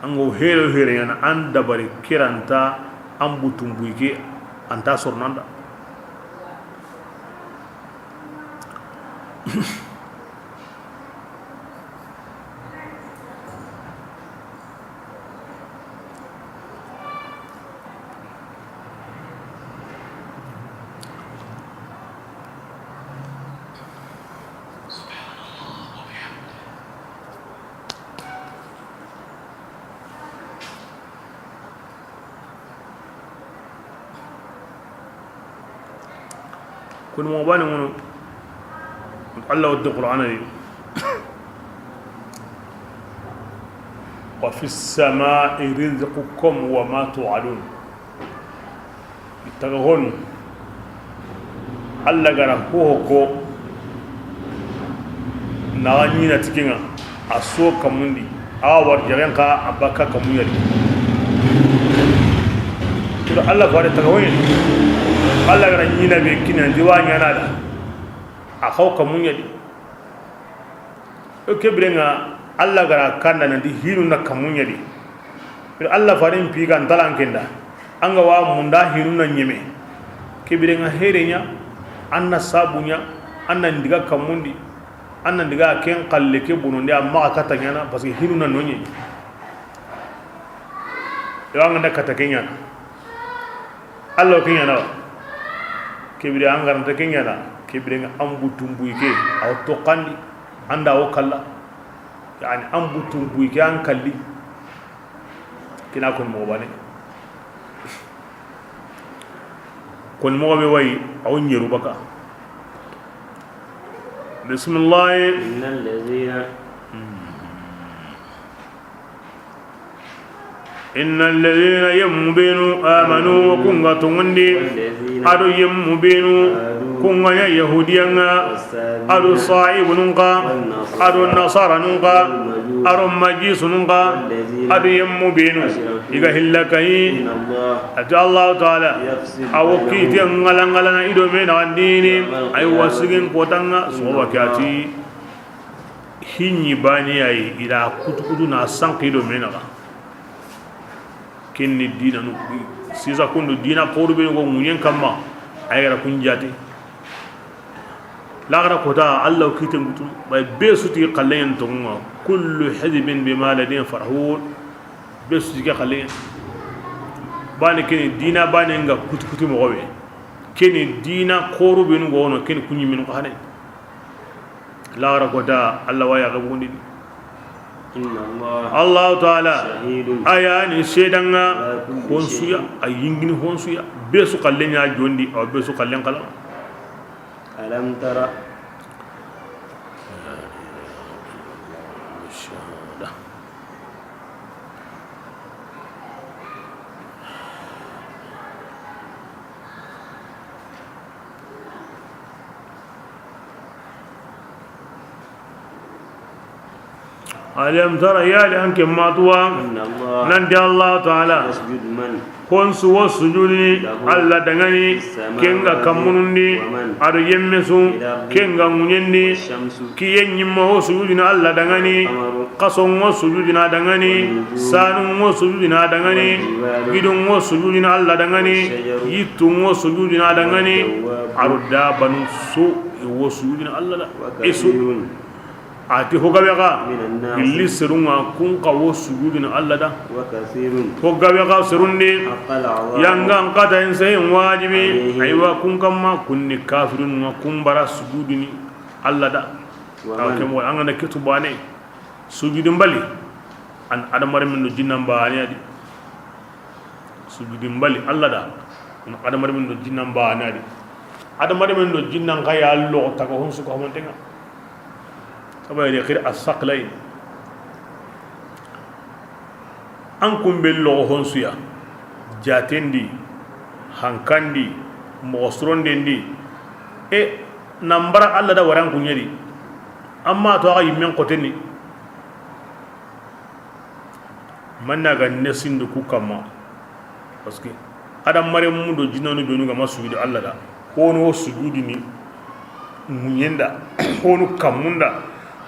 An ga wo here wo here ɲana, an dabari ke ra nta, an butun buyi ke, an ta sorono an da. Kuni moxo bane ŋono, Alla wa ti Qur'ana ni, وفي السماء رزقكم وما توعدون. Taga honu, Alla ga ra ho ho ko, na xa ɲina ti ken ŋa, a so kamundi, a wa wari jaxen xa, a bakka kamu ɲa di. Kiro Alla fare taga hoyeni, Alla ga ra ɲina be kini, an ti wa ɲana da, a xaw kamu ɲa di. O ke biren ŋa, Alla ga ra kanda nanti hinu na kamu ɲa di. Alla faren pi ga ntalan kenda. An ga wa munda hinu na ɲeme. Ke biren ŋa here ɲa, an na sabu ɲa, an na ndiga kamundi, an na ndiga ken xalle ke bonondi, a maxa kata ɲana, parce que hinu na no ɲe. Yo, an ga nda kata ke ɲana. Alla wo ke ɲana wa. Ke bire an ga ra nta ke ɲana. Ke bire ŋa an butun buyi ke, a wo toxandi, an da wo kalla. Yani an butun buyi ke an kalli. Kina koni moxo bane. Koni moxo be wa yi, a wo ɲeru baka. Bisimilahi. إن الذين إن الذين, yemmu benu, آمنوا, kun ga tonŋundi, والذين, a do yemmu benu, هادوا, kun ga ɲa Yahudiyan ŋa, والصابئين, a do Saibunun xa, والنصارى, a do Nasaranun xa, والمجوس, a do Majisunun xa, والذين, a do yemmu benu, أشركوا, i ga hilla kayi, إن الله, a ti Alla Taala, يفصل, a wo, بينهم, kiite ŋalanŋalana i do me naxandini, يوم القيامة, a yi wasigin kotan ŋa, إن الله, soxoba ke a ti. Hinɲi bane ya yi, i da kutu kutu na sanki do me naxa. Ken ni diinanu, sisa kundu diina xoru be go ŋuɲen kamma, a yi ga ra kun jaate. Laxara kota, Alla wo kiiten kutu, bay be su ti xallen tonŋa, كل حزب بما لديهم فرحون. Be su ti ke xallen. Bane ken ni diina bane ŋa kutu kutu moxo be. Ken ni diina xoru be go no, ken ni kun ɲi men ko hane. Laxara kota, Alla wa yaxe bugundini. Allahu taala a ya ni seedanŋa. Honsuya, a yingini honsuya. Be su xalle ɲa jondi, awa be su xallen xala. Alam tara. Alam tara, yali an ke ma tu wa? Anna Allah. Nanti Allah taala. Yasjudu man. Honsu wo sujudini. Lahu. Allah danŋani. Samawati. Ken ga kammunun di. Wa man. Ado yemme su. Fil ardi. Ken ga ŋuɲen di. Washamsu. Kiyen ɲimma wo sujudini Allah danŋani. Wal qamaru. Xason wo sujudini a danŋani. Wan nujumu. Sanun wo sujudini a danŋani. Wan jibalu. Gidun wo sujudini Allah danŋani. Washajaru. Yittun wo sujudini a danŋani. Waddawabu. Ado dabanu su wo sujudini Allah da. Wa kathirun. Ati ho gabe ga, minan nas, gilli serun ŋa, kun xa wo sujudini Allah da. Wa kathirun. Ho gabe ga serun di. Haqqal azabu. Yanga n kata in sayin wajibi. Alayhim. Aywa, kun kamma, kun ni kafirun ŋa, kun bara sujudini Allah da. Wa man. Awa, ken mo an ga na kitu bane. Sujudin bali. An adamaren min do jinnan bane a di. Sujudin bali Allah da. Adamaren min do jinnan bane a di. Adamaren min do jinnan xa ya loxo taga honsu ko xamanten ŋa. Saba yere xiri asaqlain. An kun be loxo honsuya. Jaten di, hankan di, moxo suronden di. E nan bara Allah da waran kuɲe di. Amma to a ga yimmen xoteni. Manna ga nesindu ku kamma. Parce que adamaren mun do jinnanu benu ga ma sujudi Allah da. Hono sujudini ŋuɲen da, hono kammun da,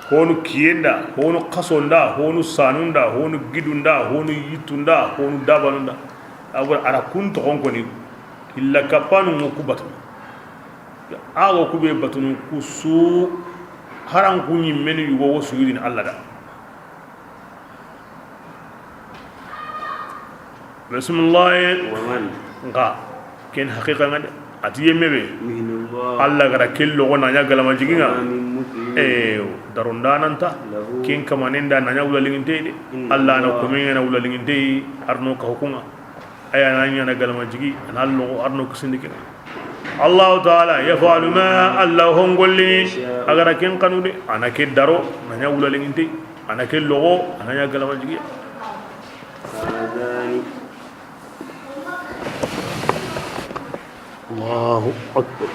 hono kiyen da, hono xason da, hono sanun da, hono gidun da, hono yittun da, hono dabanun da. Awa a ra kun toxon koni. Illa kapanu ŋo ku batu. Awa ku be batunu ku su haran ku ɲimmeni yugo wo sujudini Allah da. Bismillahi. Wa man. Nxa ken haqiqa ŋa de. Ati yemme be. Yuhini Allah. Allah ga ra ken loxo na ɲa galama jigi ŋa. Wa ma min mukrihin. E darondananta. Lahu. Ken kamanen da na ɲa wulalinginte de. Inna Allah na Allah. Komen ŋa na wulalinginte arno ka hukunga. Aya na ɲa na galama jigi, a na loxo arno kisindi kina. Allahu taala yaf'alu ma, Allah hon gollini, a ga ra ken xanu de, a na ke daro, na ɲa wulalinginte, a na ke loxo, a na ɲa galama jigi. Hazani. Allahu akbar.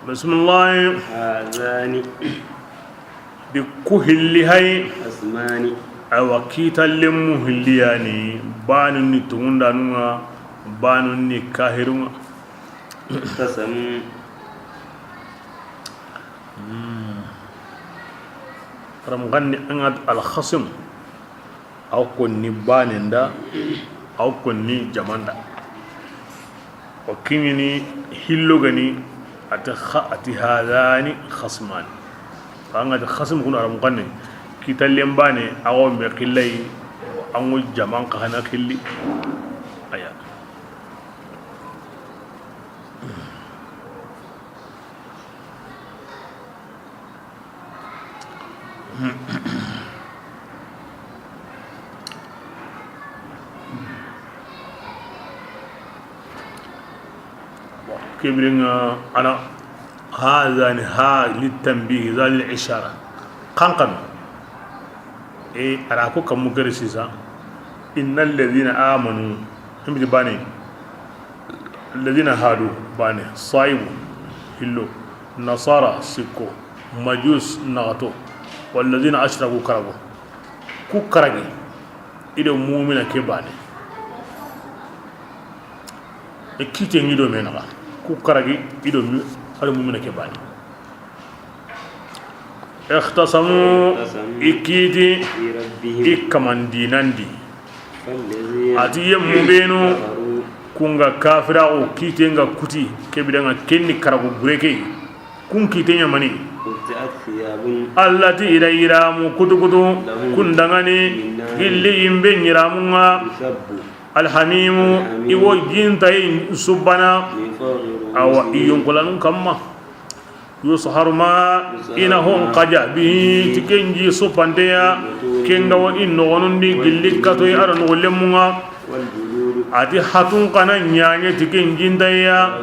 Bismillahi. Hazani. Di ku hilli hay. Khasmani. Awa, kitallen mu hilli yani, banu ni tungundanun ŋa, banu ni kahirun ŋa. Ikhtasamu. Hmm. Ram ganni an ga ti al khasm. Aw konni banen da, aw konni jaman da. O kiɲini hillo gani, ati kha-, ati hadani khasmani. An ga ti khasm kun aram kanne, kitallen bane, awo me xillay, an ŋo jaman xa na xilli. Aya. Kebirenga ana hazani ha litanbihi, za lil ishara. Kankan. E, ara ko kammu gari sisa. Innal ladhina amanu. Himbi bani. Alladhina hadu bane, saibu, hillo, nasara, sikko, majus, naxato, walladhina ashraku, karago. Ku karagi, i do mumina ke bane. Kiite ŋi do me naxa, ku karagi i do mi, a do mumina ke baane. Ikhtasamu, i kiiti i kaman diinan di. A ti yemmu beenu, ku ŋa kafiraaxu kiite ŋa kuti, ke bire ŋa ken ni karago bure ke. Kun kiite ɲa mani. Alla ti i da yiraamu kutu kutu, kun da ŋa ni gilli yinben yiraamun ŋa. Alhamimu, i wo jintaye subbana, awa, i yonkolanun kamma. Yusharu ma, i na hon xaja, bihi, ti ken ji suppanteya, ken ga wo i noxonundi gilli katoy a do noxo lemmun ŋa. A ti hatun xa na ɲaɲe ti ken jintayeya.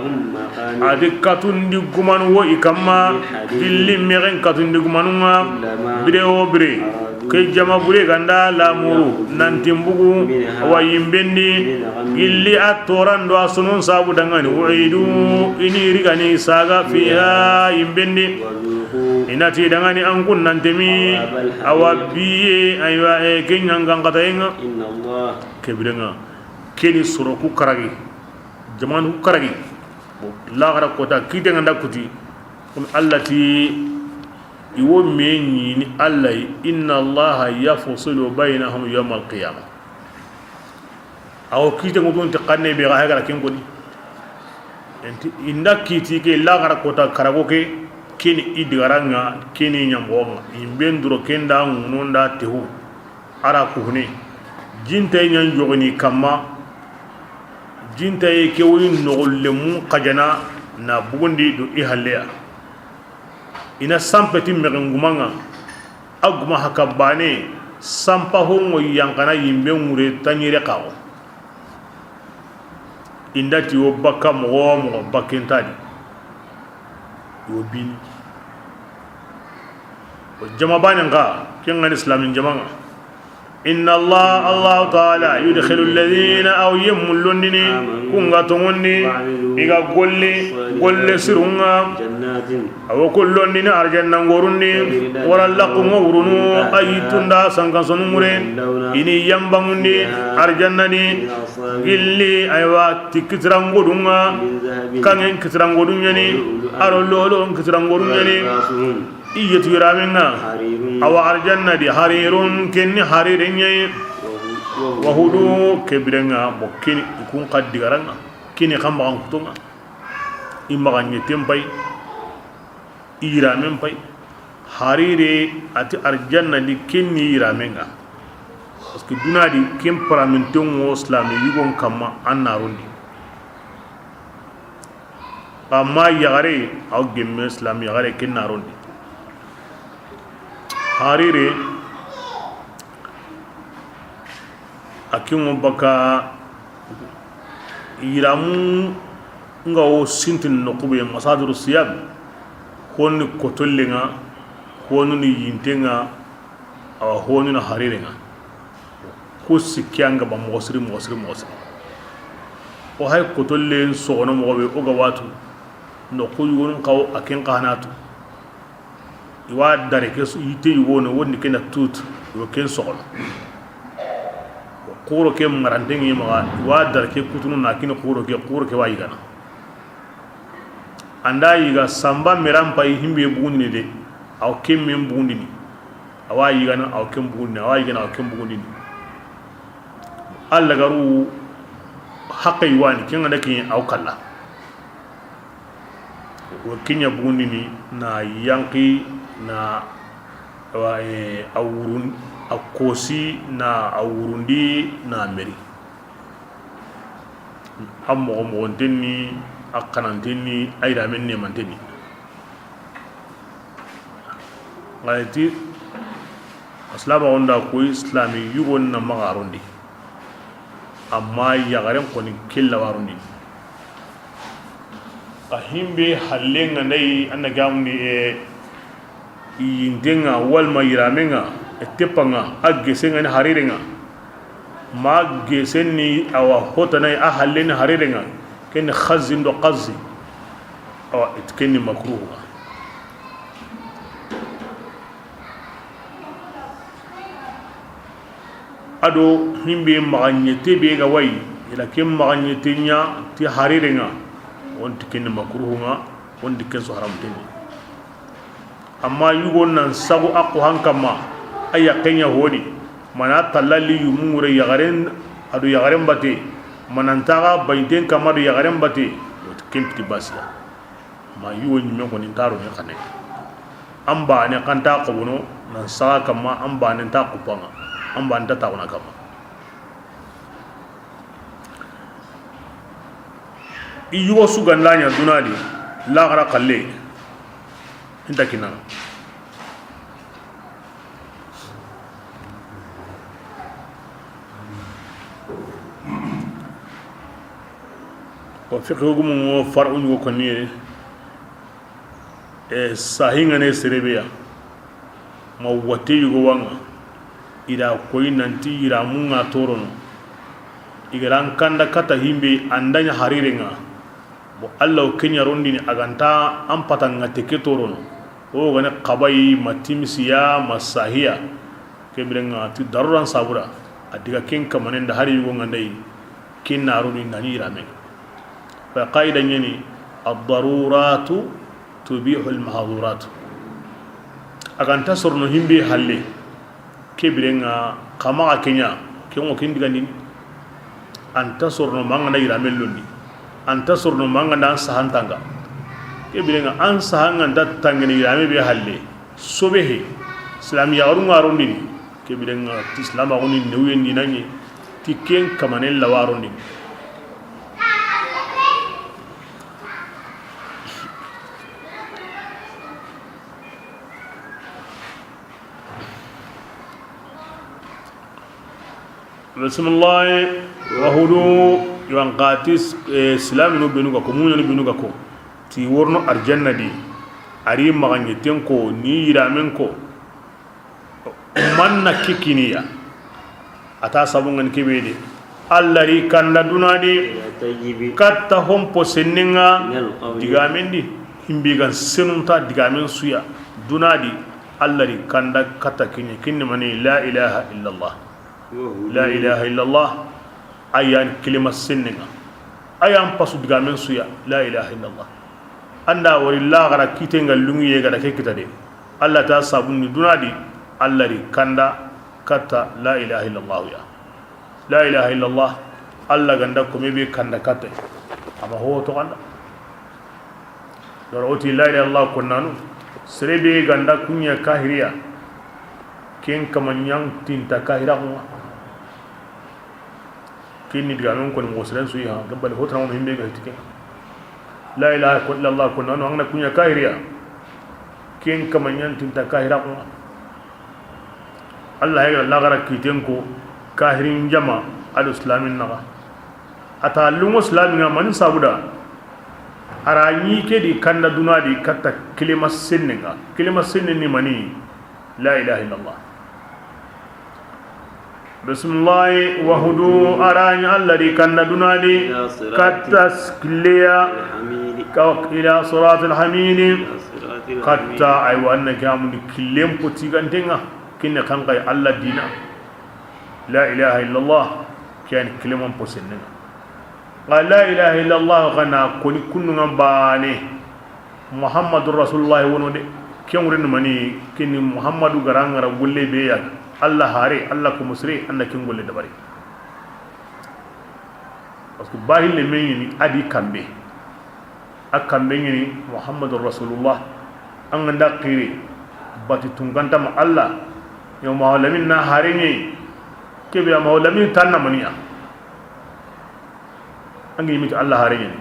A ti katundi gumanu wo i kamma, gilli mexen katundi gumanun ŋa, bire wo bire. Ke jama bure ga da lamuru nanti n bugu, awa, yinben di, gilli a toran do a sonun sabu da ŋa ni, u'idu, i ni rigani saga fiha, yinben di. I na ti da ŋa ni an kun nantemi, awa, biye, aywa, e, ke ɲangan xatayen ŋa. Ke bire ŋa, ke ni soro ku karagi, jamanu ku karagi. Bon, laxara kota kiite ŋa da kuti, kun Alla ti, i wo me ɲiini Alla yi, inna Allaha yafsilu baynahum yawmal qiyamah. Awo kiite ŋutun ti xanne be ga hagara ken koni. Enti, i nda kiiti ke laxara kota karago ke, ke ni i digaran ŋa, ke ni ɲamboxon ŋa. Yinben duro ken da ŋunon da tehu. A ra kuhune. Jintaye ɲan jogini kamma. Jintaye ke woyi noxo lemmun xajana na bugundi do i halleya. I na sanpe ti mexen guman ŋa, a guma haka baane, sanpa honŋo yanqana yinben ŋure tanɲere xaxo. I nda ti wo bakka moxo wo moxo bakken ta di. I wo bini. O jama baanen xa, ken ŋa ni silaamin jama ŋa. Inna Allah, Allahu taala, yudkhilu alladhina, a wo yemmu londini, ku ŋa tonŋundi, i ga golli golle sirun ŋa. A wo ku londini arjanna ŋorun di, wara laqqu ŋa wurunu, a yittun da sankansonu ŋure, i ni yanbanŋundi arjanna di, gilli, aywa, ti kitirangodun ŋa, kaŋŋen kitirangodun ɲa ni, a do lo'olo'on kitirangodun ɲa ni. I yetu yiraamen ŋa, awa, arjanna di, harirun, ken ni harire ɲa yi. Wa hudu, ke bire ŋa, bon, ke ni i kun xa digaran ŋa, ke ni xa maxan kuton ŋa. I maxan ɲetten pay, i yiraamen pay. Harire, a ti arjanna di, ken ni yiraamen ŋa. Parce que duna di, ken paraminten ŋo silaame yugon kamma, an na rondi. Amma yaxare, a wo gemme silaame yaxare, ken na rondi. Harire, a ken ŋo bakka yiraamu ŋa wo sintin noqu be, masadiru siyab, honi kotollen ŋa, honi ni yinten ŋa, awa, honi na hariren ŋa. Ku sikki an ga ba moxo siri, moxo siri, moxo siri. O hay kotollen soxono moxo be, o ga watu noqu yugonun xa wo, a ken xa na tu. I wa dare ke su-, yitte yugono, woni ken na tutu, i wo ken soxono. Xuro ke maranten ŋi maxa, i wa dare ke kutunu na kini xuro ke, xuro ke wa yigana. An da yiga samba meran pay himbe bugundini de, a wo ken men bugundini. A wa yigana, a wo ken bugundini, a wa yigana, a wo ken bugundini. Alla garu haqqe wani, ken ŋa da ken a wo kalla. Wo ken ɲa bugundini na yanqi na, awa, eh, a wurun, a kosi na a wurundi na meri. A moxo moxonten ni, a xananten ni, a yiramen nemanten ni. Ŋa ti, a silamaxu nda koyi, silami yugo na maxa rondi. Amma yaxaren xoni ke lawarundi. A himbe hallen ŋa ndayi, an na gamundi, e, yinten ŋa, walma yiramen ŋa, e, teppan ŋa, a gesen ŋa ni hariren ŋa. Ma gesen ni, awa, hotanayi, a hallen ni hariren ŋa. Ken ni xazin do xazi. Awa, it ken ni makruhu ŋa. A do himbe maxa ɲete be ga wayi, I la ken maxaɲe te ɲa ti hariren ŋa, o nti ken ni makruhu ŋa, o nti ken su haramu ten ni. Amma yugo nan sagu a xo han kamma, a yaqqe ɲa honi, mana talla li yumu ŋure yaxaren, a do yaxaren bate, mana ntaxa baɲinten kamma do yaxaren bate, o ti ken piti basiya. Ma yugo ɲimme xoni nta ro ni xane. An bane xa nta xobono nan saga kamma, an bane nta xupa ŋa, an bane nta taxuna kamma. I yugo su ga nda ɲa duna di, laxara xalle i nta kinana. Wa fiqhi hukumu ŋo far'u ɲugo koniye. E, sahi ŋa ne sere be ya, ma watte yugo wa ŋa, i da koyi nanti yiramu ŋa torono. I ga ra n kanda kata himbe an da ɲa hariren ŋa. Bo Allah o ke ɲa rondini a ga nta an pata ŋa te ke torono. O ga ne xabayi ma timisiya ma sahiya. Ke biren ŋa ti daruran sabura. A diga ken kamanen da hari yugo ŋa ndayi. Ken na roni nani yiramen. Fa qaida ɲeni, ad-daruratu tubihul mahzurat. A ga nta sorono himbe halle. Ke biren ŋa xa maxa ke ɲa, ke ŋo ken digandini. An nta sorono ma an ga nda yiramen londi. An nta sorono ma an ga nda an sahan tanga. Ke biren ŋa an sahan ŋa nta tangene yirame be halle. Sobe he. Silami yaxarun ŋa rondini. Ke biren ŋa ti silamaxu ni newuyen di na ɲi. Ti ken kamanen lawa rondini. Bisimilahi. Wahudu. Iwan xati, eh, silaminu benu ga ko, muɲanu benu ga ko, ti worno arjanna di. Ari maxaɲeten ko ni yiramen ko. Man na kikiniya. A ta sabu ŋa ni kebe de. Allah ri kanda duna di. Katta hompo sennen ŋa. Digamen di. Himbi gan senunta digamen suya. Duna di. Allah ri kanda katta kinye kinni mani la ilaha illallah. La ilaha illallah. Ayan kilima sennen ŋa. Ayan pasu digamen suya. La ilaha illallah. Anda wari laxara kite ŋa lungiye ga da ke kita de. Allah ta sabu ni duna di. Allah ri kanda katta la ilaha illallah ya. La ilaha illallah. Allah ganda kome be kanda katta. Ama ho to kanda. Doro oti la ilaha illallah konnanu. Sere be ganda kunya kahiriya. Ken kama ɲan tinta kahira kuma. Kinni digamen koni moxo siren suyi ha, gabbali hotana wono himbe ga hiti ken. La ilaha illallah konnanu, an ga na kunya kahiriya. Ken kama ɲan tinta kahira kuma. Allah ya ga laxara kiten ko kahirin jama ado islamin naxa. A ta lungo islamin ŋa mani sabuda. Ara ɲi ke di kanda duna di katta kilima sennen ŋa. Kilima sennen ni mani. La ilaha illallah. Bisimilahi, wahudu, arani Allah di kanda duna di, katta killeya, ila siratil hamidi, katta aywa anna ke amundi killen poti gantenga, kinne kankay Allah dina. La ilaha illallah, kiyan kileman posenenga. La ilaha illallah kana koni kunnunga bane. Muhammadu Rasulullah wono de. Ken wurin mani, kini Muhammadu garangara golle be ya. Allah hare, Allah ko musre, anda ken golle dabari. Parce que bahil le meni adi kambe. A kambe ni Muhammadu Rasulullah. An ganda qiri bati tunganta ma Allah. Yo maulamin na hare ni. Kebe maulamin tanna maniya. An gi miti Allah hare ni.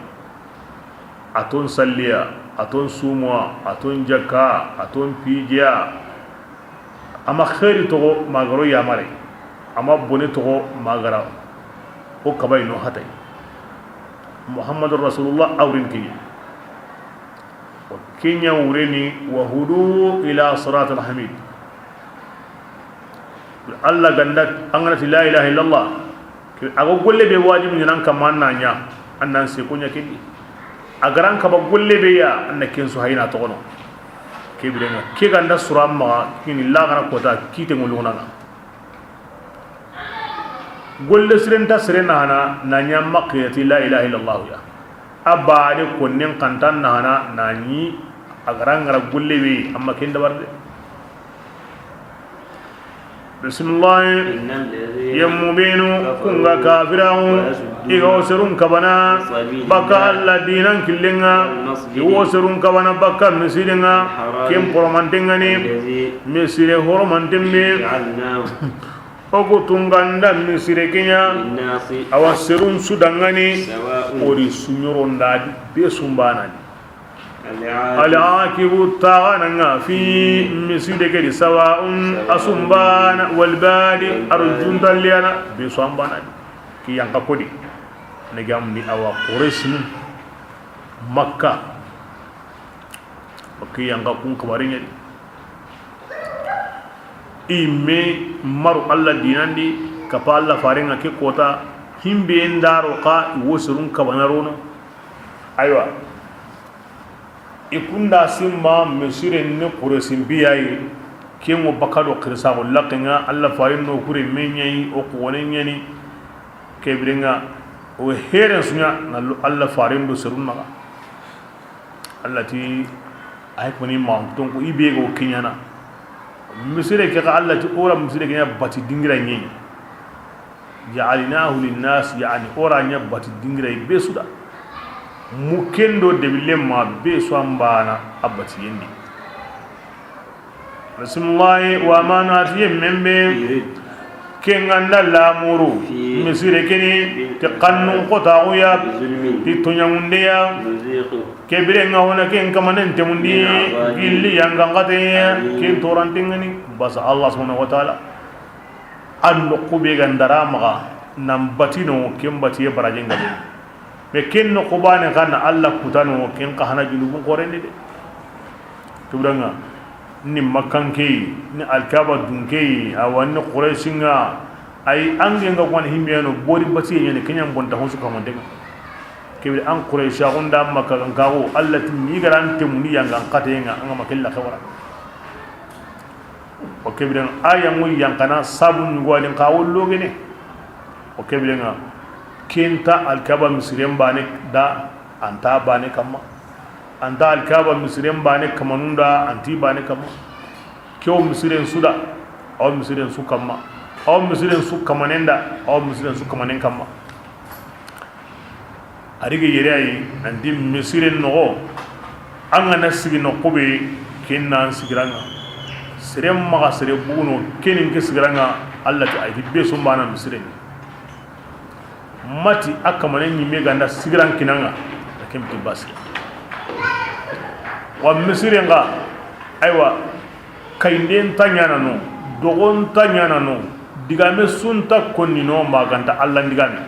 A ton salliya, a ton sumuwa, a ton jakka, a ton pijiya. Ama xeeri toxo magaro yamare, ama bone toxo magara o kabay no hatay. Muhammadu Rasulullah awrin kiɲi. Wa kiɲa wureni wa hudu ila siratil hamid. Allah ganda an gana ti la ilaha illallah. Ke, a ga golle be wajibi ɲanan kama an na ɲa, an nan se ko ɲa kendi. A garan kaba golle be ya, an na ken su hayna toxono. Ke birenga, ke ganda sura maxa, kini lagara kota, kite ngolunanga. Golle siren nta sere nahana na ɲa maxa ya ti la ilaha illallah ya. A baane konnen xa nta nahana na ɲi a ga ra ŋa ra golle be, amma ken dabari de. Bisimilahi. Yemmu benu ku ŋa kafiraxu, i ga wo serun kabana bakka Alla diinan killen ŋa, i wo serun kabana bakka misiren ŋa, ken poromanten ŋa ni, misire horomanten be. O ku tunganda misire ke ɲa, a wa serun su danŋa ni, o ri su ɲoronda di be su n bana ni. Al-akifu taxananga fi miside ke di, sawa'un, a su n bana, wal badi, a ro juntalliyana, be su a n bana di. Ke yanqa ko di, ne gamni a wa Quraysinu, Makka. Ke yanqa kun xabarin ɲa di. I me maru Alla diinan di, kapa Alla faren ŋa ke kota, himbe ndaro xa i wo serun kabana rono. Aywa. I kunda simma misiren ni Quraysin biyayi, ken ŋo bakka do xirsaxu laqqen ŋa, Alla faren no kure me ɲa yi, o xone ɲa ni, ke biren ŋa, o heren su ɲa na lo Alla faren do serun naxa. Alla ti, ay koni ma tonko i be go ke ɲana. Misire ke xa Alla ti, o ra misire ke ɲa bati dingira ɲi. Ja'alnahu linnas, yani o ra ɲa bati dingira be su da. Mu ken do debille ma be su a n bana a bati yen di. Bisimilahi, wa ma na ti yemmen be ke ŋa nda lamuru misire ke ni ti xannun xotaxu ya, ti toɲangunde ya. Ke biren ŋa, o na ken kamanen temundi gilli yanqan xate ya, ken toranten ŋa ni. Basa Alla subhanahu wa ta'ala. An noqu be ga ndara maxa nan batino, ken batiye barajen ga be. Mais ken noqu bane xa na Alla kutano, ken xa hana junubun xorendi de. Tubranŋa ni Makkanke yi, ni Alkaba dunke yi, a wa ni Quraysinŋa. Ay, ange nga ko an himbiyano bori batiye ɲani, ke ɲa n bonta honsu kamantenŋa. Kebe an Quraysi axunda Makka gan kaxu, Alla ti ni garantemundi yanqan xateyenŋa, an ga ma kella xewara. O ke biren aya ŋo yanqana sabu ɲugo a di n xa wo logene. O ke biren ŋa, ken nta Alkaba misiren bane da, a nta bane kamma. A nta Alkaba misiren bane kamanun da, a nti bane kamma. Ke wo misiren su da, a wo misiren su kamma. A wo misiren su kamanen da, a wo misiren su kamanen kamma. A ri ga yere ayi, nanti misiren noxo, an ga na sigi noqu be, ken na an sigiranŋa. Seren maxa sere buguno, kenin ke sigiranŋa, Alla ti a yi ti be su n bana misiren ni. Mati a kamanen ɲimme ga nda sigiran kinanŋa, a ken ti basi. Wa misiren ga, aywa, kayinde nta ɲana no, doxo nta ɲana no, digame su nta konni no, ma ga nta Alla n digame.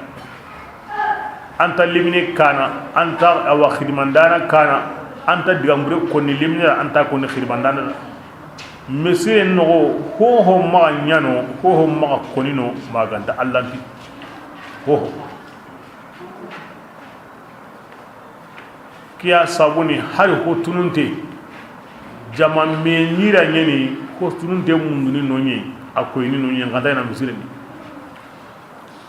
A nta lemine kana, a nta awa xidimandana kana, a nta diganbure konni lemine da, a nta konni xidimandana da. Misiren noxo, hoho maxa ɲano, hoho maxa konino, ma ga nta Alla n ti. Hoho. Kiya sabuni hari ho tununte, jama me ɲira ɲeni, ho tununte munduni no ɲe, a koyini no ɲe, n xa nta ɲana misiren ni.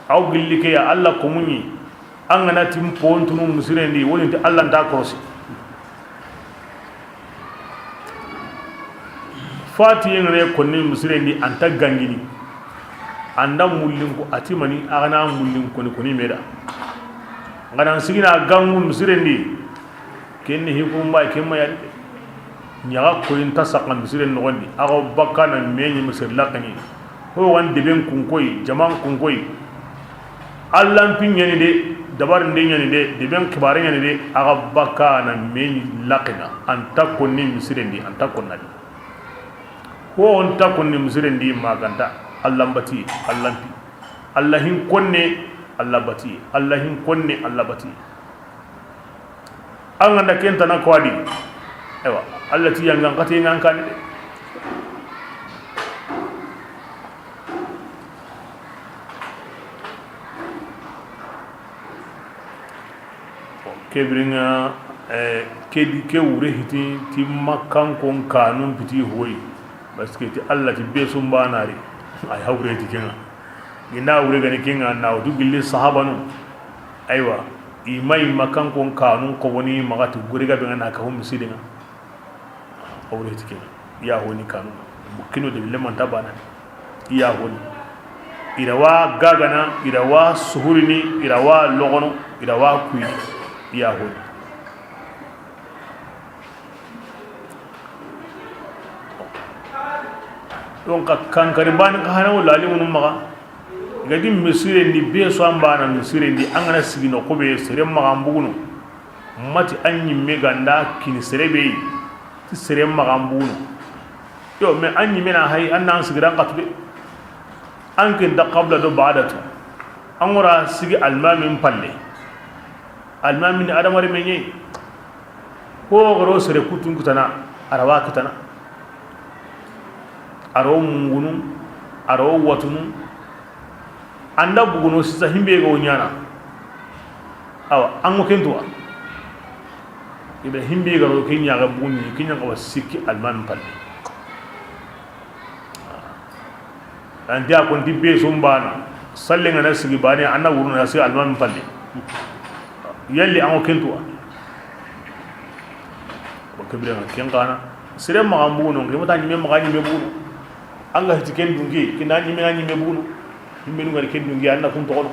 Aw gilli ke ya Alla ko muɲi, an ga na ti n pontunu misiren di, woni ti Alla nta korosi. Fatiyen ŋa ne konni misiren di, a nta gangini. A nda mullin ko a ti mani, a ga na mullin koni koni me da. N ga na n sigina gangu misiren di, Ken ni hikumba, ken ma yari de. Ɲaxa koyi nta saxa misiren noxon di, a xa bakka na me ɲi misir laxini. Ho wan deben kun koyi, jaman kun koyi. Alla n pi ɲani de, dabarin de ɲani de, deben xibare ɲani de, a xa bakka na me ɲi laxina. A nta konni misiren di, a nta konna di. Ho nta konni misiren di, ma ga nta Alla n bati, Alla n pi. Alla hin konne, Alla bati. Alla hin konne, Alla bati. An ga nda ken tana ko a di, ewa, Alla ti yangan xate ŋa an kani de. Ke biren ŋa, eh, ke di, ke wure hiti ti Makkankon kanun piti hoyi. Parce que ti Alla ti be su n bana ri, ay hawre ti ken ŋa. I na wure gani ke ŋa, na wutu gilli sahabanu. Aywa, i ma, i ma kan kon kanu ko woni maxa ti gure ga be ŋa na ka hum sidinga. A wure ti ke ŋa. Ya honi kanu. Kino de le man tabana. Ya honi. I ra wa gagana, i ra wa suhurini, i ra wa logono, i ra wa kuyi. Ya honi. Donc, kankari bani ka hana wala limunu maxa. Gadi misiren di be so an bana misiren di an ga na sigi no ko be sere maxa an buguno. Mati an ɲimme ganda kini sere be yi. Ti sere maxa an buguno. Yo, mais an ɲimme na hay an nan sigiran katu de. An ken da qabla do ba'da tu. An wara sigi almamin palle. Almamin adamare me ɲe. Ko goro sere kutun kutana, a ra wa kitana. A ro mungunu, a ro watunu. An da buguno sisa himbe go ɲana. Awa, an go kentuwa. Ibe himbe ga ro ke ɲa ga buguni, ke ɲa ga wa sikki almamin palle. An ti a kon ti be so n bana, salle ŋa na sigi bane, an na wuruna sigi almamin palle. Yalli an go kentuwa. Bo kebire ŋa ken kana. Sere maxa an buguno, ke mata ɲimme maxa ɲimme buguno. An ga hiti ken dungi, ke na ɲimme na ɲimme buguno. Ɲimme nu ga ken dungi, an na kun toxono.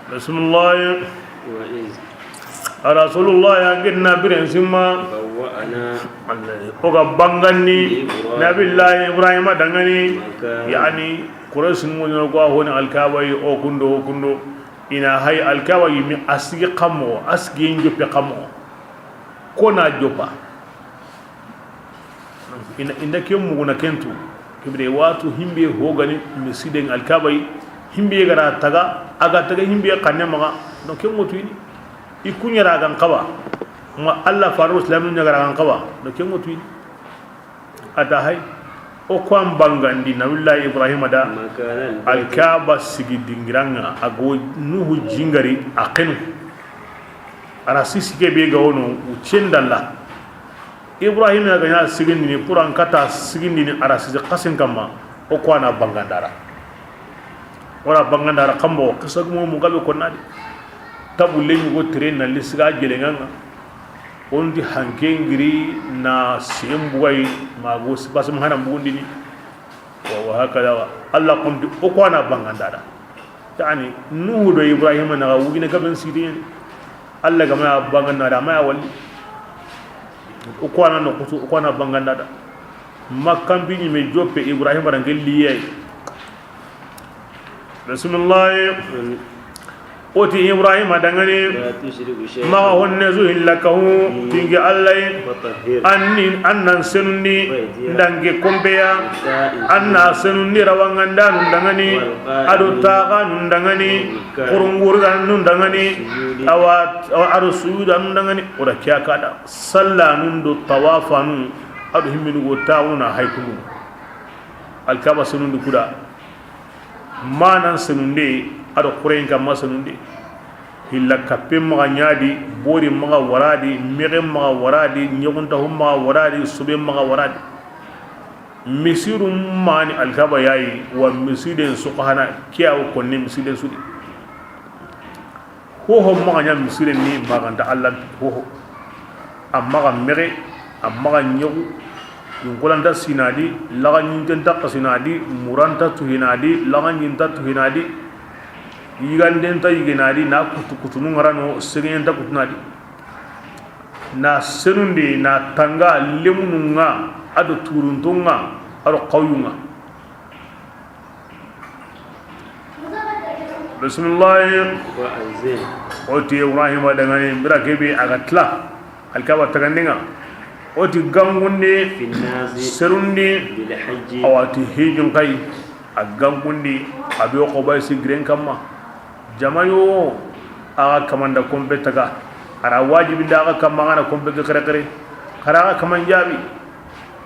Bisimilahi. وإذ A Rasulullahi, an ginna biren simma. بوأنا O ga bangandi لإبراهيم Nabillahi Ibrahima dangani. مكان Yani, Quraysh ŋoɲo go a honi Alkaaba yi, o kundo, o kundo. I na hay Alkaaba yi mi a sigi kamo, a sigi n joppe kamo. Ko na joppa. Inda, inda ke muguna kentu. Kibire watu himbe hogani misiden Alkaaba yi. Himbe ga ra taga, a ga taga himbe kanne maxa. Donc ke ŋo tuyini. I kuɲa ra gan xawa. Ma Allah faru Islam ɲa ga ra gan xawa. Donc ke ŋo tuyini. A ta hay. O ko an bangandi Nabillahi Ibrahima da. مكان البيت Alkaaba sigi dingiran ŋa, a go Nuhu jingari a xenu. A ra sisi ke be ga wono, u cendalla. Ibrahima ya ga ɲa sigindini, pour an kata sigindini, a ra sisi xasin kamma, o ko a na bangandara. O ra bangandara kambo, xisa gumo mu gabe konnadi. Tabu le ɲugo tere na lisiga jelenŋa ŋa. O ndi hanke ngiri na sembuwai, ma go sipasim hana mbugundini. Wa, wa hakada wa. Allah konti o ko a na bangandara. Yani, Nuhu do Ibrahima na wujine gaben sidi. Allah ga ma ya bangandara, ma ya wali. O ko a na no kutu, o ko a na bangandara. Makkan bi ni me joppe Ibrahima rangelli yayi. Bisimilahi. O ti Ibrahima dangani. لا تشرك شيئا Maxa honne su hilla kahu tingi Allah yi. وطهر An ni, an nan senundi بيتي ndange kompeya. للطائفين An na senundi rawangandanu dangani. والقائمين Ado taxanu dangani. والركع Kurungurganu dangani. السجود Awa, awa, ado sujudanu dangani. O da kiya kada. Sallanun do tawafanu. Ado himminu go taxunu na haykunu. Alkaaba senundi kuda. Manan senunde, ado xuren kamma senunde. Hilla kappe maxa ɲadi, bori maxa waradi, mexe maxa waradi, ɲoxuntaxu maxa waradi, sobe maxa waradi. Misiru mani Alkaaba yayi, wa misiden suxana, kiyawo konni misiden sudi. Hoho maxa ɲa misiren ni maganta Allah hoho. A maxa mexe, a maxa ɲoxu. Yunkolanta sinadi, laxaɲintenta xasinadi, muranta tuhinadi, laxaɲinta tuhinadi. Yigandenta yigenadi, na kutu kutunu ŋarano, segeɲenta kutunadi. Na senundi, na tanga lemununŋa, ado turuntunŋa, ado xawiyunŋa. Bisimilahi. وأذن O ti Ibrahima dangani, bira kebe a ga tila. Alkaaba tagandiŋa. O ti gangundi, في الناس, serundi, بالحج. Awa ti hijun kay, a gangundi, a be o xobay si giren kamma. Jamayo, a ga kamanda kompe taga, a ra wajibi nda a ga kamma, a ga na kompe ke kere kere, xa ra a ga kaman jaabi,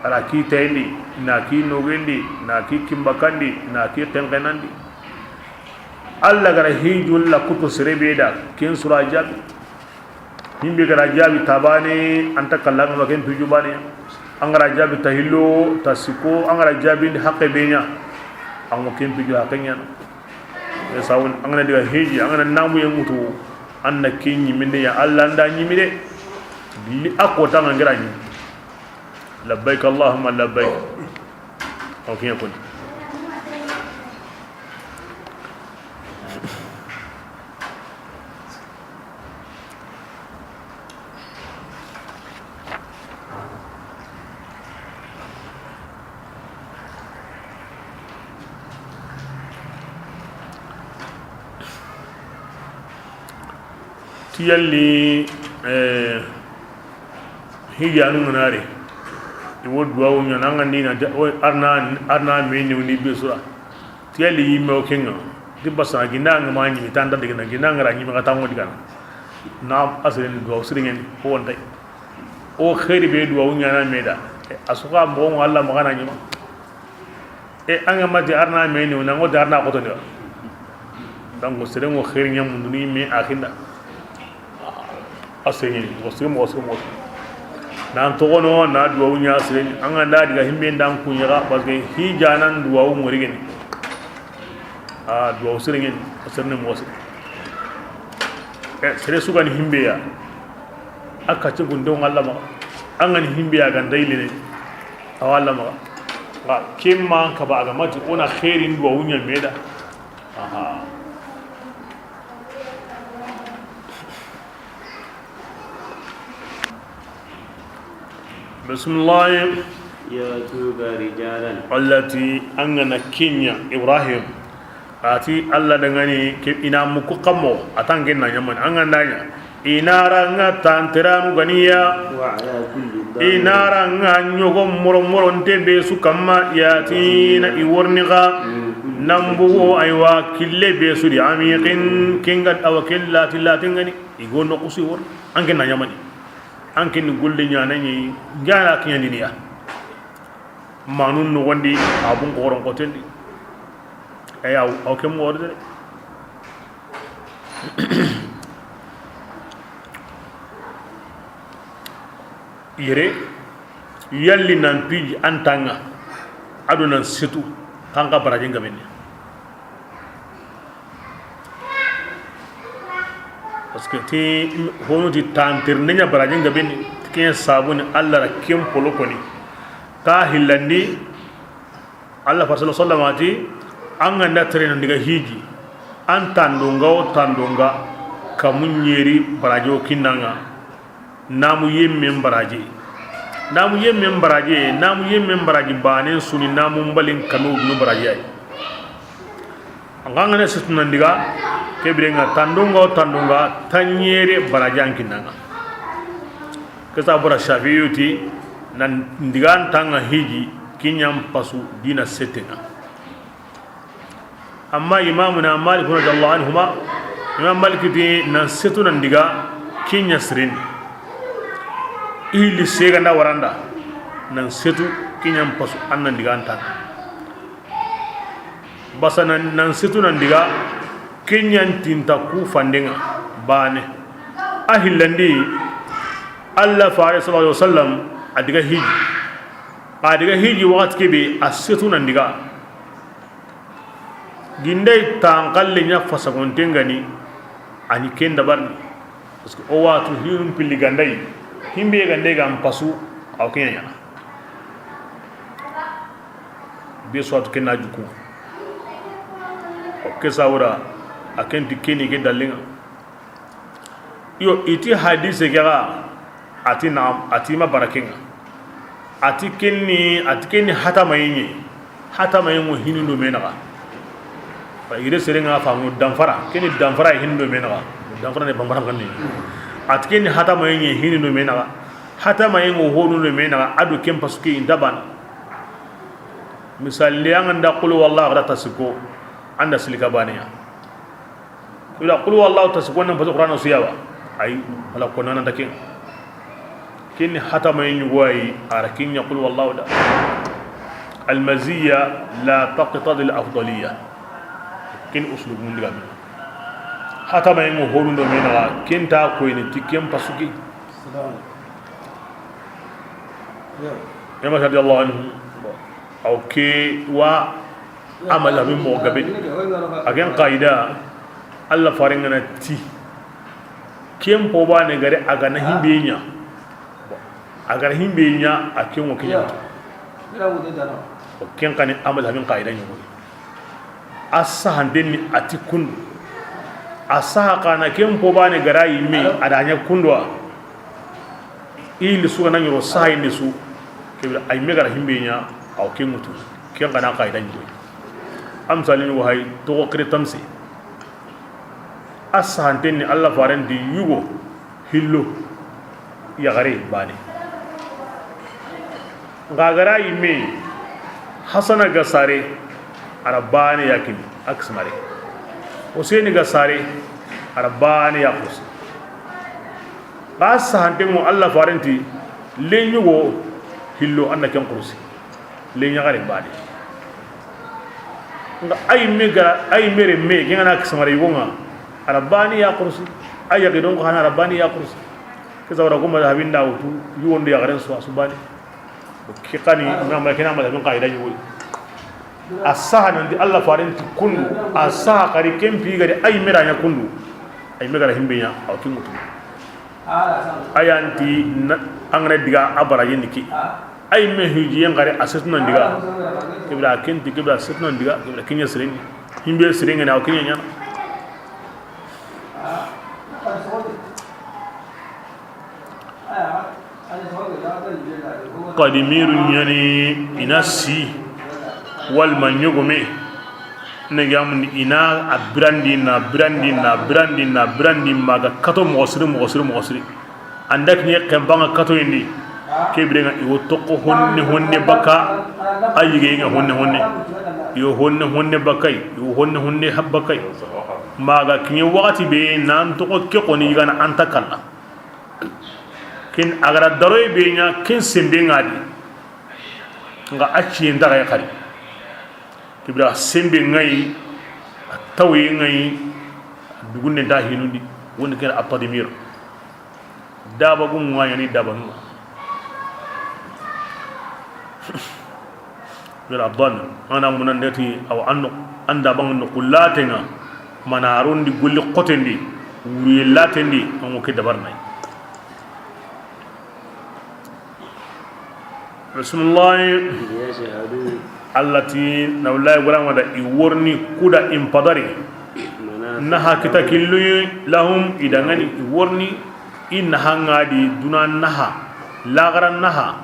a ra ki tayindi, na ki nogendi, na ki kimbakandi, na ki kenkenandi. Alla ga ra hijun la kuto sere be da, ken sura jaabi. Himbe ga ra jaabi ta baane, an ta kalla ŋa ma ken piju baane. An ga ra jaabi ta hillo, ta sikko, an ga ra jaabi ndi haqqe be ɲa, an ŋa ken piju haqqe ɲaana. E sawun, an ga na diga hiji, an ga na namu ye ŋutu, an na ke ɲiminde ya Alla nda ɲimi de. Li a ko ta ŋa ngira ɲimi. Labbayk Allahumma labbayk. O ke ɲa koni. Ti yalli, eh, hijanu ŋa na ri, i wo duwawu ɲaana, an ga ndi na, o, arna, arna me ni woni be sura. Ti yalli yimme o ke ŋa, di basa ginda ŋa ma ɲimi tanda digana, ginda ŋa ra ɲimi xa tango digana. Na asirin duwawu siringeni, ko wontay. O xeeri be duwawu ɲaana me da. A su xa moxo ŋa Alla maxa na ɲima. E an ga ma ti arna me ni, na ŋo ti arna xoto ni wa. Donc sere ŋo xeeri ɲa munduni me a xinda. A sere ŋo sere moxo sere moxo. Nan toxono na duwawu ɲa sere, an ga nda diga himbe ndan kuɲaxa, parce que hijanan duwawu ŋori geni. A duwawu sere ŋeni, a sere ni moxo sere. E sere su ga ni himbe ya. A ka ce gunde ŋa Alla maxa. An ga ni himbe ya ga nda yilene. Awa Alla maxa. Nga ke ma an kaba a ga ma ti o na xeerin duwawu ɲa me da. Aha. Bismillah. يأتوك رجالا. Alla ti an ga na ke ɲa Ibrahim. A ti Alla da ŋa ni ke i na muku kammo, a ta n ke na ɲamani, an ga nda ɲa. I na ra ŋa tanteranu ga ni ya. وعلى كل ضامر. I na ra ŋa ɲogo moro moro nte be su kamma, يأتين, i wo ri xa. من كل. Nan bugo, aywa, kille be su di, عميق, ke ŋa awa ke lati lati ŋa ni. I go no kusi wo ri. An ke na ɲamani. An ke ni golle ɲaana ɲi, ŋa na ke ɲa ni ya. Manun noxondi, a bun xoron xotendi. Aya, aw ke moxo de. Yere, yalli nan piji an ta ŋa, a do nan setu, xa n xa baraji n ga mene. Parce que ti, hono ti tantirinde ɲa baraji n ga beni, ken sabu ni Alla ra ken polo koni. Ta hillandi, Alla fa sallallahu alaihi wasallam a ti, an ga nda tere nan diga hiji, an tandonga o tandonga, kamu ɲeri baraji o kinna ŋa. Namu yemmen baraji. Namu yemmen baraji, namu yemmen baraji banen su ni namu mbalin kanu dunu baraji ay. An ga ŋa na setu nan diga, ke bire ŋa tandonga o tandonga, tanɲere baraji an kinna ŋa. Ke sa bora Shafi'i ti, nan diga an ta ŋa hiji, ke ɲa n pasu dina sete ŋa. Amma Imamuna Malik radiyallahu anhuma, Imam Malik ti nan setu nan diga ke ɲa siren. I hilli sega nda wara nda, nan setu ke ɲa n pasu an nan diga an ta. Basa nan, nan setu nan diga ke ɲa n tinta ku fande ŋa bane. A hillandi, Alla fare sallallahu alaihi wasallam a diga hiji. A diga hiji waxati ke be a setu nan diga. Gindey tanxalle ɲa fasagonte ŋa ni, a ni ken dabarini. Parce que o watu hinun pilli gandey, himbe gandey ga n pasu, aw ke ɲa ɲa. Be su watu ken na juku. O ke sawura, a ken ti ke ni ke dalli ŋa. Yo, i ti hadise ke ga, a ti naam, a ti ma bara ke ŋa. A ti ken ni, a ti ken ni hatamaye ɲi. Hatamaye ŋo hinu do me naxa. Fa ire sere ŋa famu danfara, ken ni danfara hinu do me naxa. Danfara ne bambara kan ni. A ti ken ni hatamaye ɲi hinu do me naxa. Hatamayen ŋo honu do me naxa, a do ken pasu ke i nta bana. Misali, an ga nda qul huwallahu, a ga da ta sikko, an da silika baneya. Ila qul huwallahu ta sikko nan pasu Qur'ana su ya wa. Ay, wala ko nan ta ken. Ken ni hatamayen ɲugo yi, a ra ken ɲa qul huwallahu da. Almaziya la taqtadi al afdaliya. Ken uslubu mun diga me. Hatamayen ŋo honu do me naxa, ken ta koyini ti ken pasu ke. Imam Shafi radiyallahu anhu, aw ke wa amala min mo gabe. A ken qaida, Allah faren ga na ti, ken po bane gare a ga na himbe ɲa. A ga ra himbe ɲa, a ken wo ke ɲa. O ken xa ni amala min qaida ɲugo. A sahanten ni a ti kundu. A saha xa na ken po bane ga ra yimme, a da ɲa kundu wa. I li su ga na ɲoro saha ni su. Kebira ay me ga ra himbe ɲa, aw ken ŋutu. Ken xa na qaida ɲugo. Am salin wa hay to ko kire tamsi. A sahanten ni Allah faren di yugo. Hillo, yaxare bane. Nga ga ra yimme, Hasana ga sare, a ra bane ya kini, a kisimare. Huseni ga sare, a ra bane ya kurusi. Ga sahanten ŋo Allah faren ti, le ɲugo, hillo, an na ken kurusi. Le ɲaxare bane. Nga ay me ga, ay mere me, ke ga na kisimare yugo ŋa, a ra bane ya kurusi. Ay yaxidon ko hana, a ra bane ya kurusi. Ke sabara ko ma da habinda wutu, yugo ndo yaxaren su, a su bane. Ke xa ni, na ma ke na ma da min qaida yugo. A saha nan di Allah faren ti kundu, a saha xa ri ken pi ga di ay me ra ɲa kundu. Ay me ga ra himbe ɲa, aw ken ŋutu. Ayanti na, an ga na diga a bara yindi ki. Ay me hijiyen gare a setuna ndiga. Kebira kenti, kebira setuna ndiga, kebira kinya sirini. Himbe sirini na o kinya ɲa. Qadimiru ɲani ina si. Walma ɲogome. Ne gamundi ina a birandi, na birandi, na birandi, na birandi, maga kato moxo siri, moxo siri, moxo siri. An da kiɲe xenpaŋa katoyindi. Ke birenŋa i wo toxo honne honne bakka. A yigeyenŋa honne honne. I wo honne honne bakkay, i wo honne honne bakkay. Maga kiɲe waxati be nan toxo ke xoni yigana anta kalla. Ken a ga ra daroye be ɲa ken sembe ŋa di. Nga a ciye ntaxay xari. Kibira sembe ŋayi, a tawoye ŋayi, a dugunde nta hinundi, woni ken a tadmir. Daba gumu ŋa ɲani daba numa. Wala dhan, ana munandati aw anno, anda bangu no kullatenga, mana arondi golli xotendi, wuriye latendi, ango ke dabarnay. Bismillahi. ليشهدوا. Allah ti, na wallahi gurama da i worni kuda in padari. منافع. Naha kita killuyi lahum i dangani i worni i naha ŋa di duna naha, lagara naha,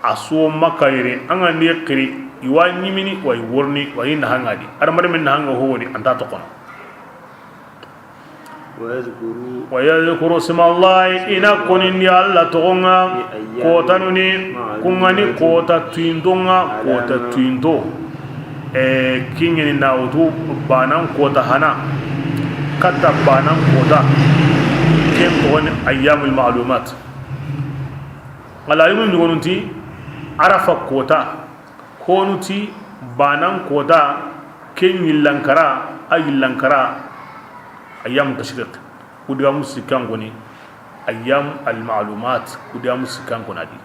a so makayre, an ga ndi xiri, i wa ɲimini, wa i worni, wa i naha ŋa di. Adamaren naha ŋa ho woni, anta toxono. ويذكروا. ويذكروا اسم الله, i na konindi Allah toxon ŋa, في أيام. Kotanuni, معلومات. Kun ga ni kota tuyinton ŋa, على kota ما. Tuyinto. E, kiɲeni na wutu banan kota hana, katta banan kota, ken toxoni ayyamul ma'lumat. Ala yumun ɲugonunti Arafa kota, Konu ti banan kota, ken yillankara, a yillankara, ayyam tashriq, kudigamu sikkan koni, ayyam al ma'lumat, kudigamu sikkan koni a di.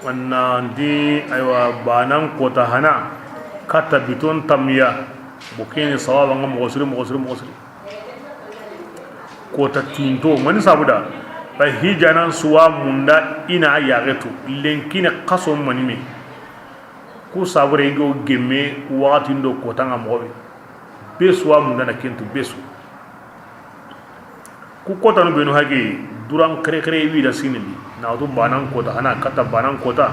Anna ndi, aywa, banan kota hana, katta biton tamya, bukini sawaba nga moxo siri, moxo siri, moxo siri. Kota tinto mani sabuda. Ba hijanan suwa munda ina yaxetu. Lenkine xaso mani me. Ku sabure go gemme waxati ndo kota nga moxo be. Be suwa munda na kentu be su. Ku kotanu benu hage duran kere kere wi da sinindi. Na wutu banan kota, hana kata banan kota.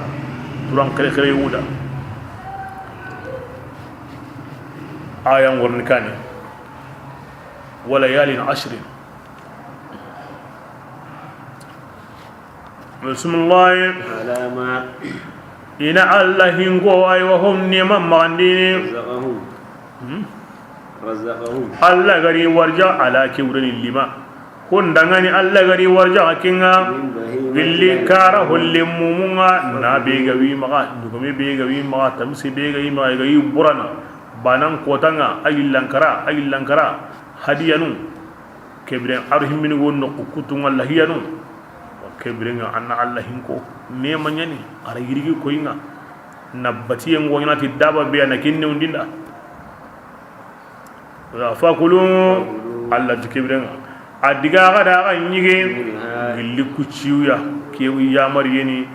Duran kere kere wuda. Aya ngorni kani. Wa layalin ashrin. Bismillah. Ala ma. Ina Allah hinko, aywa, hum ni man magandini. Razaqahum. Hmm? Razaqahum. Allah gari warja ala kiwrani lima. Kun dangani Allah gari warja kinga. Min bahimati. Gilli kara holle mumunga, na be ga wi maga, dugome be ga wi maga, tamsi be ga wi maga, ga yi burana. Banan kotanga, ayi lankara, ayi lankara. Hadiyanu. Kebiren aru himmini wo noqu kutunga lahiyanu. Kebirenga anna Allah hinko. Nema ɲani, ara yirigi koyinga. Na batiyen go ɲanati daba be ana kinne undinda. Wa fakulu, Allah ti kebirenga. A diga ga da ga ɲige, gilli kuciya, ke yamari yeni,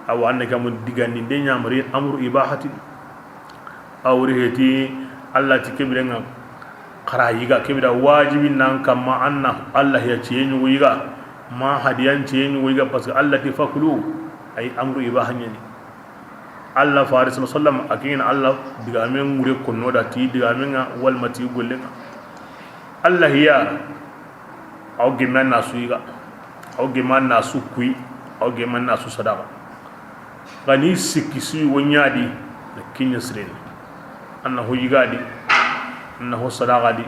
awa anna kamu digani de yamari amru ibahati. Awri heti, Allah ti kebirenga. Xara yiga kebira wajibi nan kamma anna Allah ya ciye ɲugo yiga. Ma hadiyan ciye ɲugo yiga parce que Allah ti fakulu ay amru ibaha ɲani. Allah faris sallam akin Allah digamen ngure konno da ti digamenga wal mati gollenga. Allah ya aw gemme na su yiga. Aw gemme na su kuyi. Aw gemme na su sadaqa. Gani sikki su wo ɲadi na kinya sireni. Anna ho yigadi. Anna ho sadaqadi.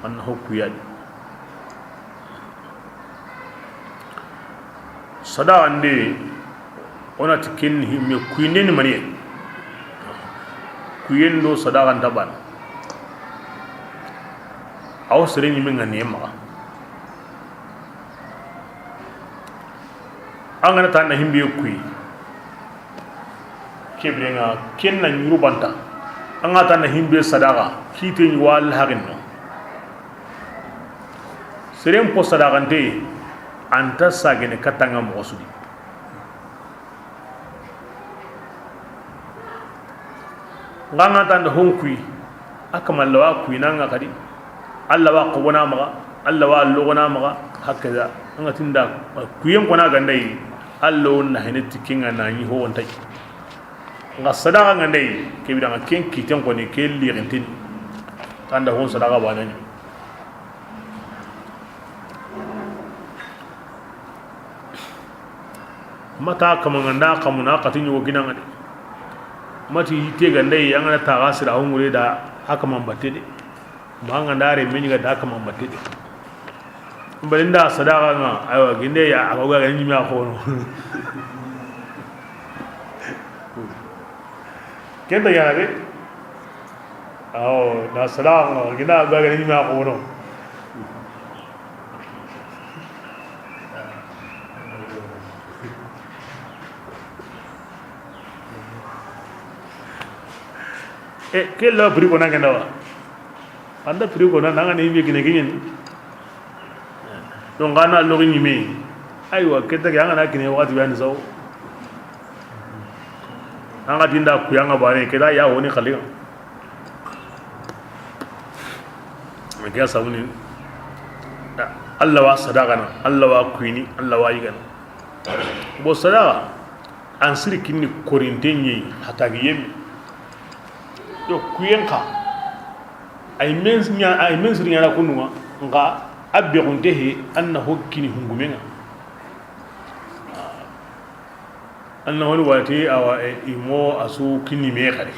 Anna ho kuyadi. Sadaqa nde, onati ken himme kuyinde ni maniye. Kuyen do sadaqa nta bana. Aw sere ɲimme ŋa ne maxa. An gana ta na himbe kuyi. Kebirenga ken na ɲuru banta. An ga ta na himbe sadaqa kite ni wal haqin no. Seren po sadaqante anta sagene katanga moxo sudi. Nga nga tanda hon kuyi. Akama lawa kuyi nanga kadi. Allah wa qobona maxa, Allah wa logona maxa. Hakaza. Anga tinda kuyen kona gandai. Allah na hene tikinga na ni ho wontai. Nga sadaqa nga ndey, ke bidanga ken kiten koni ke lirintin. Tanda hon sadaqa banani. Mata kama nga nda kamuna kati ɲugo ginanga de. Mati yitte ga ndey, anga na taga sira hongure da, akama mbatte de. Ma nga ndare meni ga da kama mbatte de. Bari nda sadaqa nga, aywa, ginde ya, a ga ga ni ma xono. Kenta ya de. Awo, na sadaqa nga, ginda ga ga ni ma xono. E, kella bri ko na genda wa. Anda prix ko na nanga ni be kine kiɲen. Donc, an na logi ɲime. Aywa, keta ke, an ga na kine waxati be, an saw. An ga dinda ku yanga bane, keta ya woni xaliga. Ke ya sabuni. Allah wa sadaqa na, Allah wa kuyini, Allah wa yigana. Bo sadaqa, an siri kinni korinte ɲi, hatagi yemi. Yo, kuyen xa. Ay men ɲa, ay men siri ɲana kununga, nga abbe gunte he, anna ho kini hungumenga. Anna honi wati awa, e, imo asu kini me xari.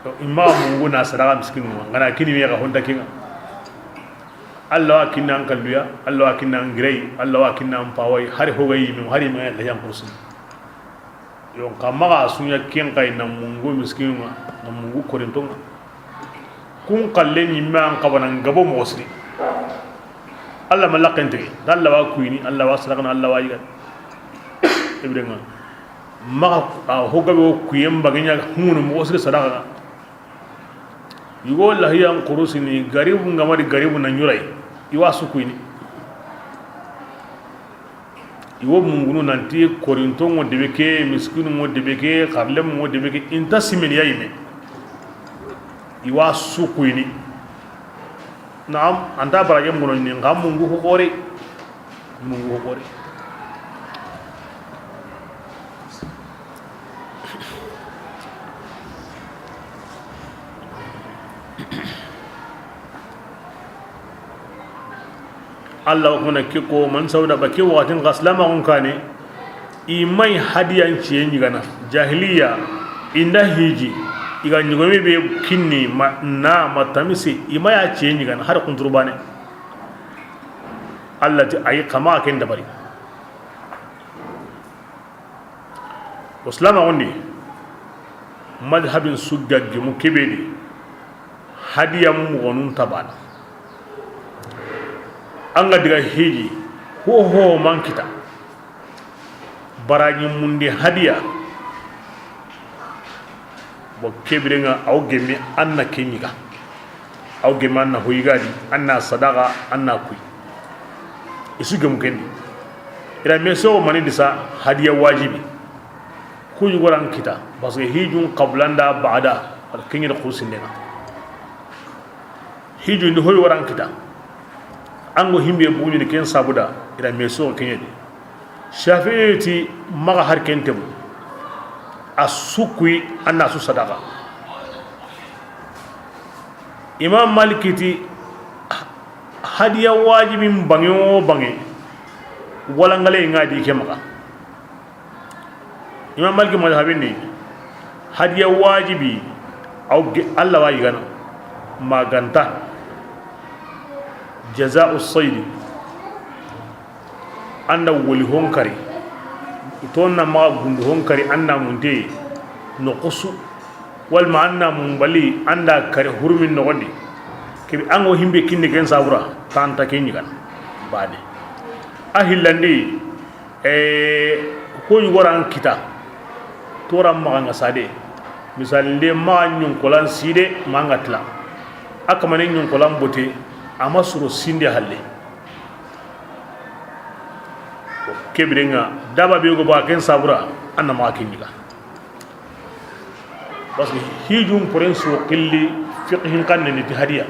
To, imma mungu na sadaqa miskinunga, ngana kini me xa honta kinga. Allah wa kinna an kalluya, Allah wa kinna an girey, Allah wa kinna an pawai, hari hogayi men, hari me la yan kursi. Yo, nka maxa suɲa ken xay na mungu miskinunga, na mungu korintonga. Kun xalle ɲimme an xabana ngabo moxo siri. Allah ma laxente, da Allah wa kuyini, Allah wa sadaqana, Allah wa yigan. Ibrenga. Maxa, a, ho gabe o kuyen bagiɲa hunu moxo siri sadaqa. Yugo lahiyan kurusini, garibu ngamari garibu na ɲuray. Iwa sukuyini. I wo mungunu nanti korinto ŋo debe ke, miskinu ŋo debe ke, xarlemu ŋo debe ke, i nta simeni ya yime. I wa su kuyini. Naam, an ta baraje mbono ni, nxa mungu ho xore. Mungu ho xore. Allah wa kuma ke ko man sauda ba ke waxatin ga silamaxun kane. I may hadiyan ciye ɲigana. Jahiliya, i nda hiji, i ga ɲigome be kinni ma na ma tamise, i may a ciye ɲigana har kunturbane. Allah ti ayi, xa maxa ken dabari. O silamaxun di, madhabin su ga gemu kebe di, hadiya muxonun tabana. An ga diga hiji, ho ho man kita. Baraji mundi hadiya. Bo kebirenga aw gemme an na ke ɲiga. Aw gemme an na hoyigadi, an na sadaxa, an na kuy. I su gemu kendi. Ira me so mani disa hadiya wajibi. Ku yugoran kita, parce que hijun qablanda ba'da, wala kenyir xusindenga. Hijun di hoy waran kita. Ango himbe buñini ken sabuda, ira me so kenyedi. Shafi'i ti maxa har ken temu. A su kuy, an na su sadaxa. Imam Maliki ti hadiya wajibin bange o bange, wala ngale nga di ke maxa. Imam Maliki madhabin ni hadiya wajibi, aw ge-, Allah wa yigana maganta. Jaza'u saydi. An da woli honkari, to na maxa gundu honkari, an na munte no kusu, walma an na mumbali, an da kare hurumin noxondi. Kebi ango himbe kinni ken sabura, tanta ke ɲigana. Bane. A hillandi, e, ko yugoran kita, toran maxa nga sade. Misal nde maxa ɲunkolan side, ma nga tila. A kamane ɲunkolan bote, ama suro sinde halle. Kebirenga daba be go ba ken sabura, an na maxa ken ɲiga. Parce que hijun poren so qilli fiqhin kanne ni ti hadiya.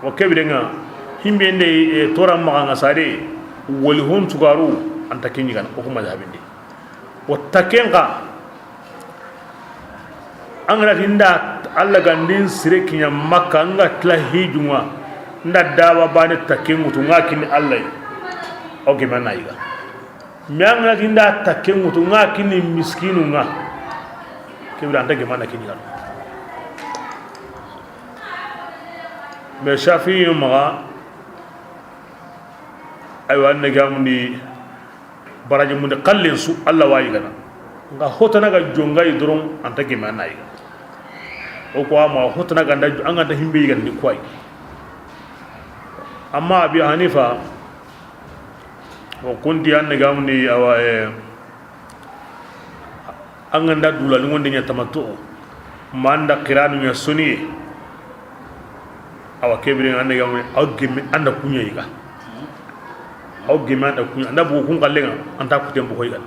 Wa kebirenga himbe nde, e, toran maxa nga sade, woli hon tugaru, anta ken ɲigana, o kuma madhabin di. Wa taken ka, an ga na ti nda Allah gandin sire kiɲa Makka, an ga tila hijunga, nda daba bane taken ŋutu nga kini Allah yi. O geme na yiga. Mi an ga na ti nda taken ŋutu nga kini miskinu nga. Kebira anta geme na kini yiga. Mais Shafi'i maxa, aywa, an ne gamundi. Baraji mundi xallen su, Allah wa yigana. Nga hotana ga jongayi doron, anta geme an na yiga. O ko ama hotana ga nda, an ga nda himbe yigana ni koy. Amma Abi Hanifa, o kunti an ne gamuni awa, e, an ga nda dula ni wonde ɲa tamattu. Ma an da qiranu ɲa soniye. Awa kebirenga an da gemme, aw gemme an da kuɲa yiga. Aw gemme an da kuɲa, an da bugu kun xallenga, anta kuten bugo yiga.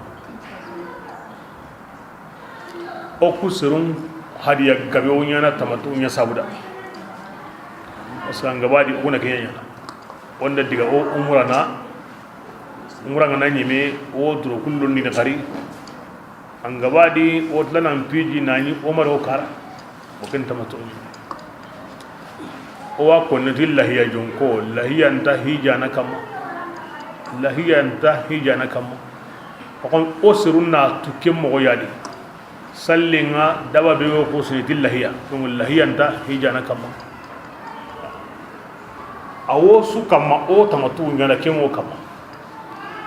O ku serun hadiya gabe o ɲana tamattu ɲa sabuda. Parce que an gabadi o kuna kenya ɲana. Wonda diga o umrana, umranga na ɲime, o duro kullun ni xari. An gabadi o tilanan piji nani Omar o kara. O ken tamattu. O wa konneti lahiya jonko, lahiya nta hijana kamma. Lahiya nta hijana kamma. O kon o serun na tukke mogo yadi. Sallinga daba be o ko sini ti lahiya. Donc lahiya nta hijana kamma. Awo su kamma o tamattu ɲana kemo kamma.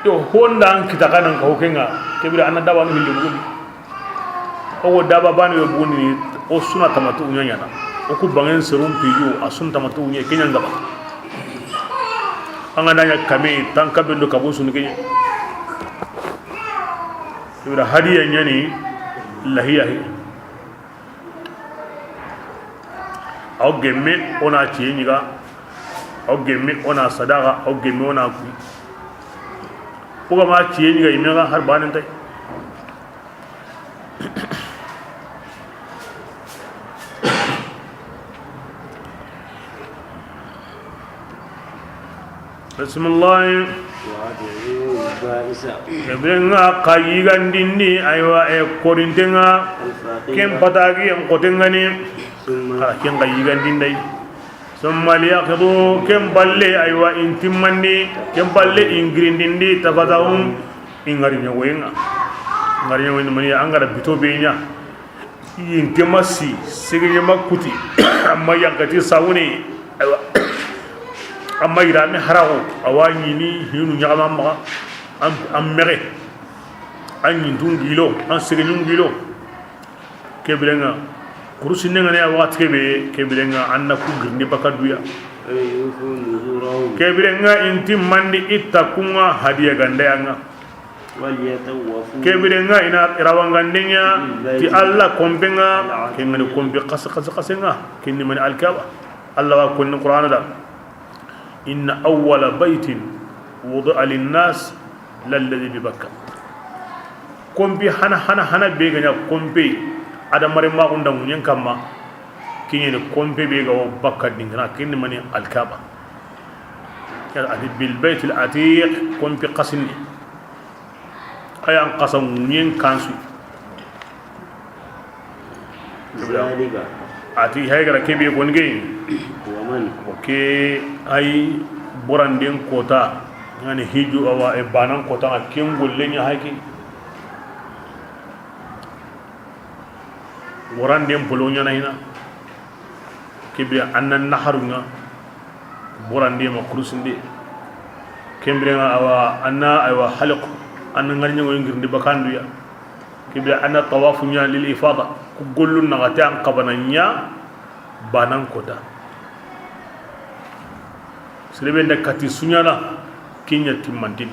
Yo, honda an kita kanan ka hokenga, kebira an na daba no hilli bugundi. O wo daba bani be bugundi ni, o suna tamattu ɲaɲana. O ku bangen serum piju, a sun tamattu ɲe kenya ngaba. An ga nanya kame, tan kabendo kabo sun kenya. Kebira hadiya ɲani, lahiya hi. Aw gemme o na ciye ɲiga, aw gemme o na sadaxa, aw gemme o na kuy. O ga ma ciye ɲi ga yime ga har banen tay. Bismillah. وأطعموا البائس Ke biren ŋa xa yigandindi, aywa, e korinten ŋa, الفقير ken patagi en xoten ŋa ni. ثم Xa ken xa yigandinday. ثم ليقضوا, ken balle, aywa, in timmandi, ken balle in girindindi, تفثهم, in ŋari ɲogoyen ŋa. Ŋari ɲogoyen mani, an ga da bito be ɲa. Yinke ma si, segeɲe ma kuti, amma yankati sawuni, aywa. Amma yirame haraxo, awa ɲini hinu ɲaxama maxa, an, an mexe, an ɲintun gilo, an segeɲun gilo. Ke biren ŋa, kurusinnen ŋa ne a waxati ke be, ke biren ŋa, an na ku girindi baka duya. أن يوفوا نذورهم Ke biren ŋa, in timmandi i takkun ŋa hadiya gandayan ŋa. وليطوفوا Ke biren ŋa, i na rawanganden ɲa ti Alla konpen ŋa, ken ŋa ni konpe xasi, xasi, xasen ŋa, ken ni mani Alkaba. Alla wa konni Qur'ana da. إن أول بيت وضع للناس للذي ببكة. Konpe hana, hana, hana be ga ɲa konpe, adamare maxunda ŋuɲen kamma, ken ɲa ni konpe be ga wo Bakka dingina, ken ni mani Alkaba. Ke a ti بالبيت العتيق, konpe xasini. A yan xasa ŋuɲen kansu. ذلك A ti hay gara kebe gon ge. ومن O ke ay boranden kota. Yani hiju awa e banan kota ŋa ken golle ɲa hay ke. Boranden polo ɲa na hina. Kebe an na naharun ŋa. Borande ma kurusinde. Ke biren ŋa awa an na aywa haliku. An na ŋari ɲogoyen girindi bakanduya. Ke biren an na tawafu ɲa للإفاضة. Ku gollun naxate an xabana ɲa banan kota. Serebe nda kati su ɲa na, ken ɲa timmantini.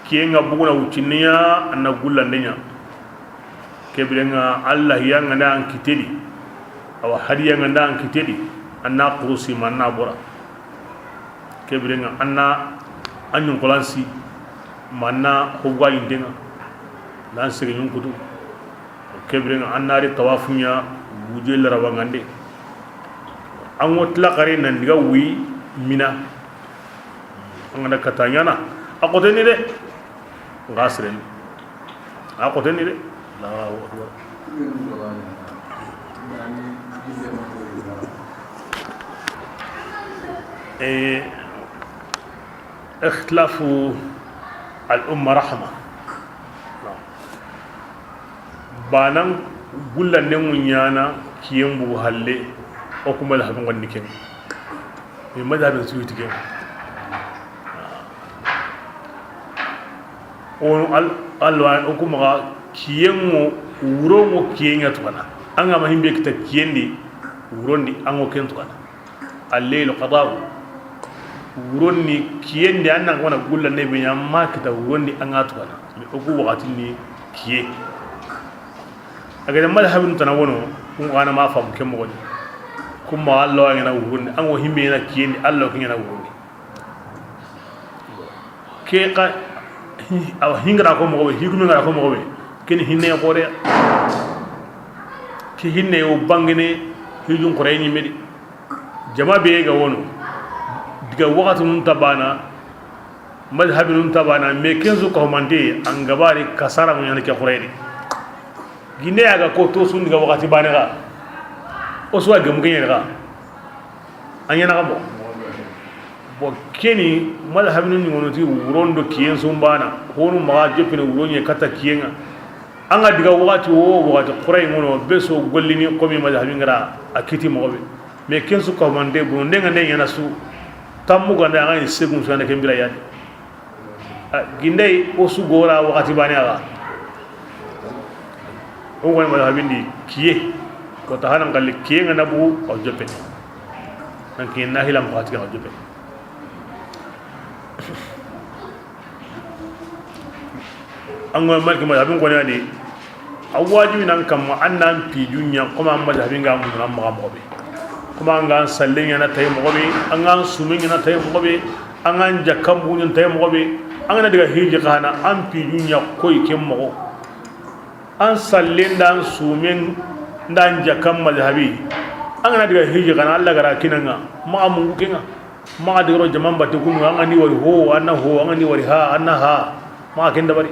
Kiyen ŋa buguna wuccinne ɲa, an na gullande ɲa. Ke biren ŋa Alla hiya ŋa nda an kitedi. Awa hadiya ŋa nda an kitedi. An na kurusi ma an na bora. Ke biren ŋa an na an ɲunkolansi ma an na hobga yinten ŋa. Nan sege ɲun kutu. Ke biren ŋa an na ri tawafu ɲa buje larawangande. An ŋo tila xare nan diga wuyi Mina. An ga na kata ɲa na a xoteni de. Nga siren a xoteni de. Allahu akbar. Eh, اختلاف الأمة رحمة. Banan gullannen ŋu ɲa na kiyen bugu halle, o ku madhabin ŋonni ken. Mi madhabin suyuti ken. O al-, alwa o ku maxa kiyen ŋo, wuro ŋo kiyen ŋa tugana. An ga ma himbe kita kiyen di, wuron di an ŋo ken tugana. Al-laylu qada'u. Wuron ni kiyen di, an na ŋa wana gulla ne be ɲa ma kita wuron di an ga tugana. Mi o ku waxati ni kiye. A ga da madhabin tana wono, kun ga na ma fam ke moxo ni. Kuma Alla wa ɲa na wuron di, an ŋo himbe ɲa na kiyen di, Alla wa ɲa na wuron di. Ke xa, awa, hingara ko moxo be, higumi ngara ko moxo be, ken hinne xore. Ke hinne o bangene hijun xore ɲi me di. Jama be ga wono, diga waxati nun ta bana, madhabi nun ta bana, me ken su ko mande an gabari kasara mun yan ke xore di. Ginde ya ga ko to sun diga waxati bane ga. O su a gemu ken ya ga. A ɲa na xa moxo. Bon, keni madhabinu ni ŋono ti wuron do kiyen sumbana, honu maxa joppene wuron ɲe kata kiyen ŋa. An ga diga waxati wo waxati, xore ŋono be so gollini komi madhabi ngara a kiti moxo be. Mais ken su ka mande, bon, ndenga nde ɲa na su tammu ganda, an ga ni segun su anda ken bira yani. A, gindey o su gora waxati bane axa. O goni mala habindi kiye. Ko ta hanan kalli kiye nga na bugu, aw joppe. Nan kiye na hilam waxati, aw joppe. An go maliki mala habin ko ne adi. A wajibi nan kamma, an nan piju ɲa, kuma an madhabi nga mun nan maxa moxo be. Kuma an ga sallen ɲa na tay moxo be, an ga sumen ɲa na tay moxo be, an ga jakkan bu ɲa na tay moxo be. An ga na daga hiji xa na, an piju ɲa koyi ken moxo. An sallen da an sumen da an jakkan mazhabi. An ga na daga hiji xa na, Alla ga ra kinan ŋa, maxa mungu ken ŋa. Maxa degero jaman batte kunu, an ga ni wari ho, an na ho, an ga ni wari ha, an na ha. Maxa ken dabari.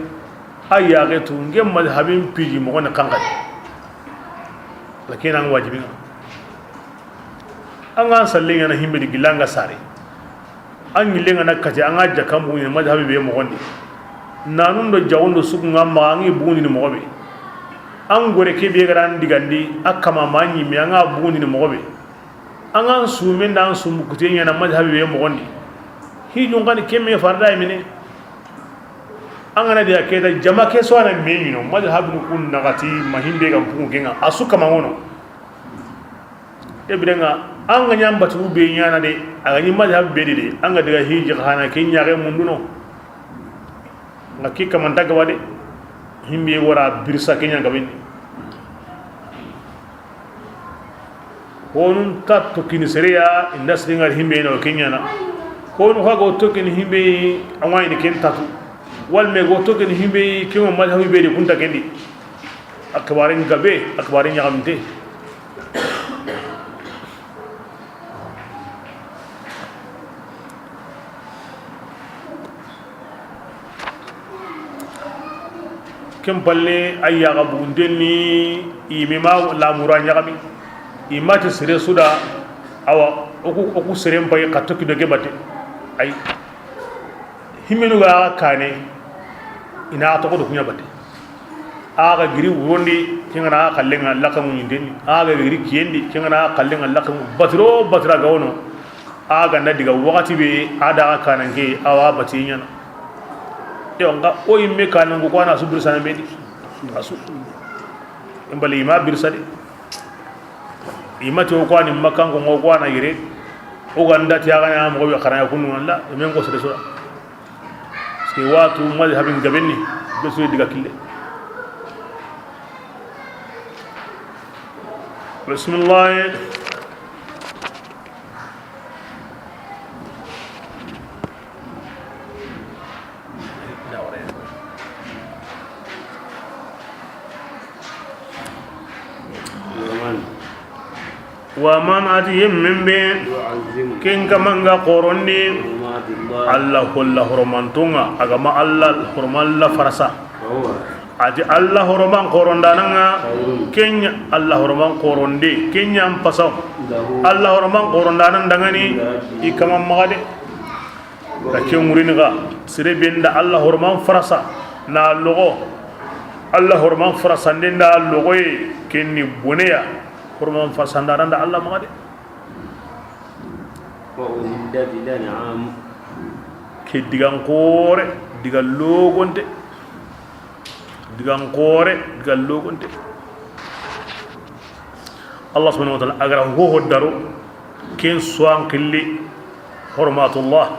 A yaxe tu, n ke mazhabin piji moxo ne xanxay. Lakin an wajibi ŋa. An ga an sallen ɲaana himbe di gilla an ga sare. An ɲillen ga na kati, an ga jakkan bugundini mazhabi be moxon di. Nanun do jaxun do suku ŋa maxa, an ga i bugundini moxo be. An gore ke be ga ra an digandi, a kama ma ɲimme, an ga bugundini moxo be. An ga an sumen da an sumbu kute ɲaana mazhabi be moxon di. Hijun xa ni kemme farda mine. An ga na diya ke ta jama ke so a na me ɲino, mazhabi nu kun naxati ma himbe ga bugu ken ŋa, a su kama ŋono. E biren ŋa, an ga ɲa n batu be ɲaana de, a ga ni mazhab be de, an ga daga hiji xa na ke ɲaxe munduno. Nga ki kamanta gaba de, himbe wara birsa ke ɲa gabe ni. Honun ta tokkini sere ya, inda siri ŋa himbe no ke ɲaana. Honu xa go tokkini himbe, a wa ni ken tatu. Wal me go tokkini himbe, ke mo mazhab be de kunta kendi. Akbarin gabe, akbarin ɲaxamte. Ken palle, a yaxa bugunden ni, i me ma lamura ɲaxami, i ma ti sere su da, awa, o ku, o ku seren pay xa tokki do ke batte. Ay. Himmenu ga kane, i na toxo do ku ɲa batte. A ga giri wurondi, ken ga na xallen ŋa lakamu ɲinden ni. A ga giri kiyen di, ken ga na xallen ŋa lakamu batiro, batira ga wono. A ga na diga waxati be, a da ga kananke, a wa bati ɲaana. Yo, nga o yimme kananko ko a na su birsa na me di. A su. Mbali i ma birsa de. I ma ti o ko a ni makanko, ngo ko a na yire. O ga nda ti a ga na moxo be xaraya kunu wala, i men ko sere sura. Parce que watu mazhabin gabenni, be su diga kille. Bismillah. Wa man, a ti yemmen be, ken kaman ga xorondi Alla holla horomanton ŋa, a ga ma Alla horoman la farasa. A ti Alla horoman xorondanan ŋa, ken ɲa Alla horoman xoronde, ken ɲa n pasa. Alla horoman xorondanan dangani, i kaman maxa de. Ka ke ŋurini ga, sere be nda Alla horoman farasa, na loxo, Alla horoman farasande nda loxoye, ken ni boneya, horoman farasanda nda Alla maxa de. Wa uhillat lil an'am. Ke digan xoore, digan logonte. Digan xoore, digan logonte. Allah subhanahu wa ta'ala a ga ra hoho daro, ken suwan xilli, hurmatullah.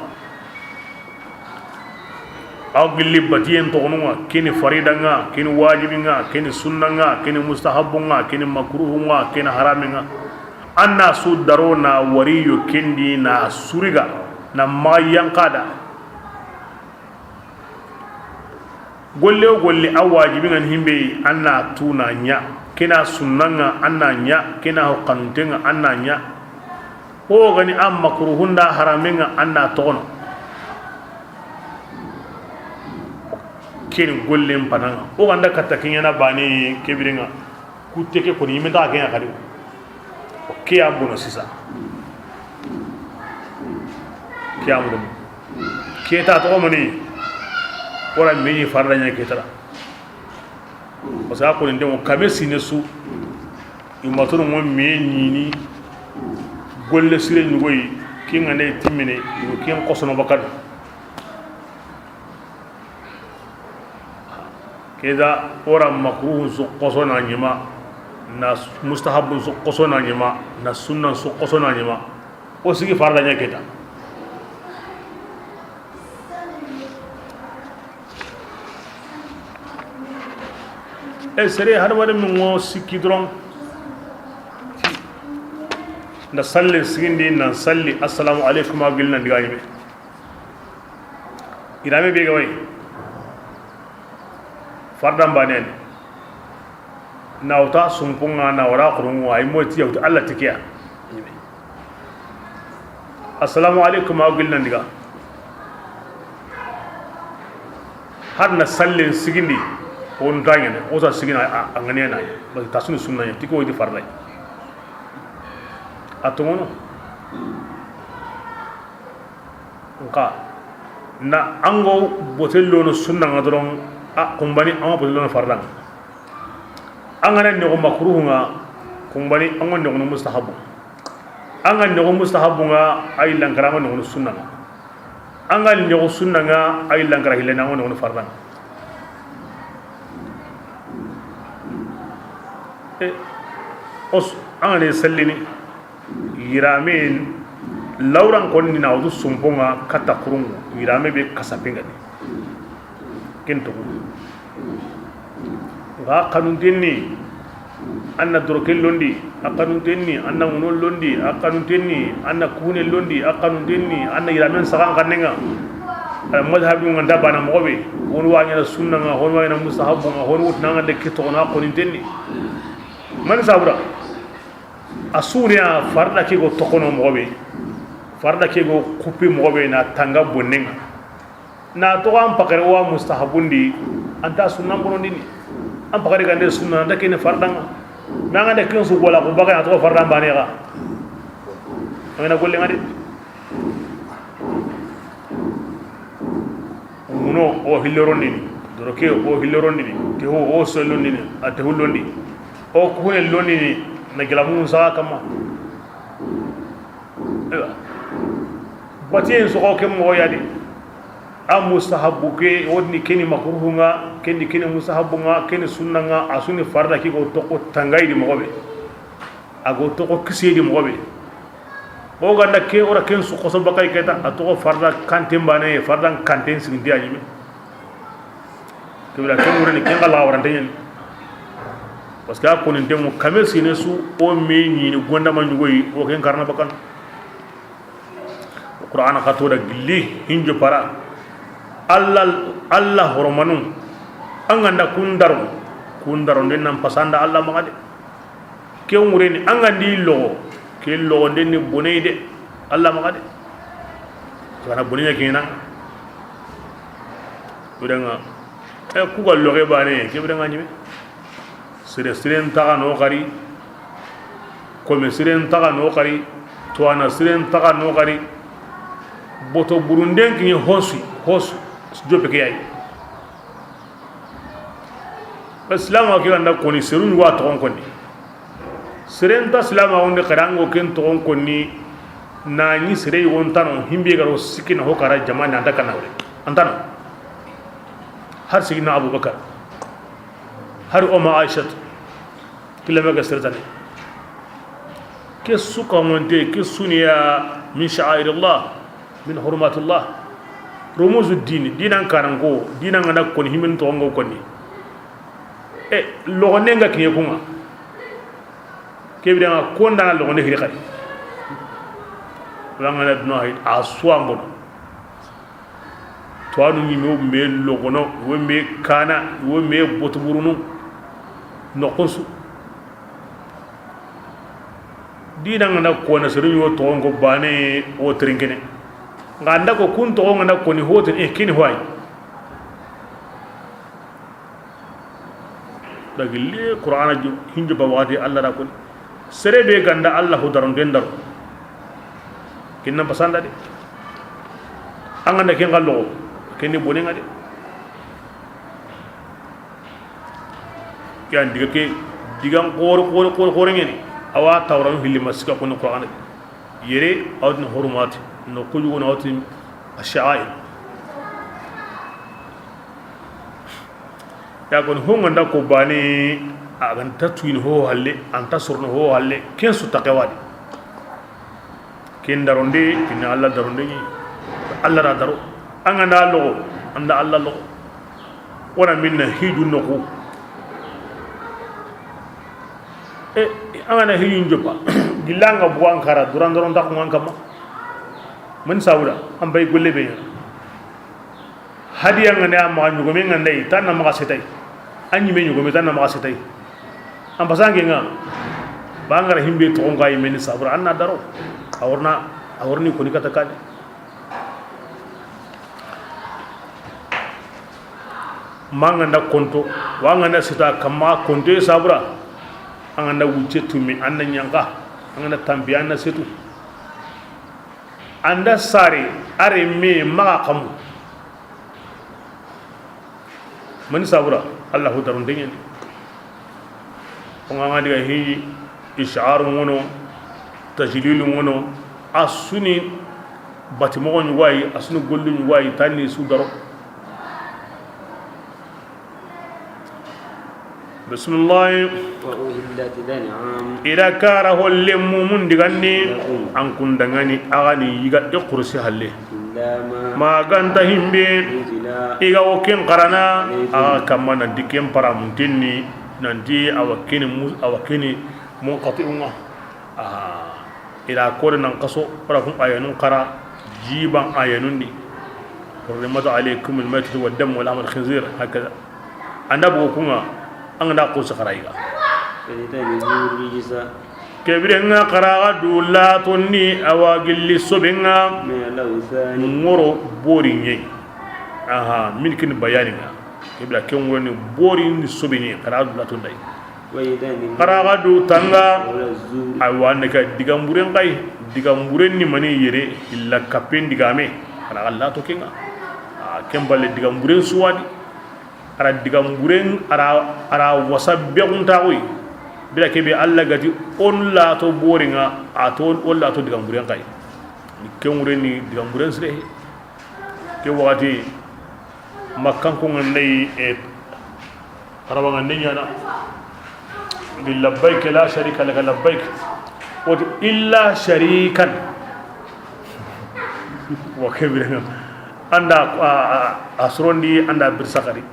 Aw gilli batiyen toxonun ŋa, keni faridan ŋa, keni wajibin ŋa, keni sunnan ŋa, keni mustahabun ŋa, keni makruhun ŋa, keni haramin ŋa. An na su daro na wariyo kendi na suriga, na maxa yanqada. Golle wo golle, a wajibi ŋa ni himbe, an na tu na ɲa. Kena sunnan ŋa, an na ɲa. Kena ho xanunten ŋa, an na ɲa. Ho gani an makruhun da haramen ŋa, an na toxono. Keni gollen panan ŋa. O ganda katta kiɲana bane kebiren ŋa. Kutte ke koni, i me nta ke ɲa xadi. Ke ya bono sisa. Ke ya bono. Ke ta toxo mani. Wala me ɲi farda ɲa ke ta da. Parce que a koni ndemo kame sine su. I ma tunu mo me ɲini. Golle sire ɲugoyi. Ken ŋa ne timmine. Ken xosono bakana. Keda, o ra makruhun su xoso na ɲima, na mustahabun su xoso na ɲima, na sunnan su xoso na ɲima. O sigi farda ɲa keta. E sere hadamaren min ŋo sikki doron. Na salli sigindi, na salli, assalamu alaikum, a gilli na diga ɲime. Yiraame be ga wa yi, fardan baane ni. Na wuta sumpunŋa, na wara xurunŋa, ay moti yawti Alla tikiya. Assalamu alaikum, aw gilli nan diga. Har na sallen sigindi, won ta ɲene, o sa sigina a, a ŋane na, ba ta sunu sunna ɲa, tiko wodi farlay. A tonŋono. Nka na an go bote lono sunna ŋa doron, a kumbani an go bote lono fardan. An ga na ɲogo makruhu ŋa, kumbani an go ɲogo mustahabu. An ga ɲogo mustahabu ŋa, ay lankara an go ɲogo sunna ŋa. An ga ɲogo sunna ŋa, ay lankara hille na an go ɲogo fardan. E, os, an ga ne sallini. Yiraame lawran konni na wutu sumpunŋa katta xurunŋa, yiraame be kasapenŋa ni. Ken toxo. Nxa xanunten ni, an na doroke londi, a xanunten ni, an na ŋuno londi, a xanunten ni, an na kuhune londi, a xanunten ni, an na yiraamen saxan xannenŋa. Ala madhabi ŋa nta bana moxo be, honu wa ɲaana sunna ŋa, honu wa ɲaana mustahabu ŋa, honu wutu na ŋa nde ke toxono a xoninten ni. Mani sabura. A suriya farda ke go toxono moxo be, farda ke go kupi moxo be na tanga bonnenŋa. Na toxo an pakare wa mustahabundi, an ta sunnan bonondini. An pakare gande sunna, an ta kene fardanŋa. Na ŋa nde ken su gola ko baga na toxo fardan baane ga. An ga na golle ŋa de. Ŋuno o hillo rondini, doroke o hillo rondini, tehu o sello ndini, a tehu londi. O kuhune londini na gelamun saxa kamma. Eywa. Batiyen soxo ke moxo ya di. A mustahabu ke, wodini keni makruhu ŋa, keni, keni mustahabu ŋa, keni sunna ŋa, a suni farda ki go toxo tangay di moxo be. A go toxo kisiye di moxo be. O ganda ke, o ra ken su xoso bakay keta, a toxo farda kanten baane, fardan kanten sigindi a ɲime. Kebira ken wureni, ken xalla warante ɲen. Parce que a koninten mu kame sine su, o me ɲini gonda ma ɲugoyi, o ken karana bakan. Qur'ana xa to da gilli hinjo para. Alla, Alla horomanu. An ganda kundaro, kundaro nden nan pasanda Alla maxa de. Ke ŋureni an gandi logo, ke logo nden ni boney de. Alla maxa de. Kana boney ɲa kena. Udanga. E, ku ga loge baane, ke bidanga ɲime. Sire, siren taxa no xari. Kome siren taxa no xari. Tuwana siren taxa no xari. Boto burunden kiɲe hosu, hosu. Jope ke yayi. Silama ke ganda koni, serun wa toxon koni. Seren ta silama wonde xarango ken toxon koni. Na ni sere yogo ntano, himbe garo sikina ho kara jamani anta kanawre. Antano. Har sigina Abubakar. Har Oma Aishat. Kilame ga sertane. Ke su ka monte, ke suniya min sha'airillah, min hurumatillah. Rumuzu dini, dinan karanko, dinan ngana koni, himin toxongo koni. E, logonde nga kiɲe kunga. Kebira nga konda na logonde hiri xadi. Wangana duna hay, a suwa mbono. Tuwanu ɲime wo me logono, wo me kana, wo me botuburunu. Noxunsu. Dina ngana kona sere ɲo toxon ko bane o trinkene. Nga nda ko kun toxo ngana koni hoten e kini hoy. Dagilli Qur'ana ju hinjo ba waxati Allah da koni. Sere be ganda Allah ho daron den daro. Kinna basanda de. An ganda ken gallo, ken ni bonen nga de. Yan diga ke, digan xore, xore, xore, xore ngeni. Awa tawran hilli masika ko Qur'an. Yere awtin hurumat, no kujugo na awtin ash-sha'air. Ya kon honga nda ko bani, a ganta tuyin ho halle, anta sorno ho halle, ken su takewadi. Ken daronde, ken Allah daronde ni. Allah ra daro. An ga na logo, an da Allah logo. Wona minna hiju noxu. E, an ga na hiju njopa. Gilla nga buwan kara, duran doron ta ko ngan kama. Man sawda, an bay golle be. Hadiya ŋa ne a maxa ɲogome ŋa ndey, tan na maxa setay. A ɲime ɲogome, tan na maxa setay. An pasanke ŋa, ba ŋa ra himbe toxo ŋa yi meni sabura, an na daro. A worna, a worni koni kata kadi. Ma ŋa nda konto, wa ŋa nda seta kamma konto e sabura. An ŋa nda wucce tumi, an na ɲanka, an ŋa nda tampi, an na setu. An da sare, are me maxa kamu. Mani sabura, Allahu darunte ɲeni. O ŋa ŋa diga hi, isharu ŋono, tajlilu ŋono, a suni batimoxo ɲugayi, a suni gollu ɲugayi, tanni su daro. Bismillahi. وأحلت الأنعام. I da kara holle mumun digandi, لكم. An kun dangani, a ga ni yiga i kursi halle. إلا ما. Ma ganta himbe. يتلى. I ga wo ken karana. عليكم. A ga kamma nanti ken paramuntenni, nanti a wa kini mu-, a wa kini munqati'un ŋa. Aha. I da kore nan kaso, wala kun ayanun kara, jiban ayanun di. حرمت عليكم الميتة والدم ولحم الخنزير، هكذا. An da bogu ku ŋa, an ga na ko sakara yiga. فاجتنبوا الرجس. Ke bire ŋa kara ga du latonni a wa gilli sobe ŋa. من الأوثان. Ŋoro bori ɲe. Aha, min kin bayani ŋa. Ke bire ke ŋoro ni bori ni sobe ɲe, kara ga du laton da yi. Kara ga du tanga. Aywa, ne ka digamburen kay. Digamburen ni mani yere, illa kappen digame. Kara ga lato kenga. A ken balle digamburen suwadi. Ara digamburen, ara, ara wasa begunta koy. Bila kebe Allah gati on lato boringa, a to on lato digamburen kay. Ni ken wure ni digamburen sire. Ke wakati makkan ko ngandai e Araba nga ndeɲana. Di labbayka la sharika laka labbayk. Woti illa sharikan. Wa kebire nga. Anda a, a, a sorondi anda birsakari.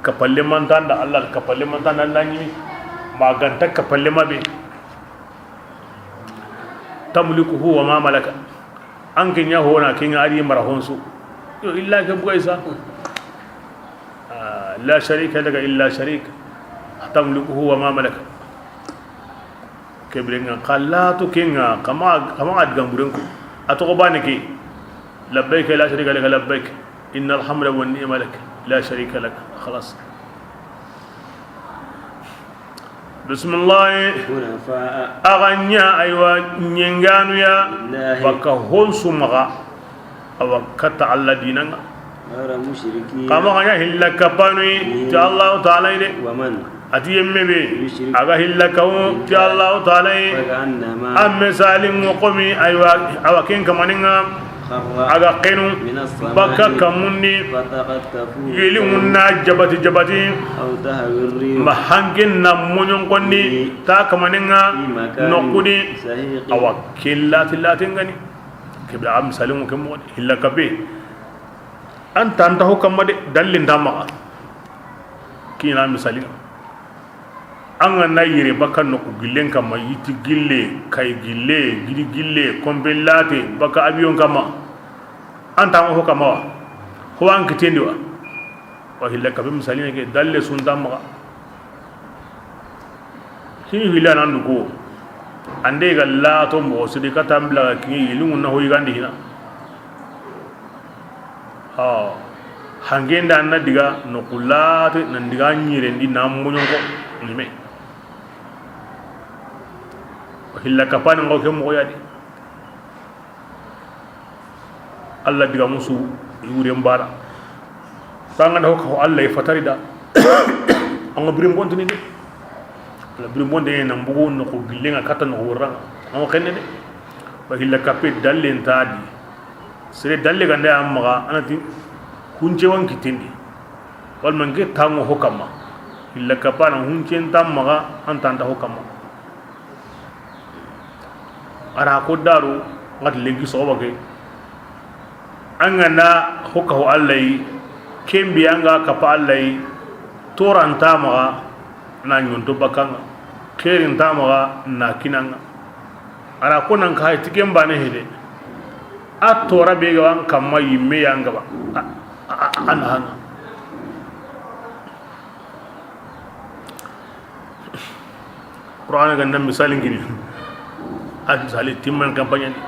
Kapalle mantanda Allah, kapalle mantanda nani. Ma ganta kapalle mabe. Tamlikuhu wa ma malaka. An ke ɲa hona ke ŋa ari mara honsu. Yo, illa ke buga isa. Ah, la sharika laka illa sharik. Tamlikuhu wa ma malaka. Kebire nga kala to ke nga kama, kama ad gamburen ko. A to ko bane ke. Labbayka la sharika laka labbayk. Innal hamda wan ni'ma lak. La sharika lak. Khalas. Bismillahi. حنفاء. A ga ɲa, aywa, ɲenganu ya, لله. Baka honsu maxa, awa kata Allah dinanga. غير مشركين. Kama ga ɲa hilla kapanu, به. Ti Allah Ta'ala de. ومن. A ti yemme be, يشرك. A ga hilla kawu, ti بالله. Allah Ta'ala. فكأنما. A misali ngo komi, aywa, awa ken kamaninga. A ga kenu baka kamundi. Yeli munna jabati jabati. Ma hangen na moɲon konni ta kamaninga nokudi. Awa ke lati lati ngani. Kebe a misali mo ke mo hilla kabe. An tanta ho kamma de, dallin da maxa. Kina misali. An ga na yere baka noku gillen kamma, yiti gille, kay gille, gidi gille, kompe late, baka avion kamma. An ta ho kamma wa. Ho an kitendi wa. Wa hilla kabe misali ne ke dalle sunta maxa. Kini hilla nan duko. Ande ga lato mo sidi katambla kini yilungu na ho yigandi hina. Ha. Hangenda na diga no kulate nan diga ɲirendi na muɲonko nime. Hilla kapani ngo ke mo yadi. Allah diga musu yuren bara. Sanga da ko Allah fatari da. An ga birin bontini de. Allah birin bonde nan bugu no ko gillenga kata no worra. An kenne de. Wa hilla kape dallen tadi. Sere dalle gande a maxa, a na ti hunce wan kitendi. Walma nke tango ho kamma. Illa kapana hunce nta maxa, an tanta ho kamma. Ara ko daru, ngat lenki soxoba ke. An ga na ho ka ho Allah yi, kembi an ga kapa Allah yi, toranta maxa, na ɲonto bakanga. Kerinta maxa, na kinanga. Ara ko nan ka hay tiken bane hede. A tora be ga wan kamma yimme yanga ba. A, An hana. Qur'ana ga na misalin kini. A misali timman kampanye ni.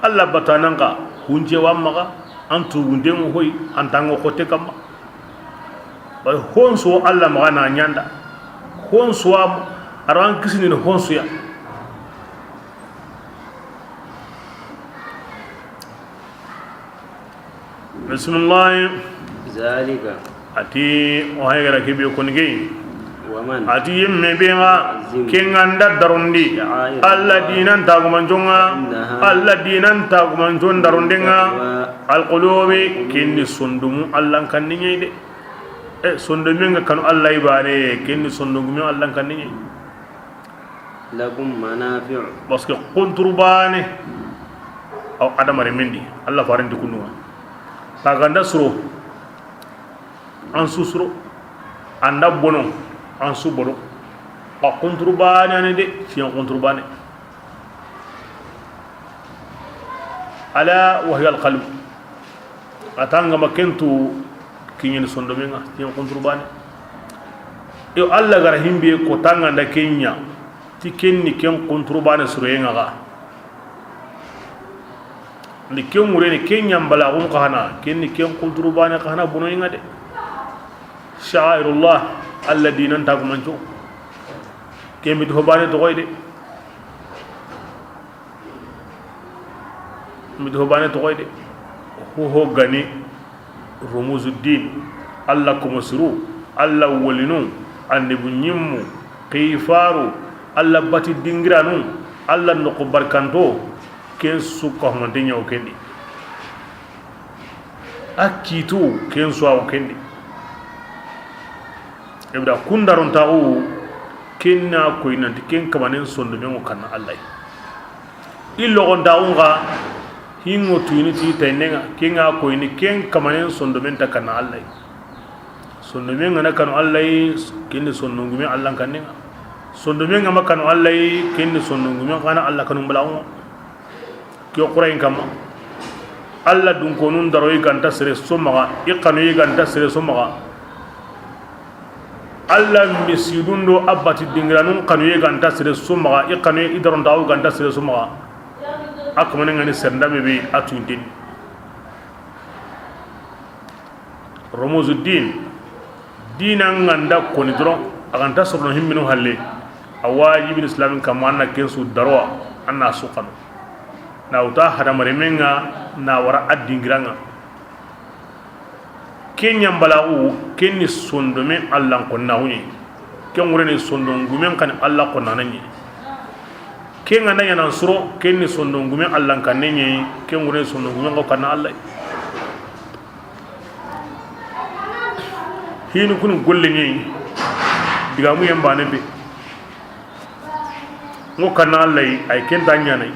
Allah batanan ka hunje wa maxa, an tugunden ŋo hoy, an tango xote kamma. Bay honso Allah maxa na ɲanda. Honso am aran kisini honso ya. Bismillah. Zalika. Ati o haygara kebe koni gey. Waman. Ati yemme be nga. Azim. Kenga nda darondi. Sha'air. Allah dinan tagumanjonga. Innaha. Allah dinan tagumanjon darondenga. Taqwa. Alqulubi kinni sondomu Allah kanni ɲeyde. E sondomenga kanu Allah ibane kinni sondongume Allah kanni ɲey. Lakum manafi'u. Parce que konturbane aw adama remendi Allah farenti kunduwa. Taganda suro an su suro, anda bono an su bono. A konturbane ane de, fiyan konturbane. Ala wahya alqalb. A tanga ma kentu kiɲen sondomenga, kiɲen konturbane. Yo Allah gara himbe ko tanga nda kenya, ti kenni ken konturbane suroyenga ga. Ndi ken ŋureni kenya mbalagun kahana, kenni ken konturbane kahana bonoyinga de. Sha'airullah, Allah dinan tagumanco. Ken bito bane togoy de. Midi ho bane toxoy de. Hoho gani rumuzu din, Allah komo siru, Allah wolinu, annabi ɲimmu, xifaru, Allah bati dingiranu, Allah noxo barkanto. Ken su ka humante ɲawo kendi. A kitu ken su awo kendi. Ibda kundaron taxu. Ken na koy nanti ken kamanen sondomen ŋo kanna Allah. I loxontaxun xa hinŋo tuyini ti tayindenga, ken ga koyini ken kamanen sondomen ta kanna Allah. Sondomen ga na kanu Allah, ken ni sondongume Allah kannenga. Sondomen ga ma kanu Allah, ken ni sondongume xa na Allah kanu mbalaxunga. Ke xurayin kamma. Allah dunkonun daro i ganta sere so maxa, i xanu i ganta sere so maxa. Allah misidun do a bati dingiranun xanu i ganta sere so maxa, i xanu i darontaxu ganta sere so maxa. A kamane ngani sernda bebe a tunteni. Rumuzu din, dina nganda koni doron, a ganta sorono himminu halle, a wajibini islamin kamma, anna ken su darowa, anna su xanu. Na wuta hadamaremenga, na wara a dingiranga. Ken ɲambalaxu, ken ni sondome Allan konnaxuɲe. Ken ŋureni sondongumen xani Allah xonnanaɲe. Ken ga na ɲanan suro, ken ni sondongumen Allan kanneɲe. Ken ŋureni sondongumen xo kanna Allah. Hinu kunu golle ɲeyi, digamu yen bane be. Ngo kanna Allah yi, ay ken ta ɲanay.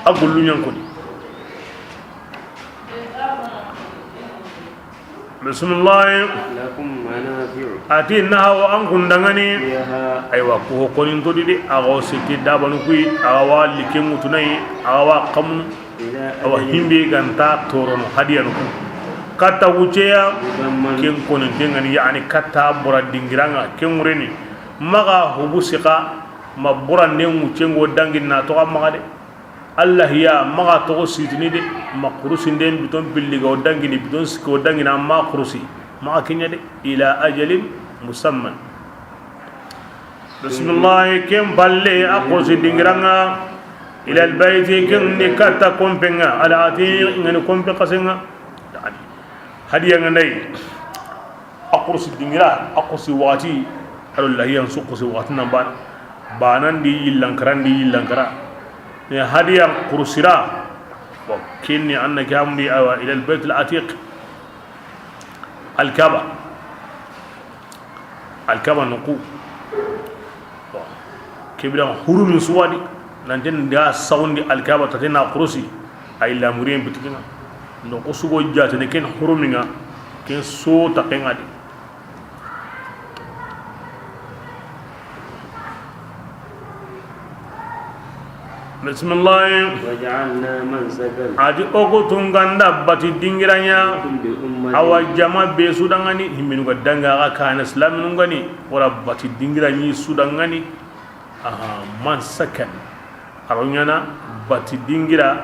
A gollu ɲankoni. Bismillah. Lakum manafi'u. Ati nahawa an kundangani. Fiha. Aywa, ko konin to di de, a go siti dabanu kui, a wa liken mutunay, a wa kam. Awa, himbe ganta torono hadiyanu ku. Katta wuceya, ken konen tengani, yani katta bora dingiranga, ken ŋureni. Maxa hubu sixa, ma bora nden wucengo dangin na toxa maxa de. Allah ya, maxa toxo sitini de, ma kurusinden biton pilliga o dangini, biton sikko dangina, ma kurusi. Maxa kenya de, ila ajalin musamman. Bismillahi, ken balle a xosi dingiranga. Ila albayti, ken ni katta kompenga. Al atiq, ngani kompe xasenga. Hadiya nga nday. A xosi dingira, a xosi waxati. Alo lahiyan su xosi waxati nan ban. Banan di yillan karan di yillan kara. Ne hadiya xosira. Bon, ken ni anna ke amdi awa ila albayt al atiq. Alkaba. Alkaba noqu. Bon. Kebira hurumin suwadi. Nanten da sawundi alkaba tate na kurusi. Ay lamuriyen bitikinga. Noqu sugo jatene ken huruminga. Ken so takenga di. Bisimilahi. وجعلنا منسكا A di o ku tunganda bati dingira ɲa. لكل أمة. Awa jama be su dangani, himbinu ga danga ga kana islaminu ngani, wara bati dingira ɲi su dangani. Aha, mansakan. A ro ɲana bati dingira,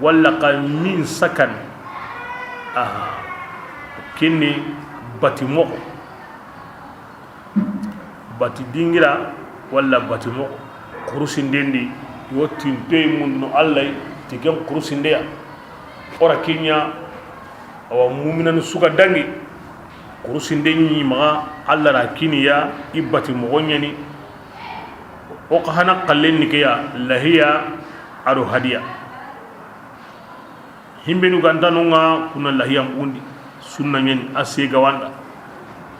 walla ka minsakan. Aha. Kinni bati moxo. Bati dingira walla bati moxo. Kurusinden di, i wo tintoyi mundu no Alla yi, ti ken kurusindeya. O ra kiɲa, awa muminanu su ga dangi. Kurusinde ɲi maxa, Alla ra kiniya, i bati moxo ɲani. O xa hana xallen ni ke ya, lahiya, a do hadiya. Himbenu gantanu nga kuna lahiyan bundi, sunna ɲani, a sega wanda.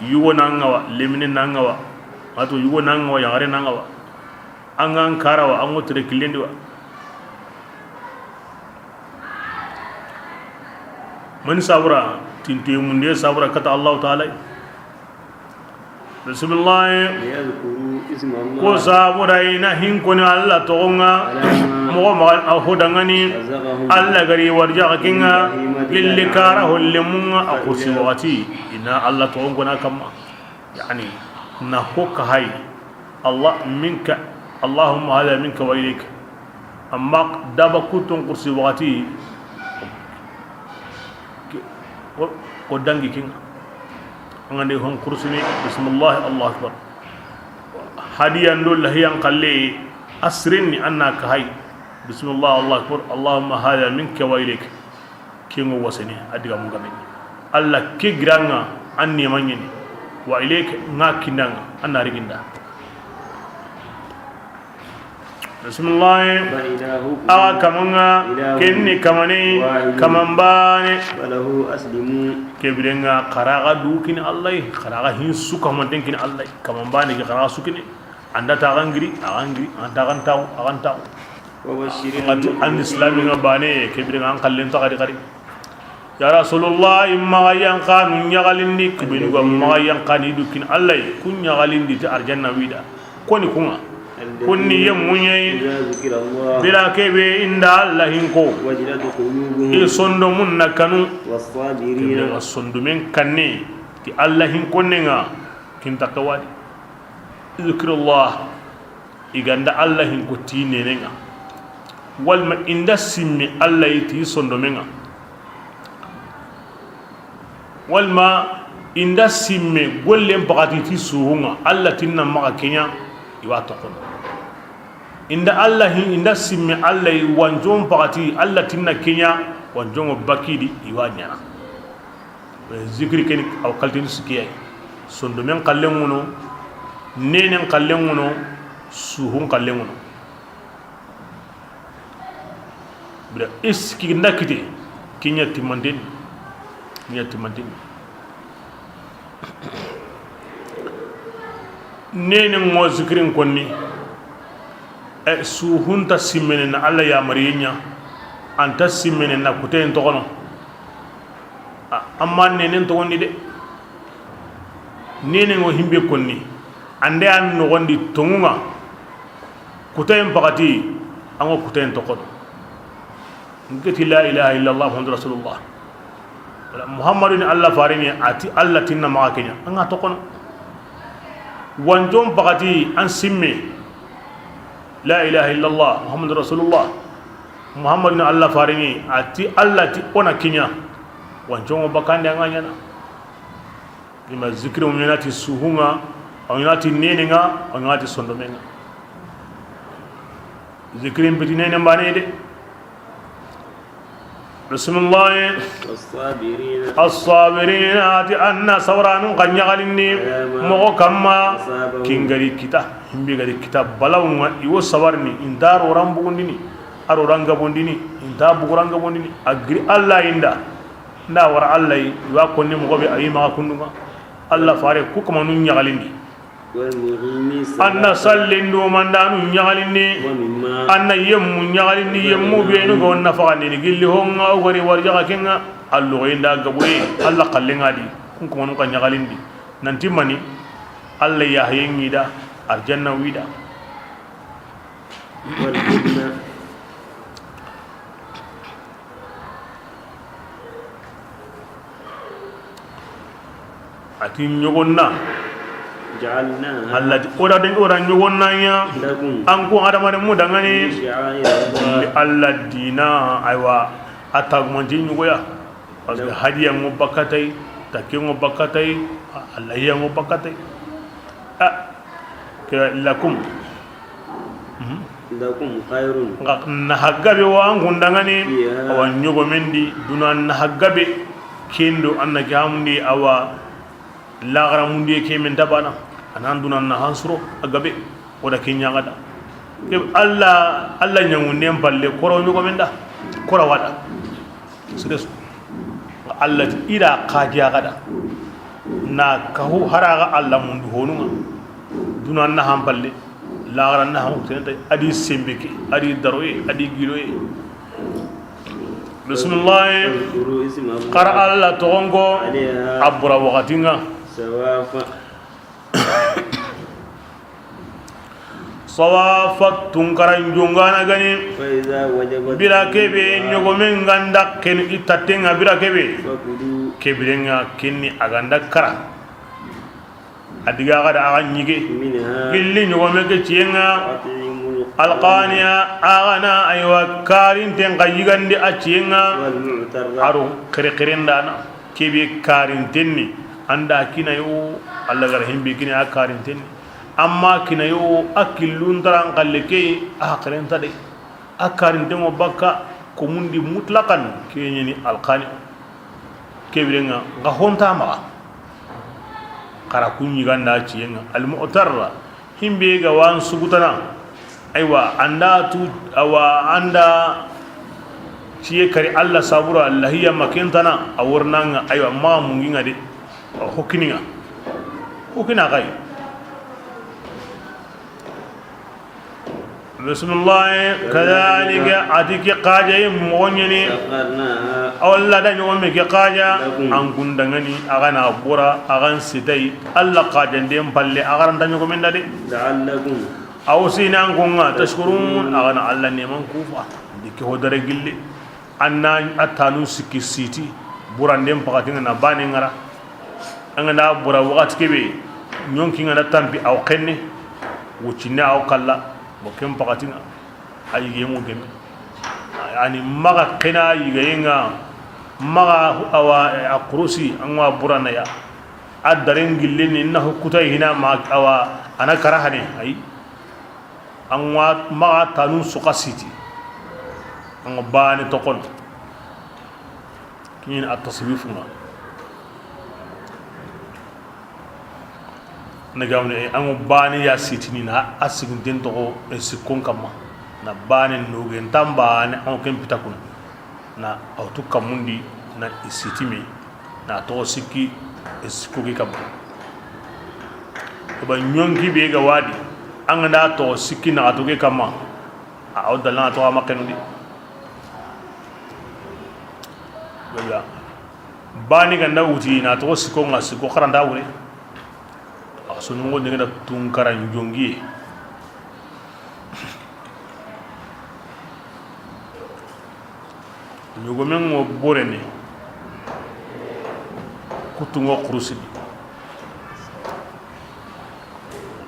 Yugo na nga wa, lemine na nga wa, ato yugo na nga wa, yaxare na nga wa. An ga n kara wa, an go tere killendi wa. Mani sabura, tintoye munde sabura kata Allahu Taala. Bisimilahi. ليذكروا اسم الله Ko sabura i na hinkoni Alla toxon ŋa. على ما Moxo maxa a ho dangani. رزقهم Alla ga ri warjaxa ken ŋa. من بهيمة Lilli الأنعام kara ho lemun ŋa a kursi فإلهكم waxati. I na Alla toxon kona kamma. Yani, na ho ka hay. Allah minka, Allahumma hada minka wa ilayka. Amma daba kutun kursi waxati, ke, o, o dangi ken ŋa. An ga nde hon kursini, bismillah, Allahu akbar. Hadiyan do lahiyan xalle, a siren ni an na ka hay. Bismillah, Allahu akbar, Allahumma hada minka wa ilayka. Ken ŋa wasani, a diga mun ga me. Alla ke giran ŋa, an ni ma ɲini. Wa ilayka, ŋa kindan ŋa, an na riginda. Bismillah. فإلهكم Awa kaman ŋa, إله ken ni kamane, واحد kaman bane. فله أسلموا. Ke biren ŋa, xara ga du kini Alla yi, xara ga hin su kamanten kini Alla yi, kaman bane ke xara ga su kini. An da ta ga n giri, a ga n giri, an da ta ga n taxu, a ga n taxu. وبشر Ati an المؤمنين islami ŋa bane, ke biren ŋa an xallen ta xari xari. Ya Rasulullah, i maxa yanqanu ɲaxalindi, kubenu ga maxa yanqani du kin Alla yi, ku ɲaxalindi ti arjanna wida. Koni kun ŋa. Kun ni yemmu ɲa yi. إذا ذكر الله Bira kebe i nda Alla hinko. وجلت قلوبهم I sondomun na kanu. والصابرين Kebe ga sondomen kanne. Ti Alla hinkonne ŋa. Kin ta kawadi. Zikirullah. I ga nda Alla hinko ti nenen ŋa. Walma i nda simme Alla yi ti sondomen ŋa. Walma i nda simme gollen paxati ti suhun ŋa, Alla ti na maxa ke ɲa, i wa toxono. I nda Alla hi, i nda simme Alla yi wanjon paxati, Alla ti na ke ɲa, wanjon ŋa bakidi, i wa ɲana. Zikiri ken ni awa kaltini sikki ya yi. Sondomen xallen ŋa no, nenen xallen ŋa no, suhun xallen ŋa no. Bira i sikki nda kite, ke ɲa timmanten ni, ke ɲa timmanten ni. Nenen ŋo zikirin konni, e, suhun ta simmene na Alla yamariye ɲa, an ta simmene na kuteyen toxono. A, amma nenen toxondi de. Nenen ŋo himbe konni, an de an noxondi toŋun ŋa. Kuteyen paxati, an ŋo kuteyen toxono. N ke ti la ilaha illallah Muhammadu Rasulullah. Wala Muhammadu ni Alla faren ɲi, a ti Alla ti na maxa ke ɲa. An ŋa toxono. Wanjon paxati an simme. La ilaha illallah Muhammadu Rasulullah. Muhammadu ni Alla faren ɲi, a ti Alla ti o na ke ɲa. Wanjon ŋa bakande an ŋa ɲana. I ma zikiri, o ɲaana ti suhun ŋa, o ɲaana ti nenen ŋa, o ɲaana ti sondomen ŋa. Zikirin piti nenen bane de. Bismillah. والصابرين As-sabirina, a ti an na sabaranun xa ɲaxalindi, على ما moxo kamma, أصابهم kin ga ri kita, himbe ga ri kita balawun ŋa, i wo sabarini, i nta ro ran bugundini, a ro ran gabondini, i nta bugu ran gabondini, a giri Alla yi nda. Nda wara Alla yi, i wa konni moxo be a yi maxa kundun ŋa. Alla fare ku kamanu ɲaxalindi. والمقيمي الصلاة An na sallindu mandanu ɲaxalindi. ومما An na yemmu ɲaxalindi, yemmu benu go nafaxandini gilli hon ŋa, o ga ri warjaxa ken ŋa. Allo ga i nda gaboye, Alla xallen ŋa di. Kun kamanu xa ɲaxalindi. Nanti mani, Alla yahayen ŋi da, arjanna wi da. والبدن A ti ɲogonna. جعلناها Alla ti, o da den, o da ɲogonna ɲa. لكم An ku adamarenmu danŋa ni. من شعائر الله. Alla diina, aywa, a taagumanci ɲogoya. Parce que hadiya ŋo bakatay, takke ŋo bakatay, Alla ya ŋo bakatay. A, ke lakum. Mhm. لكم خير Nxa naha gabe wa an ku danŋa ni. فيها Awa ɲogomen di, duna naha gabe. Ken do an na ke hamundi, awa laxara mundiye ke men tabana. A na an duna nahan suro a gabe. O da ke ɲaxada. Ke Alla, Alla ɲaŋunden palle, koro ɲogomen da. Kora wada. Sere su. Alla ti i da xaja gada. Na kahu haraga Alla mundu honunŋa. Duna nahan palle. Laxara nahan wutene tay. A di sembe ke, a di daroye, a di giloye. Bismillah. فاذكروا اسم الله Xara Alla toxon ko عليها a bura waxatinŋa. سواف Sawafa tunkaran jongana ga ni. فإذا وجبت Bira kebe جنوبها ɲogomen ga nda ken i tattenŋa bira kebe. فكلوا Kebirenŋa ken ni a ga nda kara. A diga a ga da a ga ɲige. منها Gilli ɲogome ke ciyenŋa. وأطعموا القانع Alqaniya a ga na aywa karinten ga yigandi a ciyenŋa. والمعتر Aro kere kere ndana. Kebe karinten ni. Anda kina yo, Alla ga ra himbe kina a karinten ni. Amma kina yo, a killun taran kalle ke, a hakiren ta de. A karinten ŋo bakka, ko mundi mutlaqan, ke ɲeni alqani. Kebirenŋa, nga honta maxa. Xara kun yiganda ciyenŋa, almu'tarra. Himbe ga wan sugutana. Aywa, anda tu, awa, anda ciye kari Alla sabura, Alla hiya makentana, a wornanga, aywa, ma munginga de. Hokininga. Hokina kai. Bismillah. Kadhalika, a ti ke xaja yi moxo ɲeni. سخرناها Alla da ɲogome ke xaja, لكم an ku danŋa ni, a ga na bura, a ga n sitay, Alla xajanden palle, a ga ra nta ɲogomen da de. لعلكم Aw sinan ko ŋa, تشكرون a ga na Alla neman kufa. Di ke ho dare gille. An na a tanu sikki siti, buranden pakati ŋa na bane ŋara. An ga na bura waxati kebe, ɲonki ŋa na tampi aw xenne, wuccinne aw kalla, bo ken pakati ŋa, a yige mu gemme. Ani maxa xena yigaye ŋa, maxa awa a kurusi, an wa burana ya. A daren gille ni na hukuta hina ma awa, a na kara hane, ayi. An wa maxa tanu suka siti. An ga bane tokono. Kin a taswifu ŋa. Na gamne an ga bane ya sitini na a siginten toxo e sikkon kamma. Na bane no gen tambane an ken pitakun. Na awtu kammundi na i sitime. Na toxo sikki i sikko ke kamma. Ba ɲonki be ga wadi, an ga na toxo sikki na to ke kamma. A aw dalanga toxo a ma xenu di. Wala bani ga nda wuti na toxo sikko ŋa, sikko xaranta wure. A sunungo de ga na tunkaran jongi. Ɲogomen ŋo borene, kutunŋo kurusini.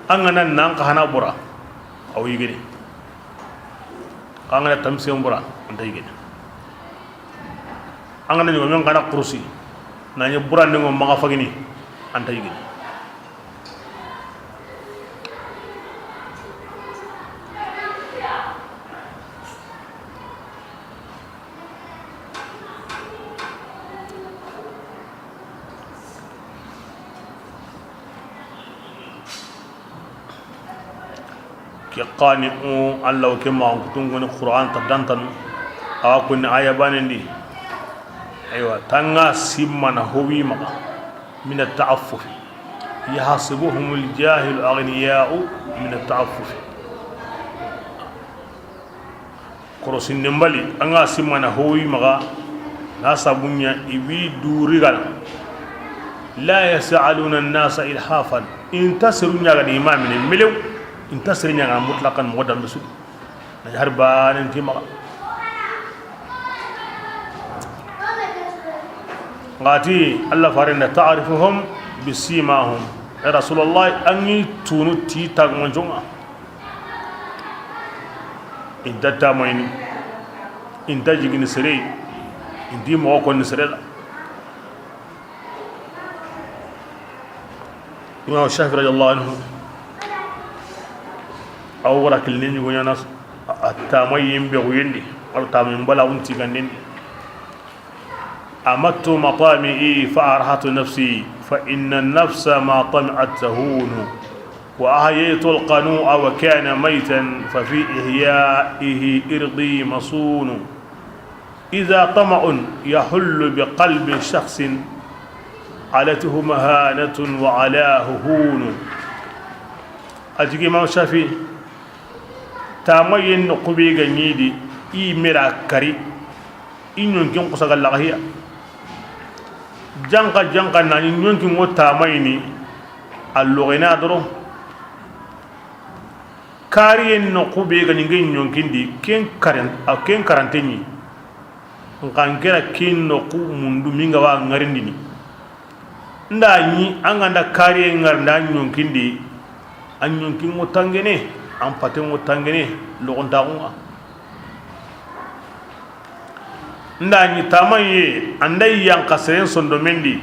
An ga na nan ka hana bora, aw yigene. An ga na tamsen bora, an ta yigene. An ga na ɲogomen xa na kurusi, na ɲi buranden ŋo maxa fagini, an ta yigene. Ke xani o, Alla wo ke maxankutun koni Qur'an ta dantanu. Awa koni aya banen di. Aywa, tanga simmana howi maxa. Min at-ta'affuf. Yahsabuhumul jahilu aghniya'u min at-ta'affuf. Korosinden bali, an ga simmana howi maxa, na sabunya i wi duri gana. La yas'aluna an-nasa ilhafan. Inta seru ɲaga di imamine melew. Inta seru ɲaga mutlaqan moxo dambe su. Na har banen ti maxa. Ngati Allah farenda ta'rifuhum Bisimahum. Ya Rasulallah, an ŋi tunu ti tagumanconga. Inta tamayini, inta jigini sere, inti moxo konni sere la. Imam Shafi radiyallahu anhu, aw wara kilini ɲugo ɲana a tamayin be xuyendi, wala tamayin bala wunti gandindi. أمت مطامعي فأرحت نفسي، فإن النفس ما طمعت تهون. وأحييت القنوع وكان ميتا، ففي إحيائه إرضي مصون. إذا طمع يحل بقلب شخص، علته مهانة وعلاه هون. A tigi Imam Shafi, tamayen noqu be ga ɲi di, i mera kari, i ɲonkin xusa ga laxa hiya. Janka janka na ni ɲonkin ŋo tamayini, a loxena doro. Kariyen noqu be ga ɲi nge ɲonkin di, ken karen, a ken karante ɲi. Nxa n kera ken noqu mundu minga wa ŋarindini. Nda ɲi an ga nda kariye ŋari nda ɲonkindi, an ɲonkin ŋo tangene, an paten ŋo tangene, loxontaxun ŋa. Nda ɲi tamaye, an da yanqa seren sondomen di,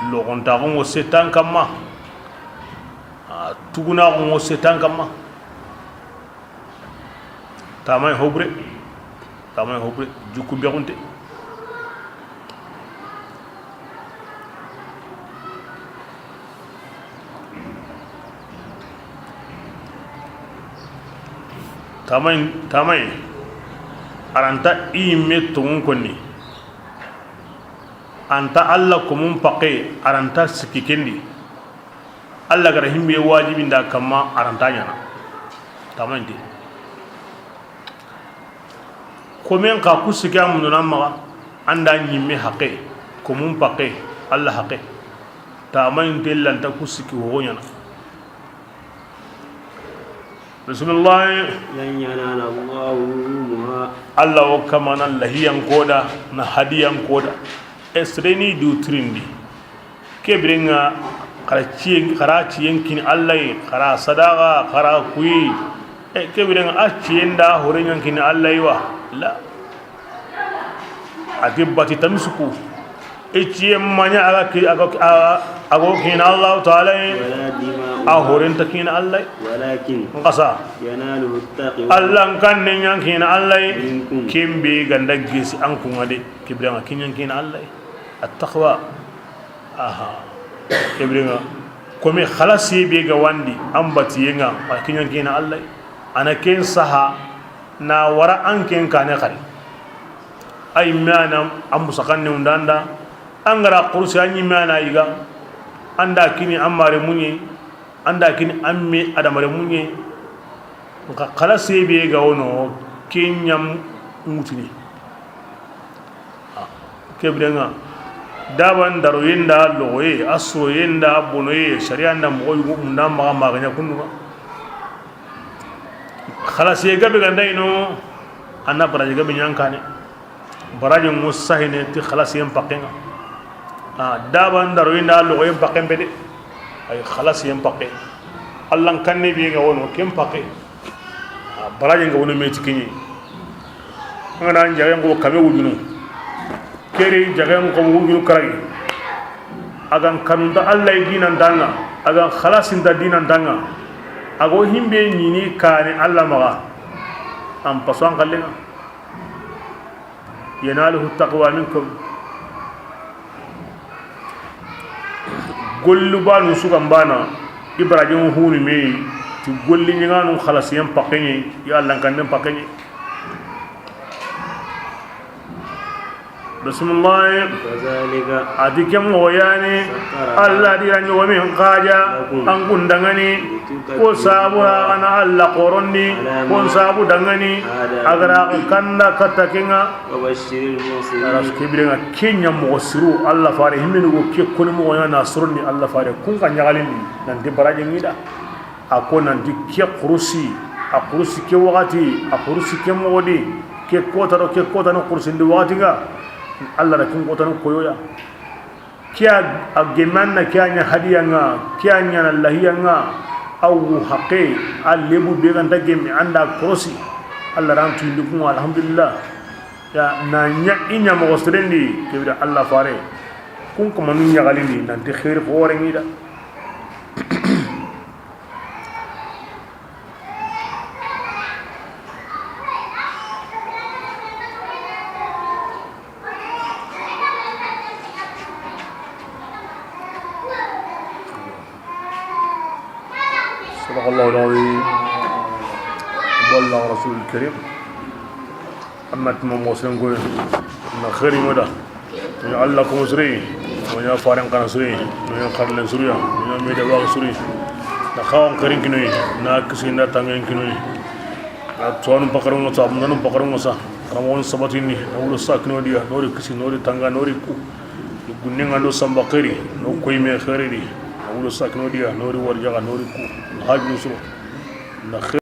loxontaxun ŋo setan kamma, a tugunaxun ŋo setan kamma. Tamay hobre, tamay hobre, jukku bexunte. Tamay, tamay, aranta i yimme tongun konni. Anta Allah komun pakke, aranta sikki kendi. Allah gara himbe wajibinda kamma, aranta ɲana. Tamante. Komen xa ku sikki a munduna maxa, an da ɲimme haqe, komun pakke, Allah haqe. Tamante lanta ku sikki wogo ɲana. Bismillah. لن ينال الله لحومها. Allah wo kamana lahiyan koda, na hadiyan koda. Esreni du trindi. Kebirenga, xara ciyen, xara ciyen kini Allah yi, xara sadaxa, xara kuyi. E, kebirenga a ciyen da horenyan kini Allah yi wa? La. A ti bati tamisuku. E ciyen maɲa aga ki, aga, aga, ago kini Allah Ta'ala yi. ولا دماؤها. A horenta kini Allah yi. ولكن Nxasa. يناله التقوى. Allah n kanne ɲan kini Allah yi. منكم. Kembe ganda gesi an kunga de. Kebirenga kinyan kini Allah yi. At-taqwa. Aha. Kebirenga. Kome xalasi be ga wandi, an batiyenga, a kinyan kina Allah. Ana ken saha, na wara an ken kane xari. Ay mana, an musakanne undanda, an gara kursi an ɲi mana yiga, an da kini an mare muɲe, an da kini an me adamare muɲe, nxa xalasi be ga wono, ken ɲam ŋutini. Kebirenga, daban daro yenda logoye, a soro yenda bonoye, sariya nda moxo yugo munda maxa, maxa ɲa kundunga. Xalasiye gabe ganda ino, anna baraji gabe ɲankane. Baraji ŋo sahine ti xalasiyen pakkenga. A, daban daro yenda logoyen pakken pede. Ay xalasiyen pakke. Allah n kanne be ga wono, ken pakke. A, baraji nga wono meti kiɲi. Ngana jagen ko kame wujunu. Keri jagen ko wujunu karagi. Agan kanunda Allah yi dinan danga. Agan xalasinta dinan danga. Ago himbe ɲini kane Allah maxa. An paso an kallenga. يناله التقوى منكم. Gollu banu sugan bana, Ibrahim hunu me, ti golli ɲinganu xalasiyen pakkenye, ya Allah n kannen pakkenye. Bismillah. كذلك. A ti ken moxo yani, سخرها. Allah di ra ɲogo min xaja, لكم. An kun dangani, لتركبوا. Ko sabu ra gana Allah xorondi, على ما. Kon sabu dangani, آتاكم. Agara kanda katta kenga. وبشر المحسنين. Aras kebirenga kenya moxo siru, Allah fare himmenu go ke koni moxo ɲana sorondi Allah fare, kun ka ɲagalindi, nanti baraji ŋida. A ko nanti ke kurusi, a kurusi ke waxati, a kurusi ke moxodi, ke kota do ke kota no kurusindi waxati nga, Allah da kin kota no koyoya. Ke a, a gemme an na ke a ɲa hadiya ŋa, ke a ɲa na lahiya ŋa, a wu haqqe, a lebu be ga nta gemme an da korosi. Alla ran tuyindi ku ŋa, alhamdulillah. Ya na ɲa i ɲa moxo siren di, ke bire Alla fare. Kun kamanu ɲaxalindi, nanti xeeri xoore ŋi da. صدق الله العظيم. وبلغ رسول الكريم. Amma tuma moxo siren koyi na xeeri ŋo da. Ŋa Alla ko suri, ŋa faren kana suri, ŋa xarlen suri ya, ŋa me da wa suri. Na xawan xeerin kinoyi, na kisi na tangen kinoyi. A tuwanu pakaron ŋa sa, munanu pakaron ŋa sa. Karamon sabatini, na wulo sakino diya, nori kisi, nori tanga, nori ku. Gunnen ŋa do samba xeeri, no koy me xeeri di. Na wulo sakino diya, nori warjaga, nori ku. Na haju suro. Na